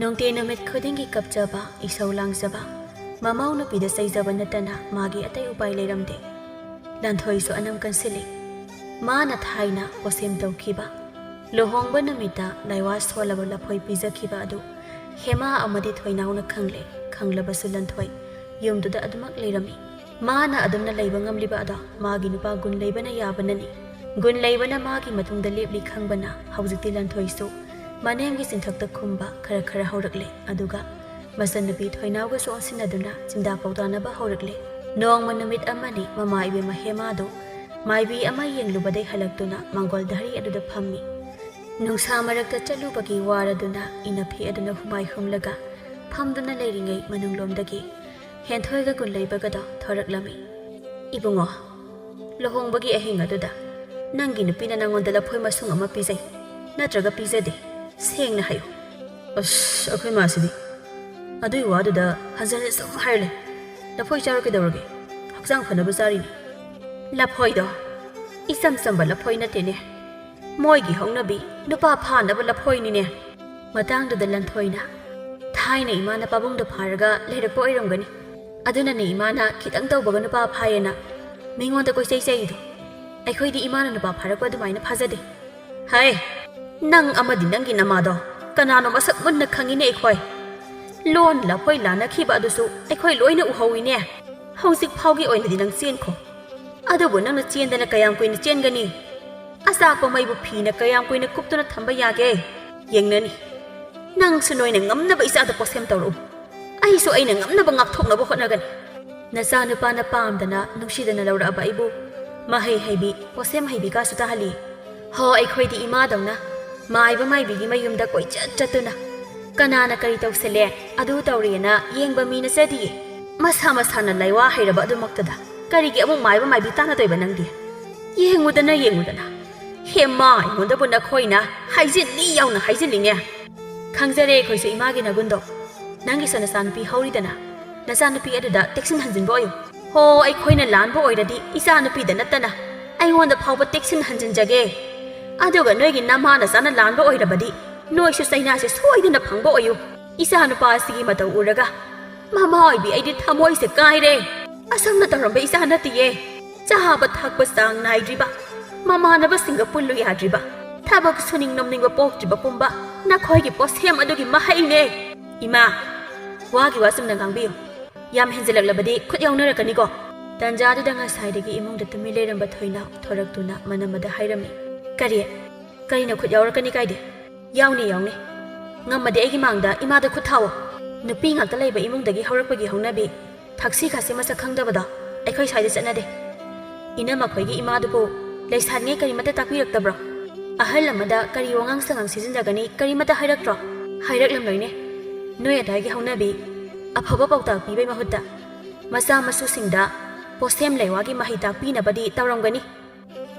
ꯅꯨꯡꯇꯤ ꯅꯨꯃꯤꯠ ꯈꯨꯗꯤꯡꯒꯤ ꯀꯞꯆꯕ, ꯏꯁꯧ ꯂꯥꯡꯖꯕ, ꯃꯃꯧ ꯅꯨꯄꯤꯗ ꯆꯩꯖꯕ ꯅꯠꯇꯅ ꯃꯥꯒꯤ ꯑꯇꯩ ꯎꯄꯥꯏ ꯂꯩꯔꯝꯗꯦ꯫ ꯂꯥꯟꯊꯣꯏꯁꯨ ꯑꯅꯝ ꯀꯟꯁꯤꯜꯂꯤ꯫ ꯃꯥꯅ ꯊꯥꯏꯅ ꯄꯣꯁꯦꯝ ꯇꯧꯈꯤꯕ, ꯂꯨꯍꯣꯡꯕ ꯅꯨꯃꯤꯠꯇ ꯂꯥꯏꯋꯥ ꯁꯣꯜꯂꯕ ꯂꯐꯣꯏ ꯄꯤꯖꯈꯤꯕ ꯑꯗꯨ ꯍꯦꯃꯥ ꯑꯃꯗꯤ ꯊꯣꯏꯅꯥꯎꯅ ꯈꯪꯂꯦ꯫ ꯈꯪꯂꯕꯁꯨ ꯂꯥꯟꯊꯣꯏ ꯌꯨꯝꯗꯨꯗ ꯑꯗꯨꯃꯛ ꯂꯩꯔꯝꯃꯤ꯫ ꯃꯥꯅ ꯑꯗꯨꯝꯅ ꯂꯩꯕ ꯉꯝꯂꯤꯕ ꯑꯗꯣ ꯃꯥꯒꯤ ꯅꯨꯄꯥ ꯒꯨꯟ ꯂꯩꯕꯅ ꯌꯥꯕꯅꯅꯤ꯫ ꯒꯨꯟ ꯂꯩꯕꯅ ꯃꯥꯒꯤ ꯃꯇꯨꯡꯗ ꯂꯦꯞꯂꯤ ꯈꯪꯕꯅ ꯍꯧꯖꯤꯛꯇꯤ ꯂꯥꯟꯊꯣꯏꯁꯨ ꯃꯅꯦꯝꯒꯤ ꯆꯤꯟꯊꯛꯇ ꯈꯨꯝꯕ ꯈꯔ ꯈꯔ ꯍꯧꯔꯛꯂꯦ꯫ ꯑꯗꯨꯒ ꯃꯆꯟꯅꯨꯄꯤ ꯊꯣꯏꯅꯥꯎꯒꯁꯨ ꯑꯣꯟꯁꯤꯟꯅꯗꯨꯅ ꯆꯤꯟꯗꯥ ꯄꯥꯎꯗꯥꯅꯕ ꯍꯧꯔꯛꯂꯦ꯫ ꯅꯣꯡꯃ ꯅꯨꯃꯤꯠ ꯑꯃꯅꯤ ꯃꯃꯥ ꯏꯕꯦꯝꯃ ꯍꯦꯃꯥꯗꯨ ꯃꯥꯏꯕꯤ ꯑꯃ ꯌꯦꯡꯂꯨꯕꯗꯩ ꯍꯜꯂꯛꯇꯨꯅ ꯃꯪꯒꯣꯜ ꯙꯔꯤ ꯑꯗꯨꯗ ꯐꯝꯃꯤ꯫ ꯅꯨꯡꯁꯥ ꯃꯔꯛꯇ ꯆꯠꯂꯨꯕꯒꯤ ꯋꯥꯔꯗꯨꯅ ꯏꯅꯐꯤ ꯑꯗꯨꯅ ꯍꯨꯃꯥꯏ ꯍꯨꯝꯂꯒ ꯐꯝꯗꯨꯅ ꯂꯩꯔꯤꯉꯩ ꯃꯅꯨꯡꯂꯣꯝꯗꯒꯤ ꯍꯦꯟꯊꯣꯏꯒ ꯒꯨꯟ ꯂꯩꯕꯒꯗꯣ ꯊꯣꯔꯛꯂꯝꯃꯤ꯫ "ꯏꯕꯨꯡꯉꯣ, ꯂꯨꯍꯣꯡꯕꯒꯤ ꯑꯍꯤꯡ ꯑꯗꯨꯗ ꯅꯪꯒꯤ ꯅꯨꯄꯤꯅ ꯅꯪꯉꯣꯟꯗ ꯂꯐꯣꯏ ꯃꯁꯨꯡ ꯑꯃ ꯄꯤꯖꯩ, ꯅꯠꯇ꯭ꯔꯒ ꯄꯤꯖꯗꯦ? ꯁꯦꯡꯅ ꯍꯥꯏꯌꯨ꯫" "ꯑꯁ, ꯑꯩꯈꯣꯏ ꯃꯥꯁꯤꯗꯤ ꯑꯗꯨꯏ ꯋꯥꯗꯨꯗ ꯍꯟꯖꯤꯟ ꯍꯟꯖꯤꯟ ꯁꯨꯝ ꯍꯥꯏꯔ ꯂꯩ꯫ ꯂꯐꯣꯏ ꯆꯥꯔ ꯀꯩꯗꯧꯔꯒꯦ? ꯍꯛꯆꯥꯡ ꯐꯅꯕ ꯆꯥꯔꯤꯅꯤ꯫" "ꯂꯐꯣꯏꯗꯣ ꯏꯆꯝ ꯆꯝꯕ ꯂꯐꯣꯏ ꯅꯠꯇꯦꯅꯦ꯫ ꯃꯣꯏꯒꯤ ꯍꯧꯅꯕꯤ ꯅꯨꯄꯥ ꯐꯥꯅꯕ ꯂꯐꯣꯏꯅꯤꯅꯦ꯫ ꯃꯇꯥꯡꯗꯨꯗ ꯂꯟꯊꯣꯏꯅ, "ꯊꯥꯏꯅ ꯏꯃꯥꯅ ꯄꯥꯕꯨꯡꯗ ꯐꯥꯔꯒ ꯂꯩꯔꯛꯄ ꯑꯣꯏꯔꯝꯒꯅꯤ꯫ ꯑꯗꯨꯅꯅꯦ ꯏꯃꯥꯅ ꯈꯤꯇꯪ ꯇꯧꯕꯒ ꯅꯨꯄꯥ ꯐꯥꯏꯌꯦꯅ ꯃꯤꯉꯣꯟꯗ ꯀꯣꯏꯆꯩ ꯆꯩꯔꯤꯗꯣ꯫ ꯑꯩꯈꯣꯏꯗꯤ ꯏꯃꯥꯅ ꯅꯨꯄꯥ ꯐꯥꯔꯛꯄ ꯑꯗꯨꯃꯥꯏꯅ ꯐꯥꯖꯗꯦ꯫" "ꯍꯩ, ꯅꯪ ꯑꯃꯗꯤ ꯅꯪꯒꯤ ꯅꯃꯥꯗꯣ ꯀꯅꯥꯅꯣ ꯃꯁꯛ ꯃꯨꯟꯅ ꯈꯪꯉꯤꯅꯦ ꯑꯩꯈꯣꯏ꯫ ꯂꯣꯟ ꯂꯐꯣꯏ ꯂꯥꯟꯅꯈꯤꯕ ꯑꯗꯨꯁꯨ ꯑꯩꯈꯣꯏ ꯂꯣꯏꯅ ꯎꯍꯧꯋꯤꯅꯦ꯫ ꯍꯧꯖꯤꯛ ꯐꯥꯎꯒꯤ ꯑꯣꯏꯅꯗꯤ ꯅꯪ ꯆꯦꯟꯈꯣ꯫ ꯑꯗꯨꯕꯨ ꯅꯪꯅ ꯆꯦꯟꯗꯅ ꯀꯌꯥꯝ ꯀꯨꯏꯅ ꯆꯦꯟꯒꯅꯤ? ꯑꯆꯥꯛꯄ ꯃꯩꯕꯨ ꯐꯤꯅ ꯀꯌꯥꯝ ꯀꯨꯏꯅ ꯀꯨꯞꯇꯨꯅ ꯊꯝꯕ ꯌꯥꯒꯦ? ꯌꯦꯡꯅꯅꯤ꯫ ꯅꯪꯁꯨ ꯅꯣꯏꯅ ꯉꯝꯅꯕ ꯏꯆꯥꯗ ꯄꯣꯠꯁꯦꯝ ꯇꯧꯔꯛꯎ꯫ ꯑꯩꯁꯨ ꯑꯩꯅ ꯉꯝꯅꯕ ꯉꯥꯛꯊꯣꯛꯅꯕ ꯍꯣꯠꯅꯒꯅꯤ꯫" ꯅꯆꯥꯅꯨꯄꯥꯅ ꯄꯥꯝꯗꯅ ꯅꯨꯡꯁꯤꯗꯅ ꯂꯧꯔꯛꯑꯕ ꯑꯩꯕꯨ ꯃꯍꯩ ꯍꯩꯕꯤ, ꯄꯣꯠꯁꯦꯝ ꯍꯩꯕꯤꯒꯁꯨ ꯇꯥꯍꯜꯂꯤ꯫ ꯍꯣ, ꯑꯩꯈꯣꯏꯗꯤ ꯏꯃꯥꯗꯧꯅ ꯃꯥꯏꯕ ꯃꯥꯏꯕꯤꯒꯤ ꯃꯌꯨꯝꯗ ꯀꯣꯏꯆꯠ ꯆꯠꯇꯨꯅ ꯀꯅꯥꯅ ꯀꯔꯤ ꯇꯧꯁꯜꯂꯦ, ꯑꯗꯨ ꯇꯧꯔꯦꯅ ꯌꯦꯡꯕ ꯃꯤ ꯅꯠꯆꯗꯤꯌꯦ꯫ ꯃꯁꯥ ꯃꯁꯥꯅ ꯂꯩꯋꯥ ꯍꯩꯔꯕ ꯑꯗꯨꯃꯛꯇꯗ ꯀꯔꯤꯒꯤ ꯑꯃꯨꯛ ꯃꯥꯏꯕ ꯃꯥꯏꯕꯤ ꯇꯥꯟꯅꯗꯣꯏꯕ ꯅꯪꯗꯤ? ꯌꯦꯡꯉꯨꯗꯅ, ꯌꯦꯡꯉꯨꯗꯅ꯫ ꯍꯦꯃꯥ, ꯑꯩꯉꯣꯟꯗꯕꯨ ꯅꯈꯣꯏꯅ ꯍꯥꯏꯖꯤꯜꯂꯤ ꯌꯥꯎꯅ ꯍꯥꯏꯖꯤꯜꯂꯤꯅꯦ꯫ ꯈꯪꯖꯔꯦ ꯑꯩꯈꯣꯏꯁꯨ ꯏꯃꯥꯒꯤ ꯅꯒꯨꯟꯗꯣ꯫ ꯅꯪꯒꯤꯁꯨ ꯅꯆꯥꯅꯨꯄꯤ ꯍꯧꯔꯤꯗꯅ꯫ ꯅꯆꯥꯅꯨꯄꯤ ꯑꯗꯨꯗ ꯇꯦꯛꯁꯤꯟ ꯍꯟꯖꯤꯟꯕ ꯑꯣꯏꯌꯨ꯫ ꯍꯣ, ꯑꯩꯈꯣꯏꯅ ꯂꯥꯟꯕ ꯑꯣꯏꯔꯗꯤ ꯏꯆꯥꯅꯨꯄꯤꯗ ꯅꯠꯇꯅ ꯑꯩꯉꯣꯟꯗ ꯐꯥꯎꯕ ꯇꯦꯛꯁꯤꯟ ꯍꯟꯖꯤꯟꯖꯒꯦ꯫ ꯑꯗꯨꯒ ꯅꯣꯏꯒꯤ ꯅꯃꯥ ꯅꯆꯥꯅ ꯂꯥꯟꯕ ꯑꯣꯏꯔꯕꯗꯤ ꯅꯣꯏꯁꯨ ꯆꯩꯅꯥꯁꯦ ꯁꯣꯏꯗꯅ ꯐꯪꯕ ꯑꯣꯏꯌꯨ꯫ ꯏꯆꯥꯅꯨꯄꯥ ꯑꯁꯤꯒꯤ ꯃꯇꯧ ꯎꯔꯒ ꯃꯃꯥ ꯑꯣꯏꯕꯤ ꯑꯩꯗꯤ ꯊꯃꯣꯏꯁꯦ ꯀꯥꯏꯔꯦ꯫ ꯑꯁꯨꯝꯅ ꯇꯧꯔꯝꯕ ꯏꯆꯥ ꯅꯠꯇꯤꯌꯦ꯫ ꯆꯥꯕ ꯊꯛꯄ ꯆꯥꯡ ꯅꯥꯏꯗ꯭ꯔꯤꯕ, ꯃꯃꯥꯟꯅꯕꯁꯤꯡꯒ ꯄꯨꯜꯂꯨ ꯌꯥꯗ꯭ꯔꯤꯕ, ꯊꯕꯛ ꯁꯨꯅꯤꯡ ꯅꯣꯝꯅꯤꯡꯕ ꯄꯣꯛꯇ꯭ꯔꯤꯕ ꯄꯨꯝꯕ ꯅꯈꯣꯏꯒꯤ ꯄꯣꯠꯁꯦꯝ ꯑꯗꯨꯒꯤ ꯃꯍꯩꯅꯦ꯫ ꯏꯃꯥ, ꯋꯥꯒꯤ ꯋꯥ ꯆꯨꯝꯅ ꯉꯥꯡꯕꯤꯌꯨ꯫ ꯌꯥꯝ ꯍꯦꯟꯖꯤꯜꯂꯛꯂꯕꯗꯤ ꯈꯨꯠ ꯌꯥꯎꯅꯔꯛꯀꯅꯤꯀꯣ꯫ ꯇꯟꯖꯥꯗꯨꯗ ꯉꯁꯥꯏꯗꯒꯤ ꯏꯃꯨꯡꯗ ꯇꯨꯃꯤꯟ ꯂꯩꯔꯝꯕ ꯊꯣꯏꯅꯥꯎ ꯊꯣꯔꯛꯇꯨꯅ ꯃꯅꯝꯃꯗ ꯍꯥꯏꯔꯝꯃꯤ꯫ ꯀꯔꯤ? ꯀꯔꯤꯅ ꯈꯨꯠ ꯌꯥꯎꯔꯛꯀꯅꯤ ꯀꯥꯏꯗꯦ? ꯌꯥꯎꯅꯤ, ꯌꯥꯎꯅꯤ꯫ ꯉꯝꯃꯗꯤ ꯑꯩꯒꯤ ꯃꯥꯡꯗ ꯏꯃꯥꯗ ꯈꯨꯠ ꯊꯥꯎꯑꯣ꯫ ꯅꯨꯄꯤ ꯉꯥꯛꯇ ꯂꯩꯕ ꯏꯃꯨꯡꯗꯒꯤ ꯍꯧꯔꯛꯄꯒꯤ ꯍꯧꯅꯕꯤ, ꯊꯛꯁꯤ ꯈꯥꯁꯤ ꯃꯁꯛ ꯈꯪꯗꯕꯗꯣ ꯑꯩꯈꯣꯏ ꯁ꯭ꯋꯥꯏꯗ ꯆꯠꯅꯗꯦ꯫ ꯏꯅꯝꯃ ꯈꯣꯏꯒꯤ ꯏꯃꯥꯗꯨꯕꯨ ꯂꯩꯁꯥꯔꯤꯉꯩ ꯀꯔꯤꯃꯠꯇ ꯇꯥꯛꯄꯤꯔꯛꯇꯕ꯭ꯔꯣ? ꯑꯍꯜ ꯑꯃꯗ ꯀꯔꯤ ꯋꯥꯉꯥꯡ ꯁꯉꯥꯡ ꯁꯤꯖꯤꯟꯅꯒꯅꯤ ꯀꯔꯤꯃꯠꯇ ꯍꯥꯏꯔꯛꯇ꯭ꯔꯣ? ꯍꯥꯏꯔꯛꯂꯝꯂꯣꯏꯅꯦ꯫ ꯅꯣꯏ ꯑꯗꯥꯏꯒꯤ ꯍꯧꯅꯕꯤ, ꯑꯐꯕ ꯄꯥꯎꯇꯥꯛ ꯄꯤꯕꯩ ꯃꯍꯨꯠꯇ ꯃꯆꯥ ꯃꯁꯨꯁꯤꯡꯗ ꯄꯣꯠꯁꯦꯝ ꯂꯩꯋꯥꯒꯤ ꯃꯍꯩ ꯇꯥꯛꯄꯤꯅꯕꯗꯤ ꯇꯧꯔꯝꯒꯅꯤ꯫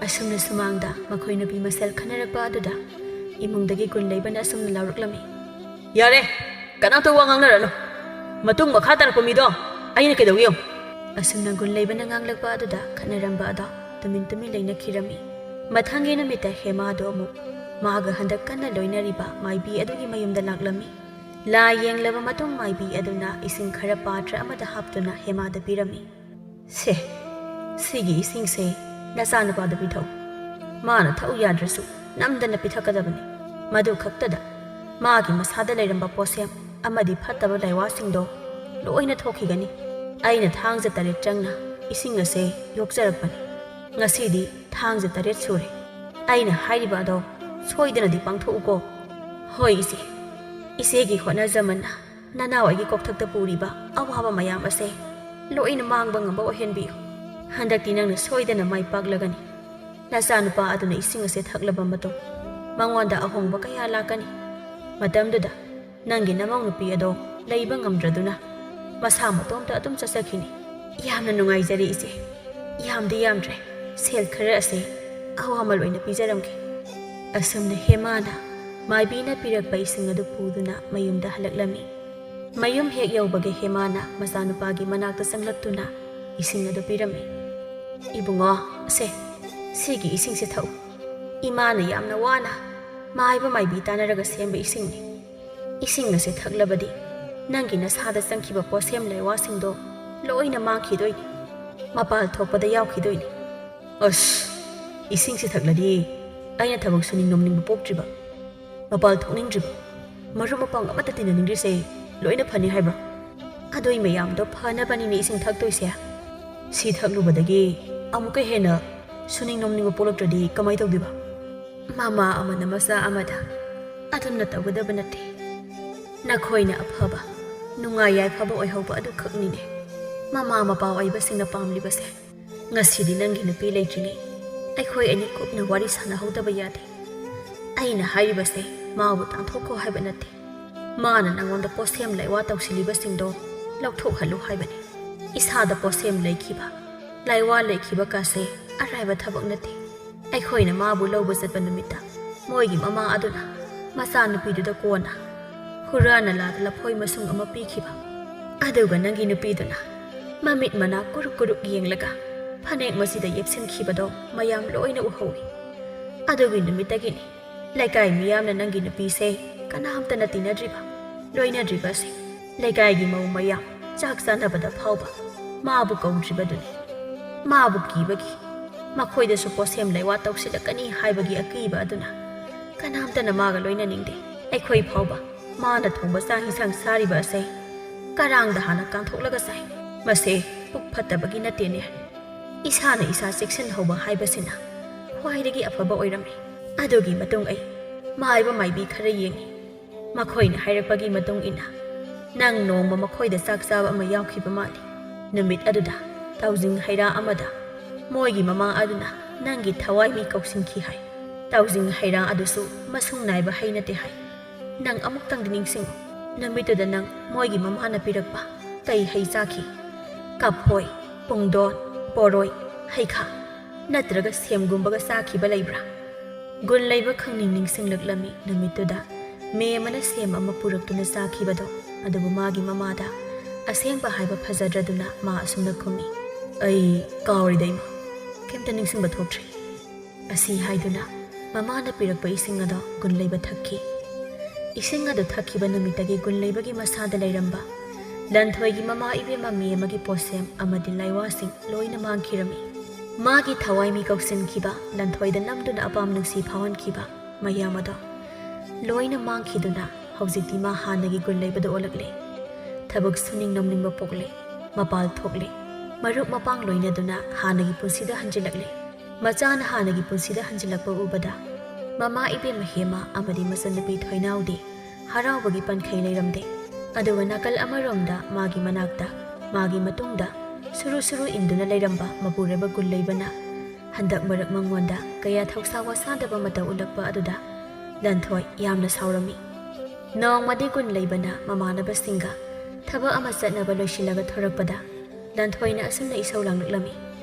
ꯑꯁꯨꯝꯅ ꯁꯨꯃꯥꯡꯗ ꯃꯈꯣꯏ ꯅꯨꯄꯤ ꯃꯁꯦꯜ ꯈꯟꯅꯔꯛꯄ ꯑꯗꯨꯗ ꯏꯃꯨꯡꯗꯒꯤ ꯒꯨꯟ ꯂꯩꯕꯅ ꯑꯁꯨꯝꯅ ꯂꯥꯎꯔꯛꯂꯝꯃꯤ꯫ "ꯌꯥꯔꯦ, ꯀꯅꯥꯝꯇ ꯋꯥ ꯉꯥꯡꯅꯔꯅꯨ꯫ ꯃꯇꯨꯡ ꯃꯈꯥ ꯇꯥꯔꯛꯄ ꯃꯤꯗꯣ ꯑꯩꯅ ꯀꯩꯗꯧꯒꯦ ꯌꯦꯡꯉꯨ꯫" ꯑꯁꯨꯝꯅ ꯒꯨꯟ ꯂꯩꯕꯅ ꯉꯥꯡꯂꯛꯄ ꯑꯗꯨꯗ ꯈꯠꯅꯔꯝꯕ ꯑꯗꯣ ꯇꯨꯃꯤꯟ ꯇꯨꯃꯤꯟ ꯂꯩꯅꯈꯤꯔꯝꯃꯤ꯫ ꯃꯊꯪꯒꯤ ꯅꯨꯃꯤꯠꯇ ꯍꯦꯃꯥꯗꯣ ꯑꯃꯨꯛ ꯃꯥꯒ ꯍꯟꯗꯛ ꯀꯟꯅ ꯂꯣꯏꯅꯔꯤꯕ ꯃꯥꯏꯕꯤ ꯑꯗꯨꯒꯤ ꯃꯌꯨꯝꯗ ꯂꯥꯛꯂꯝꯃꯤ꯫ ꯂꯥꯏ ꯌꯦꯡꯂꯕ ꯃꯇꯨꯡ ꯃꯥꯏꯕꯤ ꯑꯗꯨꯅ ꯏꯁꯤꯡ ꯈꯔ ꯄꯥꯇ꯭ꯔ ꯑꯃꯗ ꯍꯥꯞꯇꯨꯅ ꯍꯦꯃꯥꯗ ꯄꯤꯔꯝꯃꯤ꯫ "ꯁꯦ, ꯁꯤꯒꯤ ꯏꯁꯤꯡꯁꯦ ꯅꯆꯥꯅꯨꯄꯥꯗ ꯄꯤꯊꯛꯎ꯫ ꯃꯥꯅ ꯊꯛꯎ ꯌꯥꯗ꯭ꯔꯁꯨ ꯅꯝꯗꯅ ꯄꯤꯊꯛꯀꯗꯕꯅꯤ꯫ ꯃꯗꯨ ꯈꯛꯇꯗ ꯃꯥꯒꯤ ꯃꯁꯥꯗ ꯂꯩꯔꯝꯕ ꯄꯣꯠꯁꯦꯝ ꯑꯃꯗꯤ ꯐꯠꯇꯕ ꯂꯥꯏꯋꯥꯁꯤꯡꯗꯣ ꯂꯣꯏꯅ ꯊꯣꯛꯈꯤꯒꯅꯤ꯫ ꯑꯩꯅ ꯊꯥꯡꯖ ꯇꯔꯦꯠ ꯆꯪꯅ ꯏꯁꯤꯡ ꯑꯁꯦ ꯌꯣꯛꯆꯔꯛꯄꯅꯤ꯫ ꯉꯁꯤꯗꯤ ꯊꯥꯡꯖ ꯇꯔꯦꯠ ꯁꯨꯔꯦ꯫ ꯑꯩꯅ ꯍꯥꯏꯔꯤꯕ ꯑꯗꯣ ꯁꯣꯏꯗꯅꯗꯤ ꯄꯥꯡꯊꯣꯛꯎꯀꯣ꯫" "ꯍꯣꯏ ꯏꯆꯦ, ꯏꯆꯦꯒꯤ ꯍꯣꯠꯅꯖꯃꯟꯅ ꯅꯅꯥꯎ ꯑꯩꯒꯤ ꯀꯣꯛꯊꯛꯇ ꯄꯨꯔꯤꯕ ꯑꯋꯥꯕ ꯃꯌꯥꯝ ꯑꯁꯦ ꯂꯣꯏꯅ ꯃꯥꯡꯕ ꯉꯝꯕ ꯑꯣꯏꯍꯟꯕꯤꯌꯨ꯫ ꯍꯟꯗꯛꯇꯤ ꯅꯪꯅ ꯁꯣꯏꯗꯅ ꯃꯥꯏ ꯄꯥꯛꯂꯒꯅꯤ꯫ ꯅꯆꯥꯅꯨꯄꯥ ꯑꯗꯨꯅ ꯏꯁꯤꯡ ꯑꯁꯦ ꯊꯛꯂꯕ ꯃꯇꯨꯡ ꯃꯉꯣꯟꯗ ꯑꯍꯣꯡꯕ ꯀꯌꯥ ꯂꯥꯛꯀꯅꯤ꯫ ꯃꯇꯝꯗꯨꯗ ꯅꯪꯒꯤ ꯅꯃꯧ ꯅꯨꯄꯤ ꯑꯗꯣ ꯂꯩꯕ ꯉꯝꯗ꯭ꯔꯗꯨꯅ ꯃꯁꯥ ꯃꯇꯣꯝꯇ ꯑꯗꯨꯝ ꯆꯠꯆꯈꯤꯅꯤ꯫" "ꯌꯥꯝꯅ ꯅꯨꯡꯉꯥꯏꯖꯔꯦ ꯏꯆꯦ꯫ ꯌꯥꯝꯗꯤ ꯌꯥꯝꯗ꯭ꯔꯦ꯫ ꯁꯦꯜ ꯈꯔ ꯑꯁꯦ ꯑꯋꯥꯃꯜ ꯑꯣꯏꯅ ꯄꯤꯖꯔꯝꯒꯦ꯫" ꯑꯁꯨꯝꯅ ꯍꯦꯃꯥꯅ ꯃꯥꯏꯕꯤꯅ ꯄꯤꯔꯛꯄ ꯏꯁꯤꯡ ꯑꯗꯨ ꯄꯨꯗꯨꯅ ꯃꯌꯨꯝꯗ ꯍꯜꯂꯛꯂꯝꯃꯤ꯫ ꯃꯌꯨꯝ ꯍꯦꯛ ꯌꯧꯕꯒ ꯍꯦꯃꯥꯅ ꯃꯆꯥꯅꯨꯄꯥꯒꯤ ꯃꯅꯥꯛꯇ ꯆꯪꯂꯛꯇꯨꯅ ꯏꯁꯤꯡ ꯑꯗꯨ ꯄꯤꯔꯝꯃꯤ꯫ "ꯏꯕꯨꯡꯉꯣ, ꯁꯦ, ꯁꯤꯒꯤ ꯏꯁꯤꯡꯁꯦ ꯊꯛꯎ꯫ ꯏꯃꯥꯅ ꯌꯥꯝꯅ ꯋꯥꯅ ꯃꯥꯏꯕ ꯃꯥꯏꯕꯤ ꯇꯥꯟꯅꯔꯒ ꯁꯦꯝꯕ ꯏꯁꯤꯡꯅꯤ꯫ ꯏꯁꯤꯡ ꯑꯁꯦ ꯊꯛꯂꯕꯗꯤ ꯅꯪꯒꯤ ꯅꯁꯥꯗ ꯆꯪꯈꯤꯕ ꯄꯣꯠꯁꯦꯝ ꯂꯩꯋꯥꯁꯤꯡꯗꯣ ꯂꯣꯏꯅ ꯃꯥꯡꯈꯤꯗꯣꯏꯅꯤ, ꯃꯄꯥꯜ ꯊꯣꯛꯄꯗ ꯌꯥꯎꯈꯤꯗꯣꯏꯅꯤ꯫" "ꯑꯁ, ꯏꯁꯤꯡꯁꯤ ꯊꯛꯂꯗꯤ ꯑꯩꯅ ꯊꯕꯛ ꯁꯨꯅꯤꯡ ꯅꯣꯝꯅꯤꯡꯕ ꯄꯣꯛꯇ꯭ꯔꯤꯕ, ꯃꯄꯥꯜ ꯊꯣꯛꯅꯤꯡꯗ꯭ꯔꯤꯕ, ꯃꯔꯨꯞ ꯃꯄꯥꯡ ꯑꯃꯠꯇ ꯇꯤꯟꯅꯅꯤꯡꯗ꯭ꯔꯤꯁꯦ ꯂꯣꯏꯅ ꯐꯅꯤ ꯍꯥꯏꯕ꯭ꯔꯣ? ꯑꯗꯨꯏ ꯃꯌꯥꯝꯗꯣ ꯐꯅꯕꯅꯤꯅꯦ ꯏꯁꯤꯡ ꯊꯛꯇꯣꯏꯁꯦ꯫ ꯁꯤ ꯊꯛꯂꯨꯕꯗꯒꯤ ꯑꯃꯨꯛꯀ ꯍꯦꯟꯅ ꯁꯨꯅꯤꯡ ꯅꯣꯝꯅꯤꯡꯕ ꯄꯣꯛꯂꯛꯇ꯭ꯔꯗꯤ ꯀꯃꯥꯏ ꯇꯧꯗꯣꯏꯕ?" ꯃꯃꯥ ꯑꯃꯅ ꯃꯆꯥ ꯑꯃꯗ ꯑꯗꯨꯝꯅ ꯇꯧꯒꯗꯕ ꯅꯠꯇꯦ꯫ ꯅꯈꯣꯏꯅ ꯑꯐꯕ, ꯅꯨꯡꯉꯥꯏ ꯌꯥꯏꯐꯕ ꯑꯣꯏꯍꯧꯕ ꯑꯗꯨꯈꯛꯅꯤꯅꯦ ꯃꯃꯥ ꯃꯄꯥ ꯑꯣꯏꯕꯁꯤꯡꯅ ꯄꯥꯝꯂꯤꯕꯁꯦ꯫ ꯉꯁꯤꯗꯤ ꯅꯪꯒꯤ ꯅꯨꯄꯤ ꯂꯩꯇ꯭ꯔꯤꯉꯩ ꯑꯩꯈꯣꯏ ꯑꯅꯤ ꯀꯨꯞꯅ ꯋꯥꯔꯤ ꯁꯥꯟꯅꯍꯧꯗꯕ ꯌꯥꯗꯦ꯫ ꯑꯩꯅ ꯍꯥꯏꯔꯤꯕꯁꯦ ꯃꯥꯕꯨ ꯇꯥꯟꯊꯣꯛꯈꯣ ꯍꯥꯏꯕ ꯅꯠꯇꯦ꯫ ꯃꯥꯅ ꯅꯪꯉꯣꯟꯗ ꯄꯣꯠꯁꯦꯝ ꯂꯩꯋꯥ ꯇꯧꯁꯤꯜꯂꯤꯕꯁꯤꯡꯗꯣ ꯂꯧꯊꯣꯛꯍꯜꯂꯨ ꯍꯥꯏꯕꯅꯤ꯫ ꯏꯁꯥꯗ ꯄꯣꯠꯁꯦꯝ ꯂꯩꯈꯤꯕ, ꯂꯩꯋꯥ ꯂꯩꯈꯤꯕ ꯀꯥꯁꯦ ꯑꯔꯥꯏꯕ ꯊꯕꯛ ꯅꯠꯇꯦ꯫ ꯑꯩꯈꯣꯏꯅ ꯃꯥꯕꯨ ꯂꯧꯕ ꯆꯠꯄ ꯅꯨꯃꯤꯠꯇ ꯃꯣꯏꯒꯤ ꯃꯃꯥ ꯑꯗꯨꯅ ꯃꯆꯥꯅꯨꯄꯤꯗꯨꯗ ꯀꯣꯟꯅ ꯍꯨꯔꯥ ꯅꯂꯥꯗ ꯂꯐꯣꯏ ꯃꯁꯨꯡ ꯑꯃ ꯄꯤꯈꯤꯕ꯫ ꯑꯗꯨꯒ ꯅꯪꯒꯤ ꯅꯨꯄꯤꯗꯨꯅ ꯃꯃꯤꯠ ꯃꯅꯥ ꯀꯨꯔꯨꯛ ꯀꯨꯔꯨꯛ ꯌꯦꯡꯂꯒ ꯐꯅꯦꯛ ꯃꯁꯤꯗ ꯌꯦꯞꯁꯤꯟꯈꯤꯕꯗꯣ ꯃꯌꯥꯝ ꯂꯣꯏꯅ ꯎꯍꯧꯏ꯫ ꯑꯗꯨꯒꯤ ꯅꯨꯃꯤꯠꯇꯒꯤꯅꯤ ꯂꯩꯀꯥꯏ ꯃꯤꯌꯥꯝꯅ ꯅꯪꯒꯤ ꯅꯨꯄꯤꯁꯦ ꯀꯅꯥꯝꯇꯅ ꯇꯤꯟꯅꯗ꯭ꯔꯤꯕ, ꯂꯣꯏꯅꯗ꯭ꯔꯤꯕꯁꯦ꯫ ꯂꯩꯀꯥꯏꯒꯤ ꯃꯧ ꯃꯌꯥꯝ ꯆꯥꯛ ꯆꯥꯅꯕꯗ ꯐꯥꯎꯕ ꯃꯥꯕꯨ ꯀꯧꯗ꯭ꯔꯤꯕꯗꯨꯅꯤ꯫ ꯃꯥꯕꯨ ꯀꯤꯕꯒꯤ, ꯃꯈꯣꯏꯗꯁꯨ ꯄꯣꯠꯁꯦꯝ ꯂꯩꯋꯥ ꯇꯧꯁꯤꯜꯂꯛꯀꯅꯤ ꯍꯥꯏꯕꯒꯤ ꯑꯀꯤꯕ ꯑꯗꯨꯅ ꯀꯅꯥꯝꯇꯅ ꯃꯥꯒ ꯂꯣꯏꯅꯅꯤꯡꯗꯦ꯫ ꯑꯩꯈꯣꯏ ꯐꯥꯎꯕ ꯃꯥꯅ ꯊꯣꯡꯕ ꯆꯥꯛ ꯏꯟꯁꯥꯡ ꯆꯥꯔꯤꯕ ꯑꯁꯦ ꯀꯔꯥꯡꯗ ꯍꯥꯟꯅ ꯀꯥꯟꯊꯣꯛꯂꯒ ꯆꯥꯏ꯫ ꯃꯁꯦ ꯄꯨꯛ ꯐꯠꯇꯕꯒꯤ ꯅꯠꯇꯦꯅꯦ, ꯏꯁꯥꯅ ꯏꯁꯥ ꯆꯦꯛꯁꯤꯟꯍꯧꯕ ꯍꯥꯏꯕꯁꯤꯅ ꯈ꯭ꯋꯥꯏꯗꯒꯤ ꯑꯐꯕ ꯑꯣꯏꯔꯝꯃꯤ꯫ ꯑꯗꯨꯒꯤ ꯃꯇꯨꯡ ꯑꯩ ꯃꯥꯏꯕ ꯃꯥꯏꯕꯤ ꯈꯔ ꯌꯦꯡꯉꯤ꯫ ꯃꯈꯣꯏꯅ ꯍꯥꯏꯔꯛꯄꯒꯤ ꯃꯇꯨꯡ ꯏꯟꯅ ꯅꯪ ꯅꯣꯡꯃ ꯃꯈꯣꯏꯗ ꯆꯥꯛ ꯆꯥꯕ ꯑꯃ ꯌꯥꯎꯈꯤꯕ ꯃꯥꯜꯂꯤ꯫ ꯅꯨꯃꯤꯠ ꯑꯗꯨꯗ ꯇꯥꯎꯖꯤꯡ ꯍꯩꯔꯥ ꯑꯃꯗ ꯃꯣꯏꯒꯤ ꯃꯃꯥ ꯑꯗꯨꯅ ꯅꯪꯒꯤ ꯊꯋꯥꯏ ꯃꯤ ꯀꯧꯁꯤꯟꯈꯤ ꯍꯥꯏ꯫ ꯇꯥꯎꯖꯤꯡ ꯍꯩꯔꯥ ꯑꯗꯨꯁꯨ ꯃꯁꯨꯡ ꯅꯥꯏꯕ ꯍꯩ ꯅꯠꯇꯦ ꯍꯥꯏ꯫ ꯅꯪ ꯑꯃꯨꯛꯇꯪꯗꯤ ꯅꯤꯡꯁꯤꯡꯉꯨ, ꯅꯨꯃꯤꯠꯇꯨꯗ ꯅꯪ ꯃꯣꯏꯒꯤ ꯃꯃꯥꯅ ꯄꯤꯔꯛꯄ ꯀꯩ ꯍꯩ ꯆꯥꯈꯤ? ꯀꯐꯣꯏ, ꯄꯨꯡꯗꯣꯟ, ꯕꯣꯔꯣꯏ, ꯍꯩꯈꯥ ꯅꯠꯇ꯭ꯔꯒ ꯁꯦꯝꯒꯨꯝꯕꯒ ꯆꯥꯈꯤꯕ ꯂꯩꯕ꯭ꯔꯥ? ꯒꯨꯟ ꯂꯩꯕ ꯈꯪꯅꯤꯡ ꯅꯤꯡꯁꯤꯡꯂꯛꯂꯝꯃꯤ ꯅꯨꯃꯤꯠꯇꯨꯗ ꯃꯦꯝ ꯑꯃꯅ ꯁꯦꯝ ꯑꯃ ꯄꯨꯔꯛꯇꯨꯅ ꯆꯥꯈꯤꯕꯗꯣ꯫ ꯑꯗꯨꯕꯨ ꯃꯥꯒꯤ ꯃꯃꯥꯗ ꯑꯁꯦꯡꯕ ꯍꯥꯏꯕ ꯐꯖꯗ꯭ꯔꯗꯨꯅ ꯃꯥ ꯑꯁꯨꯝꯅ ꯈꯨꯝꯃꯤ, "ꯑꯩ ꯀꯥꯎꯔꯦꯗ ꯏꯃꯥ, ꯀꯩꯝꯇ ꯅꯤꯡꯁꯤꯡꯕ ꯊꯣꯛꯇ꯭ꯔꯦ"꯫ ꯑꯁꯤ ꯍꯥꯏꯗꯨꯅ ꯃꯃꯥꯅ ꯄꯤꯔꯛꯄ ꯏꯁꯤꯡ ꯑꯗꯣ ꯒꯨꯟ ꯂꯩꯕ ꯊꯛꯈꯤ꯫ ꯏꯁꯤꯡ ꯑꯗꯨ ꯊꯛꯈꯤꯕ ꯅꯨꯃꯤꯠꯇꯒꯤ ꯒꯨꯟ ꯂꯩꯕꯒꯤ ꯃꯁꯥꯗ ꯂꯩꯔꯝꯕ ꯂꯟꯊꯣꯏꯒꯤ ꯃꯃꯥ ꯏꯕꯦꯝꯃ ꯃꯦꯝ ꯑꯃꯒꯤ ꯄꯣꯠꯁꯦꯝ ꯑꯃꯗꯤ ꯂꯩꯋꯥꯁꯤꯡ ꯂꯣꯏꯅ ꯃꯥꯡꯈꯤꯔꯝꯃꯤ꯫ ꯃꯥꯒꯤ ꯊꯋꯥꯏ ꯃꯤ ꯀꯧꯁꯤꯟꯈꯤꯕ, ꯂꯟꯊꯣꯏꯗ ꯅꯝꯗꯨꯅ ꯑꯄꯥꯝ ꯅꯨꯡꯁꯤ ꯐꯥꯎꯍꯟꯈꯤꯕ ꯃꯌꯥꯝ ꯑꯗꯣ ꯂꯣꯏꯅ ꯃꯥꯡꯈꯤꯗꯨꯅ ꯍꯧꯖꯤꯛꯇꯤ ꯃꯥ ꯍꯥꯟꯅꯒꯤ ꯒꯨꯟ ꯂꯩꯕꯗꯨ ꯑꯣꯜꯂꯛꯂꯦ꯫ ꯊꯕꯛ ꯁꯨꯅꯤꯡ ꯅꯣꯝꯅꯤꯡꯕ ꯄꯣꯛꯂꯦ꯫ ꯃꯄꯥꯜ ꯊꯣꯛꯂꯦ꯫ ꯃꯔꯨꯞ ꯃꯄꯥꯡ ꯂꯣꯏꯅꯗꯨꯅ ꯍꯥꯟꯅꯒꯤ ꯄꯨꯟꯁꯤꯗ ꯍꯟꯖꯤꯜꯂꯛꯂꯦ꯫ ꯃꯆꯥꯅ ꯍꯥꯟꯅꯒꯤ ꯄꯨꯟꯁꯤꯗ ꯍꯟꯖꯤꯜꯂꯛꯄ ꯎꯕꯗ ꯃꯃꯥ ꯏꯕꯦꯝꯃ ꯍꯦꯃꯥ ꯑꯃꯗꯤ ꯃꯆꯟꯅꯨꯄꯤ ꯊꯣꯏꯅꯥꯎꯗꯤ ꯍꯔꯥꯎꯕꯒꯤ ꯄꯟꯈꯩ ꯂꯩꯔꯝꯗꯦ꯫ ꯑꯗꯨꯒ ꯅꯥꯀꯜ ꯑꯃꯔꯣꯝꯗ ꯃꯥꯒꯤ ꯃꯅꯥꯛꯇ, ꯃꯥꯒꯤ ꯃꯇꯨꯡꯗ ꯁꯨꯔꯨ ꯁꯨꯔꯨ ꯏꯟꯗꯨꯅ ꯂꯩꯔꯝꯕ ꯃꯄꯨꯔꯣꯏꯕ ꯒꯨꯟ ꯂꯩꯕꯅ ꯍꯟꯗꯛ ꯃꯔꯛ ꯃꯉꯣꯟꯗ ꯀꯌꯥ ꯊꯧꯁꯥ ꯋꯥꯁꯥꯗꯕ ꯃꯇꯧ ꯎꯠꯂꯛꯄ ꯑꯗꯨꯗ ꯂꯟꯊꯣꯏ ꯌꯥꯝꯅ ꯁꯥꯎꯔꯝꯃꯤ꯫ ꯅꯣꯡꯃꯗꯤ ꯒꯨꯟ ꯂꯩꯕꯅ ꯃꯃꯥꯟꯅꯕꯁꯤꯡꯒ ꯊꯕꯛ ꯑꯃ ꯆꯠꯅꯕ ꯂꯣꯏꯁꯤꯜꯂꯒ ꯊꯣꯔꯛꯄꯗ ꯂꯟꯊꯣꯏꯅ ꯑꯁꯨꯝꯅ ꯏꯁꯧ ꯂꯥꯡꯂꯛꯂꯝꯃꯤ,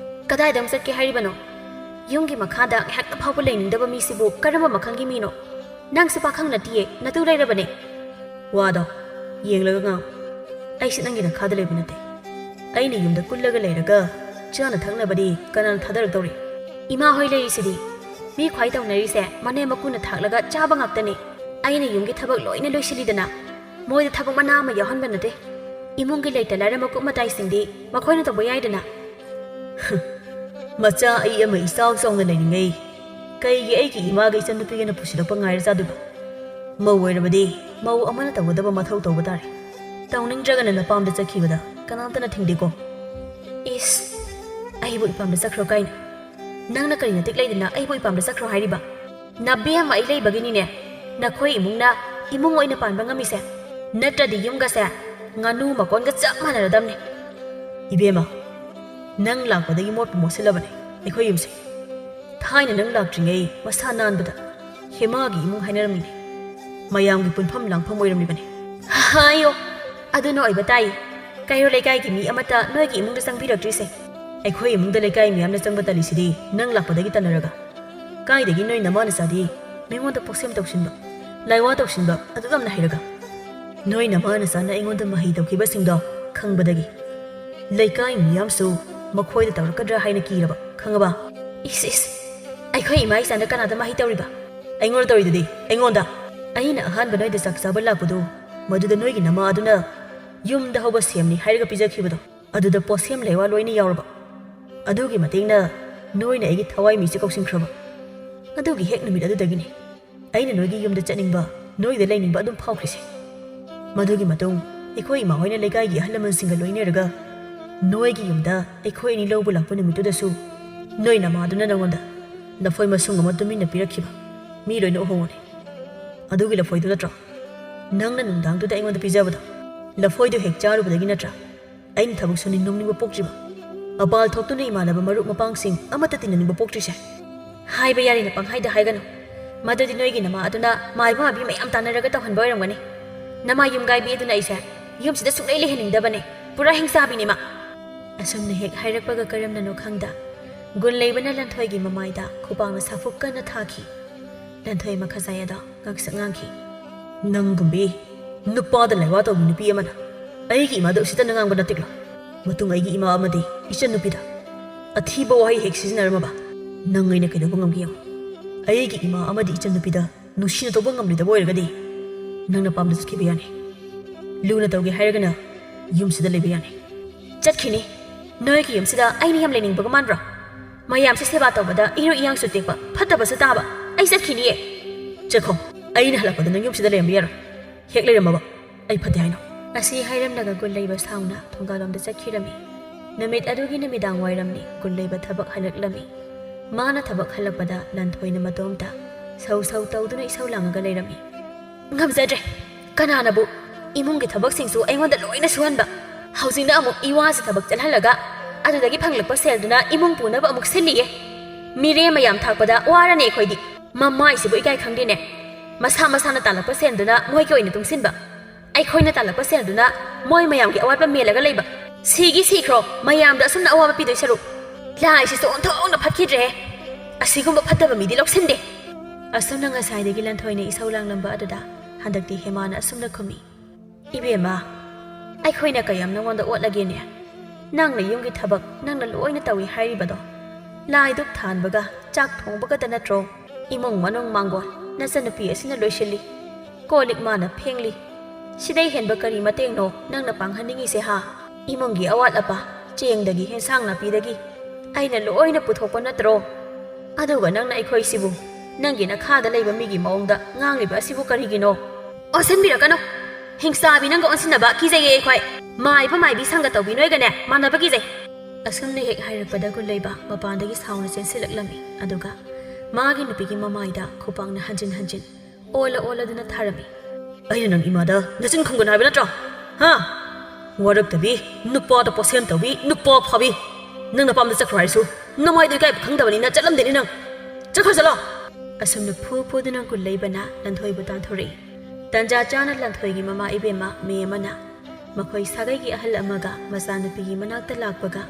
"ꯀꯗꯥꯏꯗ ꯑꯃꯨꯛ ꯆꯠꯀꯦ ꯍꯥꯏꯔꯤꯕꯅꯣ? ꯌꯨꯝꯒꯤ ꯃꯈꯥꯗ ꯉꯥꯏꯍꯥꯛꯇ ꯐꯥꯎꯕ ꯂꯩꯅꯤꯡꯗꯕ ꯃꯤꯁꯤꯕꯨ ꯀꯔꯝꯕ ꯃꯈꯜꯒꯤ ꯃꯤꯅꯣ? ꯅꯪꯁꯨ ꯄꯥꯈꯪ ꯅꯠꯇꯤꯌꯦ, ꯅꯇꯨ ꯂꯩꯔꯕꯅꯦ꯫" "ꯋꯥꯗꯣ ꯌꯦꯡꯂꯒ ꯉꯥꯡ꯫ ꯑꯩꯁꯨ ꯅꯪꯒꯤ ꯅꯈꯥꯗ ꯂꯩꯕ ꯅꯠꯇꯦ꯫ ꯑꯩꯅ ꯌꯨꯝꯗ ꯀꯨꯜꯂꯒ ꯂꯩꯔꯒ ꯆꯥꯅ ꯊꯛꯅꯕꯗꯤ ꯀꯅꯥꯅ ꯊꯥꯗꯔꯛꯇꯧꯔꯤ? ꯏꯃꯥ ꯍꯣꯏ ꯂꯩꯔꯤꯁꯤꯗꯤ꯫ ꯃꯤ ꯈ꯭ꯋꯥꯏ ꯇꯧꯅꯔꯤꯁꯦ ꯃꯅꯦꯝ ꯃꯀꯨꯅ ꯊꯥꯛꯂꯒ ꯆꯥꯕ ꯉꯥꯛꯇꯅꯤ꯫ ꯑꯩꯅ ꯌꯨꯝꯒꯤ ꯊꯕꯛ ꯂꯣꯏꯅ ꯂꯣꯏꯁꯤꯜꯂꯤꯗꯅ꯫ ꯃꯣꯏꯗ ꯊꯕꯛ ꯃꯅꯥ ꯑꯃ ꯌꯥꯎꯍꯟꯕ ꯅꯠꯇꯦ꯫ ꯏꯃꯨꯡꯒꯤ ꯂꯩꯇ ꯂꯥꯏꯔ ꯃꯀꯨꯞ ꯃꯇꯥꯏꯁꯤꯡꯗꯤ ꯃꯈꯣꯏꯅ ꯇꯧꯕ ꯌꯥꯏꯗꯅ꯫ ꯃꯆꯥ ꯑꯩ ꯑꯃ ꯏꯆꯥꯎ ꯆꯥꯎꯅ ꯂꯩꯅꯤꯡꯉꯩ꯫ ꯀꯩꯒꯤ ꯑꯩꯒꯤ ꯏꯃꯥꯒ ꯏꯆꯟꯅꯨꯄꯤꯒꯅ ꯄꯨꯁꯤꯜꯂꯛꯄ ꯉꯥꯏꯔ ꯆꯥꯗꯣꯏꯕ? ꯃꯧ ꯑꯣꯏꯔꯕꯗꯤ ꯃꯧ ꯑꯃꯅ ꯇꯧꯒꯗꯕ ꯃꯊꯧ ꯇꯧꯕ ꯇꯥꯔꯦ꯫ ꯇꯧꯅꯤꯡꯗ꯭ꯔꯒꯅ ꯅꯄꯥꯝꯗ ꯆꯠꯈꯤꯕꯗ ꯀꯅꯥꯝꯇꯅ ꯊꯤꯡꯗꯦꯀꯣ꯫ ꯏꯁ, ꯑꯩꯕꯨ ꯏꯄꯥꯝꯗ ꯆꯠꯈ꯭ꯔꯣ ꯀꯥꯏꯅ? ꯅꯪꯅ ꯀꯔꯤ ꯅꯇꯤꯛ ꯂꯩꯗꯅ ꯑꯩꯕꯨ ꯏꯄꯥꯝꯗ ꯆꯠꯈ꯭ꯔꯣ ꯍꯥꯏꯔꯤꯕ? ꯅꯕꯦꯝꯃ ꯑꯩ ꯂꯩꯕꯒꯤꯅꯤꯅꯦ ꯅꯈꯣꯏ ꯏꯃꯨꯡꯅ ꯏꯃꯨꯡ ꯑꯣꯏꯅ ꯄꯥꯟꯕ ꯉꯝꯃꯤꯁꯦ꯫ ꯅꯠꯇ꯭ꯔꯗꯤ ꯌꯨꯝꯒꯁꯦ ꯉꯥꯅꯨ ꯃꯀꯣꯟꯒ ꯆꯞ ꯃꯥꯟꯅꯔꯗꯝꯅꯦ꯫ ꯏꯕꯦꯝꯃ, ꯅꯪ ꯂꯥꯛꯄꯗꯒꯤ ꯃꯣꯠꯄꯨ ꯃꯣꯠꯁꯤꯜꯂꯕꯅꯦ ꯑꯩꯈꯣꯏ ꯌꯨꯝꯁꯦ꯫ ꯊꯥꯏꯅ ꯅꯪ ꯂꯥꯛꯇ꯭ꯔꯤꯉꯩ ꯃꯁꯥ ꯅꯥꯟꯕꯗ ꯍꯦꯃꯥꯒꯤ ꯏꯃꯨꯡ ꯍꯥꯏꯅꯔꯝꯃꯤꯅꯦ꯫ ꯃꯌꯥꯝꯒꯤ ꯄꯨꯟꯐꯝ ꯂꯥꯡꯐꯝ ꯑꯣꯏꯔꯝꯂꯤꯕꯅꯦ꯫ ꯍꯥꯏꯌꯣ, ꯑꯗꯨꯅ ꯑꯣꯏꯕ ꯇꯥꯏ꯫ ꯀꯩꯔꯣꯜ ꯂꯩꯀꯥꯏꯒꯤ ꯃꯤ ꯑꯃꯠꯇ ꯅꯣꯏꯒꯤ ꯏꯃꯨꯡꯗ ꯆꯪꯕꯤꯔꯛꯇ꯭ꯔꯤꯁꯦ꯫ ꯑꯩꯈꯣꯏ ꯏꯃꯨꯡꯗ ꯂꯩꯀꯥꯏ ꯃꯤꯌꯥꯝꯅ ꯆꯪꯕ ꯇꯜꯂꯤꯁꯤꯗꯤ ꯅꯪ ꯂꯥꯛꯄꯗꯒꯤ ꯇꯟꯅꯔꯒ꯫ ꯀꯥꯏꯗꯒꯤ ꯅꯣꯏ ꯅꯃꯥ ꯅꯆꯥꯗꯤ ꯃꯤꯉꯣꯟꯗ ꯄꯣꯛꯁꯦꯝ ꯇꯧꯁꯤꯟꯕ, ꯂꯥꯏꯋꯥ ꯇꯧꯁꯤꯟꯕ ꯑꯗꯨꯛ ꯌꯥꯝꯅ ꯍꯩꯔꯒ? ꯅꯣꯏ ꯅꯃꯥ ꯅꯆꯥꯅ ꯑꯩꯉꯣꯟꯗ ꯃꯍꯩ ꯇꯧꯈꯤꯕꯁꯤꯡꯗꯣ ꯈꯪꯕꯗꯒꯤ ꯂꯩꯀꯥꯏ ꯃꯤꯌꯥꯝꯁꯨ ꯃꯈꯣꯏꯗ ꯇꯧꯔꯛꯀꯗ꯭ꯔꯥ ꯍꯥꯏꯅ ꯀꯤꯔꯕ, ꯈꯪꯉꯕ? ꯏꯁ, ꯏꯁ, ꯑꯩꯈꯣꯏ ꯏꯃꯥ ꯏꯆꯥꯅ ꯀꯅꯥꯗ ꯃꯍꯩ ꯇꯧꯔꯤꯕ? ꯑꯩꯉꯣꯟꯗ ꯇꯧꯔꯤꯗꯨꯗꯤ, ꯑꯩꯉꯣꯟꯗ꯫ ꯑꯩꯅ ꯑꯍꯥꯟꯕ ꯅꯣꯏꯗ ꯆꯥꯛ ꯆꯥꯕ ꯂꯥꯛꯄꯗꯨ ꯃꯗꯨꯗ ꯅꯣꯏꯒꯤ ꯅꯃꯥ ꯑꯗꯨꯅ ꯌꯨꯝꯗ ꯍꯧꯕ ꯁꯦꯝꯅꯤ ꯍꯥꯏꯔꯒ ꯄꯤꯖꯈꯤꯕꯗꯣ, ꯑꯗꯨꯗ ꯄꯣꯠꯁꯦꯝ ꯂꯩꯋꯥ ꯂꯣꯏꯅ ꯌꯥꯎꯔꯕ꯫ ꯑꯗꯨꯒꯤ ꯃꯇꯦꯡꯅ ꯅꯣꯏꯅ ꯑꯩꯒꯤ ꯊꯋꯥꯏ ꯃꯤꯠꯁꯦ ꯀꯧꯁꯤꯟꯈ꯭ꯔꯕ꯫ ꯑꯗꯨꯒꯤ ꯍꯦꯛ ꯅꯨꯃꯤꯠ ꯑꯗꯨꯗꯒꯤꯅꯤ ꯑꯩꯅ ꯅꯣꯏꯒꯤ ꯌꯨꯝꯗ ꯆꯠꯅꯤꯡꯕ, ꯅꯣꯏꯗ ꯂꯩꯅꯤꯡꯕ ꯑꯗꯨꯝ ꯐꯥꯎꯈ꯭ꯔꯤꯁꯦ꯫ ꯃꯗꯨꯒꯤ ꯃꯇꯨꯡ ꯑꯩꯈꯣꯏ ꯏꯃꯥ ꯍꯣꯏꯅ ꯂꯩꯀꯥꯏꯒꯤ ꯑꯍꯜ ꯂꯃꯟꯁꯤꯡꯒ ꯂꯣꯏꯅꯔꯒ ꯅꯣꯏꯒꯤ ꯌꯨꯝꯗ ꯑꯩꯈꯣꯏ ꯑꯅꯤ ꯂꯧꯕ ꯂꯥꯛꯄ ꯅꯨꯃꯤꯠꯇꯨꯗꯁꯨ ꯅꯣꯏ ꯅꯃꯥꯗꯨꯅ ꯅꯉꯣꯟꯗ ꯂꯐꯣꯏ ꯃꯁꯨꯡ ꯑꯃ ꯇꯨꯃꯤꯟꯅ ꯄꯤꯔꯛꯈꯤꯕ ꯃꯤ ꯂꯣꯏꯅ ꯎꯍꯧꯕꯅꯤ꯫ ꯑꯗꯨꯒꯤ ꯂꯐꯣꯏꯗꯨ ꯅꯠꯇ꯭ꯔꯣ ꯅꯪꯅ ꯅꯨꯡꯗꯥꯡꯗꯨꯗ ꯑꯩꯉꯣꯟꯗ ꯄꯤꯖꯕꯗꯣ? ꯂꯐꯣꯏꯗꯨ ꯍꯦꯛ ꯆꯥꯔꯨꯕꯗꯒꯤ ꯅꯠꯇ꯭ꯔꯥ ꯑꯩꯅ ꯊꯕꯛ ꯁꯨꯅꯤꯡ ꯅꯣꯝꯅꯤꯡꯕ ꯄꯣꯛꯇ꯭ꯔꯤꯕ? ꯑꯄꯥꯜ ꯊꯣꯛꯇꯨꯅ ꯏꯃꯥꯟꯅꯕ ꯃꯔꯨꯞ ꯃꯄꯥꯡꯁꯤꯡ ꯑꯃꯠꯇ ꯇꯤꯟꯅꯅꯤꯡꯕ ꯄꯣꯛꯇ꯭ꯔꯤꯁꯦ? ꯍꯥꯏꯕ ꯌꯥꯔꯦꯅ ꯄꯪꯍꯥꯏꯗ ꯍꯥꯏꯒꯅꯨ꯫ ꯃꯗꯨꯗꯤ ꯅꯣꯏꯒꯤ ꯅꯃꯥ ꯑꯗꯨꯅ ꯃꯥꯏꯕ ꯃꯥꯏꯕꯤ ꯃꯌꯥꯝ ꯇꯥꯟꯅꯔꯒ ꯇꯧꯍꯟꯕ ꯑꯣꯏꯔꯝꯒꯅꯤ꯫ ꯅꯃꯥ ꯌꯨꯝꯒꯥꯏꯕꯤ ꯑꯗꯨꯅ ꯑꯩꯁꯦ ꯌꯨꯝꯁꯤꯗ ꯁꯨꯡꯂꯩ ꯂꯩꯍꯟꯅꯤꯡꯗꯕꯅꯦ꯫ ꯄꯨꯔꯥ ꯍꯤꯡꯆꯥꯕꯤꯅꯦ ꯃꯥ꯫ ꯑꯁꯨꯝꯅ ꯍꯦꯛ ꯍꯥꯏꯔꯛꯄꯒ ꯀꯔꯝꯅꯅꯣ ꯈꯪꯗ ꯒꯨꯟ ꯂꯩꯕꯅ ꯂꯟꯊꯣꯏꯒꯤ ꯃꯃꯥꯏꯗ ꯈꯨꯄꯥꯛꯅ ꯁꯥꯐꯨ ꯀꯟꯅ ꯊꯥꯈꯤ꯫ ꯂꯟꯊꯣꯏ ꯃꯈꯖꯥꯏ ꯑꯗꯣ ꯉꯥꯡꯁꯛ ꯉꯥꯡꯈꯤ꯫ ꯅꯪꯒꯨꯝꯕꯤ ꯅꯨꯄꯥꯗ ꯂꯥꯏꯋꯥ ꯇꯧꯕꯤ ꯅꯨꯄꯤ ꯑꯃꯅ ꯑꯩꯒꯤ ꯏꯃꯥꯗ ꯎꯁꯤꯠꯇꯅ ꯉꯥꯡꯕ ꯅꯠꯇꯦꯀꯣ? ꯃꯇꯨꯡ ꯑꯩꯒꯤ ꯏꯃꯥ ꯑꯃꯗꯤ ꯏꯆꯟꯅꯨꯄꯤꯗ ꯑꯊꯤꯕ ꯋꯥꯍꯩ ꯍꯦꯛ ꯁꯤꯖꯤꯟꯅꯔꯝꯃꯕ, ꯅꯪ ꯑꯩꯅ ꯀꯩꯗꯧꯕ ꯉꯝꯒꯦ ꯌꯦꯡꯉꯨ꯫ ꯑꯩꯒꯤ ꯏꯃꯥ ꯑꯃꯗꯤ ꯏꯆꯟꯅꯨꯄꯤꯗ ꯅꯨꯡꯁꯤꯅ ꯇꯧꯕ ꯉꯝꯂꯣꯏꯗꯕ ꯑꯣꯏꯔꯒꯗꯤ, ꯅꯪ ꯅꯄꯥꯝꯗ ꯆꯠꯈꯤꯕ ꯌꯥꯅꯤ꯫ ꯂꯨꯅ ꯇꯧꯒꯦ ꯍꯥꯏꯔꯒꯅ ꯌꯨꯝꯁꯤꯗ ꯂꯩꯕ ꯌꯥꯅꯤ꯫ ꯆꯠꯈꯤꯅꯤ꯫ ꯅꯣꯏꯒꯤ ꯌꯨꯝꯁꯤꯗ ꯑꯩꯅ ꯌꯥꯝ ꯂꯩꯅꯤꯡꯕꯒ ꯃꯥꯟꯕ꯭ꯔꯣ? ꯃꯌꯥꯝꯁꯦ ꯁꯦꯕꯥ ꯇꯧꯕꯗ ꯏꯔꯨ ꯏꯌꯥꯡꯁꯨ ꯇꯦꯛꯄ, ꯐꯠꯇꯕꯁꯨ ꯇꯥꯕ꯫ ꯑꯩ ꯆꯠꯈꯤꯅꯤꯌꯦ꯫ ꯆꯠꯈꯣ꯫ ꯑꯩꯅ ꯍꯜꯂꯛꯄꯗ ꯅꯪ ꯌꯨꯝꯁꯤꯗ ꯂꯩꯔꯝꯕ ꯌꯥꯔꯣꯏ꯫ ꯍꯦꯛ ꯂꯩꯔꯝꯃꯕ, ꯑꯩ ꯐꯠꯇꯦ ꯍꯥꯏꯅꯣ꯫ ꯑꯁꯤ ꯍꯥꯏꯔꯝꯂꯒ ꯒꯨꯟꯂꯩꯕ ꯁꯥꯎꯅ ꯊꯣꯡꯒꯥꯜꯂꯣꯝꯗ ꯆꯠꯈꯤꯔꯝꯃꯤ꯫ ꯅꯨꯃꯤꯠ ꯑꯗꯨꯒꯤ ꯅꯨꯃꯤꯗꯥꯡ ꯋꯥꯏꯔꯝꯅꯤ꯫ ꯒꯨꯟꯂꯩꯕ ꯊꯕꯛ ꯍꯜꯂꯛꯂꯝꯃꯤ꯫ ꯃꯥꯅ ꯊꯕꯛ ꯍꯜꯂꯛꯄꯗ ꯂꯟꯊꯣꯏꯅ ꯃꯇꯣꯝꯇ ꯁꯧ ꯁꯧ ꯇꯧꯗꯨꯅ ꯏꯁꯧ ꯂꯥꯡꯉꯒ ꯂꯩꯔꯝꯃꯤ꯫ "ꯉꯝꯖꯗ꯭ꯔꯦ꯫ ꯀꯅꯥꯅꯕꯨ ꯏꯃꯨꯡꯒꯤ ꯊꯕꯛꯁꯤꯡꯁꯨ ꯑꯩꯉꯣꯟꯗ ꯂꯣꯏꯅ ꯁꯨꯍꯟꯕ? ꯍꯧꯖꯤꯛꯅ ꯑꯃꯨꯛ ꯏꯋꯥꯁꯤ ꯊꯕꯛ ꯆꯠꯍꯜꯂꯒ ꯑꯗꯨꯗꯒꯤ ꯐꯪꯂꯛꯄ ꯁꯦꯜꯗꯨꯅ ꯏꯃꯨꯡ ꯄꯨꯅꯕ ꯑꯃꯨꯛ ꯁꯤꯜꯂꯤꯌꯦ꯫ ꯃꯤꯔꯦꯝ ꯃꯌꯥꯝ ꯊꯥꯛꯄꯗ ꯋꯥꯔꯅꯤ ꯑꯩꯈꯣꯏꯗꯤ꯫ ꯃꯃꯥꯏꯁꯤꯕꯨ ꯏꯀꯥꯏ ꯈꯪꯗꯦꯅꯦ꯫ ꯃꯁꯥ ꯃꯁꯥꯅ ꯇꯥꯜꯂꯛꯄ ꯁꯦꯜꯗꯨꯅ ꯃꯣꯏꯒꯤ ꯑꯣꯏꯅ ꯇꯨꯡꯁꯤꯟꯕ, ꯑꯩꯈꯣꯏꯅ ꯇꯥꯜꯂꯛꯄ ꯁꯦꯜꯗꯨꯅ ꯃꯣꯏ ꯃꯌꯥꯝꯒꯤ ꯑꯋꯥꯠꯄ ꯃꯦꯜꯂꯒ ꯂꯩꯕ꯫ ꯁꯤꯒꯤ ꯁꯤꯈ꯭ꯔꯣ, ꯃꯌꯥꯝꯗ ꯑꯁꯨꯝꯅ ꯑꯋꯥꯕ ꯄꯤꯗꯣꯏ ꯁꯔꯨꯛ꯫ ꯂꯥꯏꯁꯤꯁꯨ ꯑꯣꯟꯊꯣꯛꯅ ꯐꯠꯈꯤꯗ꯭ꯔꯦ꯫ ꯑꯁꯤꯒꯨꯝꯕ ꯐꯠꯇꯕ ꯃꯤꯗꯤ ꯂꯧꯁꯤꯟꯗꯦ꯫" ꯑꯁꯨꯝꯅ ꯉꯁꯥꯏꯗꯒꯤ ꯂꯟꯊꯣꯏꯅ ꯏꯁꯧ ꯂꯥꯡꯂꯝꯕ ꯑꯗꯨꯗ ꯍꯟꯗꯛꯇꯤ ꯍꯦꯃꯥꯅ ꯑꯁꯨꯝꯅ ꯈꯨꯝꯃꯤ꯫ "ꯏꯕꯦꯝꯃ, ꯑꯩꯈꯣꯏꯅ ꯀꯌꯥꯝ ꯅꯉꯣꯟꯗ ꯑꯣꯠꯂꯒꯦꯅꯦ? ꯅꯪꯅ ꯌꯨꯝꯒꯤ ꯊꯕꯛ ꯅꯪꯅ ꯂꯣꯏꯅ ꯇꯧꯏ ꯍꯥꯏꯔꯤꯕꯗꯣ꯫ ꯂꯥꯏ ꯙꯨꯛ ꯊꯥꯟꯕꯒ ꯆꯥꯛ ꯊꯣꯡꯕ ꯈꯛꯇ ꯅꯠꯇ꯭ꯔꯣ? ꯏꯃꯨꯡ ꯃꯅꯨꯡ ꯃꯥꯡꯒꯣꯜ ꯅꯆꯟꯅꯨꯄꯤ ꯑꯁꯤꯅ ꯂꯣꯏꯁꯤꯜꯂꯤ꯫ ꯀꯣꯜ ꯂꯤꯛ ꯃꯥꯅ ꯐꯦꯡꯂꯤ꯫ ꯁꯤꯗꯩ ꯍꯦꯟꯕ ꯀꯔꯤ ꯃꯇꯦꯡꯅꯣ ꯅꯪꯅ ꯄꯥꯡꯍꯟꯅꯤꯡꯉꯤꯁꯦ ꯍꯥ? ꯏꯃꯨꯡꯒꯤ ꯑꯋꯥꯠ ꯑꯄꯥ, ꯆꯦꯡꯗꯒꯤ ꯍꯦꯟꯁꯥꯡ ꯅꯥꯄꯤꯗꯒꯤ ꯑꯩꯅ ꯂꯣꯏꯅ ꯄꯨꯊꯣꯛꯄ ꯅꯠꯇ꯭ꯔꯣ? ꯑꯗꯨꯒ ꯅꯪꯅ ꯑꯩꯈꯣꯏꯁꯤꯕꯨ ꯅꯪꯒꯤ ꯅꯈꯥꯗ ꯂꯩꯕ ꯃꯤꯒꯤ ꯃꯑꯣꯡꯗ ꯉꯥꯡꯂꯤꯕ ꯑꯁꯤꯕꯨ ꯀꯔꯤꯒꯤꯅꯣ?" "ꯑꯣꯟꯁꯤꯟꯕꯤꯔꯛꯀꯅꯨ꯫ ꯍꯤꯡꯆꯥꯕꯤ ꯅꯪꯒ ꯑꯣꯟꯁꯤꯟꯅꯕ ꯀꯤꯖꯩꯌꯦ ꯑꯩꯈꯣꯏ꯫ ꯃꯥꯏꯕ ꯃꯥꯏꯕꯤ ꯁꯪꯒ ꯇꯧꯕꯤ ꯅꯣꯏꯒꯅꯦ ꯃꯥꯟꯅꯕ ꯀꯤꯖꯩ꯫" ꯑꯁꯨꯝꯅ ꯍꯦꯛ ꯍꯥꯏꯔꯛꯄꯗ ꯒꯨꯟꯂꯩꯕ ꯃꯄꯥꯟꯗꯒꯤ ꯁꯥꯎꯅ ꯆꯦꯟꯁꯤꯜꯂꯛꯂꯝꯃꯤ꯫ ꯑꯗꯨꯒ ꯃꯥꯒꯤ ꯅꯨꯄꯤꯒꯤ ꯃꯃꯥꯏꯗ ꯈꯨꯄꯥꯛꯅ ꯍꯟꯖꯤꯟ ꯍꯟꯖꯤꯟ ꯑꯣꯜꯂ ꯑꯣꯜꯂꯗꯨꯅ ꯊꯥꯔꯝꯃꯤ꯫ "ꯑꯩꯅ ꯅꯪ ꯏꯃꯥꯗ ꯅꯆꯤꯟ ꯈꯨꯝꯒꯅꯨ ꯍꯥꯏꯕ ꯅꯠꯇ꯭ꯔꯣ? ꯍꯥ? ꯋꯥꯔꯛꯇꯕꯤ, ꯅꯨꯄꯥꯗ ꯄꯣꯠꯁꯦꯝ ꯇꯧꯕꯤ, ꯅꯨꯄꯥ ꯐꯥꯕꯤ꯫ ꯅꯪ ꯅꯄꯥꯝꯗ ꯆꯠꯈ꯭ꯔꯣ ꯍꯥꯏꯔꯁꯨ ꯅꯃꯥꯏꯗꯣ ꯏꯀꯥꯏꯕ ꯈꯪꯗꯕꯅꯤꯅ ꯆꯠꯂꯝꯗꯦꯅꯤ ꯅꯪ꯫ ꯆꯠꯈ꯭ꯔꯣ, ꯆꯠꯂꯣ!" ꯑꯁꯨꯝꯅ ꯐꯨ ꯐꯨꯗꯨꯅ ꯒꯨꯟꯂꯩꯕꯅ ꯂꯟꯊꯣꯏꯕꯨ ꯇꯥꯟꯊꯣꯔꯛꯏ꯫ ꯇꯟꯖꯥ ꯆꯥꯅ ꯂꯟꯊꯣꯏꯒꯤ ꯃꯃꯥ ꯏꯕꯦꯝꯃ ꯃꯦꯝ ꯑꯃꯅ ꯃꯈꯣꯏ ꯁꯥꯒꯩꯒꯤ ꯑꯍꯜ ꯑꯃꯒ ꯃꯆꯥꯅꯨꯄꯤꯒꯤ ꯃꯅꯥꯛꯇ ꯂꯥꯛꯄꯒ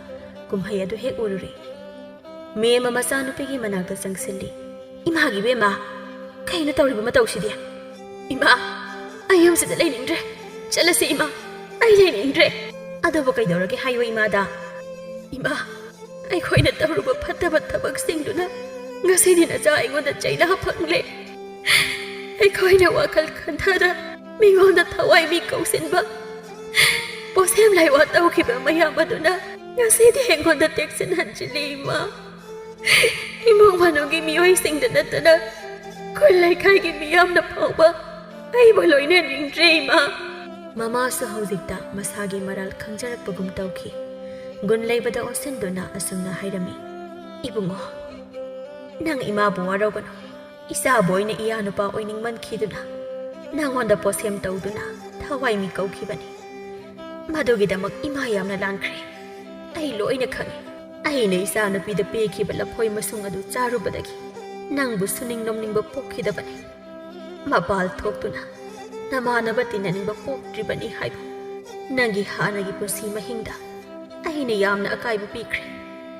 ꯀꯨꯝꯍꯩ ꯑꯗꯨ ꯍꯦꯛ ꯎꯔꯨꯔꯦ꯫ ꯃꯦꯝ ꯑꯃ ꯃꯆꯥꯅꯨꯄꯤꯒꯤ ꯃꯅꯥꯛꯇ ꯆꯪꯁꯤꯜꯂꯤ꯫ "ꯏꯃꯥꯒꯤ ꯏꯕꯦꯝꯃ, ꯀꯩꯅꯣ ꯇꯧꯔꯤꯕ ꯃꯇꯧꯁꯤꯗꯤ? ꯏꯃꯥ, ꯑꯩ ꯌꯨꯝꯁꯤꯗ ꯂꯩꯅꯤꯡꯗ꯭ꯔꯦ꯫ ꯆꯠꯂꯁꯤ ꯏꯃꯥ, ꯑꯩ ꯂꯩꯅꯤꯡꯗ꯭ꯔꯦ꯫" "ꯑꯗꯨꯕꯨ ꯀꯩꯗꯧꯔꯒꯦ ꯍꯥꯏꯌꯣ ꯏꯃꯥꯗ?" "ꯏꯃꯥ, ꯑꯩꯈꯣꯏꯅ ꯇꯧꯔꯨꯕ ꯐꯠꯇꯕ ꯊꯕꯛꯁꯤꯡꯗꯨꯅ ꯉꯁꯤꯗꯤ ꯅꯆꯥ ꯑꯩꯉꯣꯟꯗ ꯆꯩꯅꯥ ꯐꯪꯂꯦ꯫ ꯑꯩꯈꯣꯏꯅ ꯋꯥꯈꯜ ꯈꯟꯊꯗ ꯃꯤꯉꯣꯟꯗ ꯊꯋꯥꯏ ꯃꯤ ꯀꯧꯁꯤꯟꯕ, ꯄꯣꯁꯦꯝ ꯂꯥꯏꯋꯥ ꯇꯧꯈꯤꯕ ꯃꯌꯥꯝ ꯑꯗꯨꯅ ꯉꯁꯤꯗꯤ ꯑꯩꯉꯣꯟꯗ ꯇꯦꯛꯁꯤꯟ ꯍꯟꯖꯤꯜꯂꯤ, ꯏꯃꯥ꯫ ꯏꯃꯨꯡ ꯃꯅꯨꯡꯒꯤ ꯃꯤꯑꯣꯏꯁꯤꯡꯗ ꯅꯠꯇꯅ ꯈꯨꯜ ꯂꯩꯀꯥꯏꯒꯤ ꯃꯤꯌꯥꯝꯅ ꯐꯥꯎꯕ ꯑꯩꯕꯨ ꯂꯣꯏꯅꯅꯤꯡꯗ꯭ꯔꯦ, ꯏꯃꯥ꯫ ꯃꯃꯥꯁꯨ ꯍꯧꯖꯤꯛꯇ ꯃꯁꯥꯒꯤ ꯃꯔꯥꯜ ꯈꯪꯖꯔꯛꯄꯒꯨꯝ ꯇꯧꯈꯤ꯫ ꯒꯨꯟ ꯂꯩꯕꯗ ꯑꯣꯟꯁꯤꯟꯗꯨꯅ ꯑꯁꯨꯝꯅ ꯍꯥꯏꯔꯝꯃꯤ, "ꯏꯕꯨꯡꯉꯣ, ꯅꯪ ꯏꯃꯥꯕꯨ ꯋꯥꯔꯧꯒꯅꯨ꯫ ꯏꯆꯥꯕꯨ ꯑꯣꯏꯅ ꯏꯌꯥ ꯅꯨꯄꯥ ꯑꯣꯏꯅꯤꯡꯃꯟꯈꯤꯗꯨꯅ ꯅꯉꯣꯟꯗ ꯄꯣꯠꯁꯦꯝ ꯇꯧꯗꯨꯅ ꯊꯋꯥꯏ ꯃꯤ ꯀꯧꯈꯤꯕꯅꯤ꯫ ꯃꯗꯨꯒꯤꯗꯃꯛ ꯏꯃꯥ ꯌꯥꯝꯅ ꯂꯥꯟꯈ꯭ꯔꯦ꯫ ꯑꯩ ꯂꯣꯏꯅ ꯈꯪꯏ꯫ ꯑꯩꯅ ꯏꯆꯥ ꯅꯨꯄꯤꯗ ꯄꯤꯈꯤꯕ ꯂꯐꯣꯏ ꯃꯁꯨꯡ ꯑꯗꯨ ꯆꯥꯔꯨꯕꯗꯒꯤ ꯅꯪꯕꯨ ꯁꯨꯅꯤꯡ ꯅꯣꯝꯅꯤꯡꯕ ꯄꯣꯛꯈꯤꯗꯕꯅꯤ꯫ ꯃꯄꯥꯜ ꯊꯣꯛꯇꯨꯅ ꯅꯃꯥꯟꯅꯕ ꯇꯤꯟꯅꯅꯤꯡꯕ ꯄꯣꯛꯇ꯭ꯔꯤꯕꯅꯤ ꯍꯥꯏꯕ ꯅꯪꯒꯤ ꯍꯥꯟꯅꯒꯤ ꯄꯨꯟꯁꯤ ꯃꯍꯤꯡꯗ ꯑꯩꯅ ꯌꯥꯝꯅ ꯑꯀꯥꯏꯕ ꯄꯤꯈ꯭ꯔꯦ꯫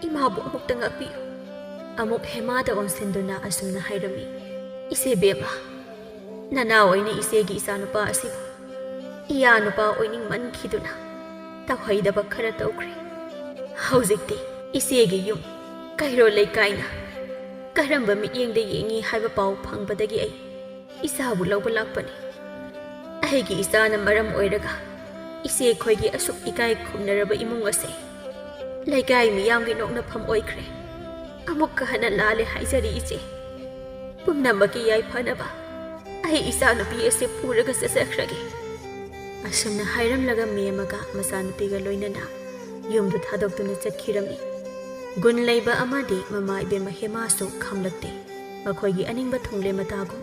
ꯏꯃꯥꯕꯨ ꯑꯃꯨꯛꯇ ꯉꯥꯛꯄꯤꯌꯨ꯫" ꯑꯃꯨꯛ ꯍꯦꯃꯥꯗ ꯑꯣꯟꯁꯤꯟꯗꯨꯅ ꯑꯁꯨꯝꯅ ꯍꯥꯏꯔꯝꯃꯤ, "ꯏꯆꯦ ꯕꯦꯝꯃ, ꯅꯅꯥꯎ ꯑꯣꯏꯅ ꯏꯆꯦꯒꯤ ꯏꯆꯥꯅꯨꯄꯥ ꯑꯁꯤꯕꯨ ꯏꯌꯥ ꯅꯨꯄꯥ ꯑꯣꯏꯅꯤꯡꯃꯟꯈꯤꯗꯨꯅ ꯇꯧꯍꯩꯗꯕ ꯈꯔ ꯇꯧꯈ꯭ꯔꯦ꯫ ꯍꯧꯖꯤꯛꯇꯤ ꯏꯆꯦꯒꯤ ꯌꯨꯝ, ꯀꯩꯔꯣꯜ ꯂꯩꯀꯥꯏꯅ ꯀꯔꯝꯕ ꯃꯤꯠꯌꯦꯡꯗ ꯌꯦꯡꯉꯤ ꯍꯥꯏꯕ ꯄꯥꯎ ꯐꯪꯕꯗꯒꯤ ꯑꯩ ꯏꯆꯥꯕꯨ ꯂꯧꯕ ꯂꯥꯛꯄꯅꯤ꯫ ꯑꯩꯒꯤ ꯏꯆꯥꯅ ꯃꯔꯝ ꯑꯣꯏꯔꯒ ꯏꯆꯦꯈꯣꯏꯒꯤ ꯑꯁꯨꯛ ꯏꯀꯥꯏ ꯈꯨꯝꯅꯔꯕ ꯏꯃꯨꯡ ꯑꯁꯦ ꯂꯩꯀꯥꯏ ꯃꯤꯌꯥꯝꯒꯤ ꯅꯣꯛꯅꯐꯝ ꯑꯣꯏꯈ꯭ꯔꯦ꯫ ꯑꯃꯨꯛꯀ ꯍꯟꯅ ꯂꯥꯜꯂꯦ ꯍꯥꯏꯖꯔꯤ, ꯏꯆꯦ꯫ ꯄꯨꯝꯅꯃꯛꯀꯤ ꯌꯥꯏꯐꯅꯕ ꯑꯩ ꯏꯆꯥꯅꯨꯄꯤ ꯑꯁꯤ ꯄꯨꯔꯒ ꯆꯠꯆꯈ꯭ꯔꯒꯦ꯫" ꯑꯁꯨꯝꯅ ꯍꯥꯏꯔꯝꯂꯒ ꯃꯦꯝꯃꯒ ꯃꯆꯥꯅꯨꯄꯤꯒ ꯂꯣꯏꯅꯅ ꯌꯨꯝꯗꯨ ꯊꯥꯗꯣꯛꯇꯨꯅ ꯆꯠꯈꯤꯔꯝꯃꯤ꯫ ꯒꯨꯟ ꯂꯩꯕ ꯑꯃꯗꯤ ꯃꯃꯥ ꯏꯕꯦꯝꯃ ꯍꯦꯃꯥꯁꯨ ꯈꯥꯝꯂꯛꯇꯦ꯫ ꯃꯈꯣꯏꯒꯤ ꯑꯅꯤꯡꯕ ꯊꯨꯡꯂꯦ ꯃꯇꯥꯒꯨꯝ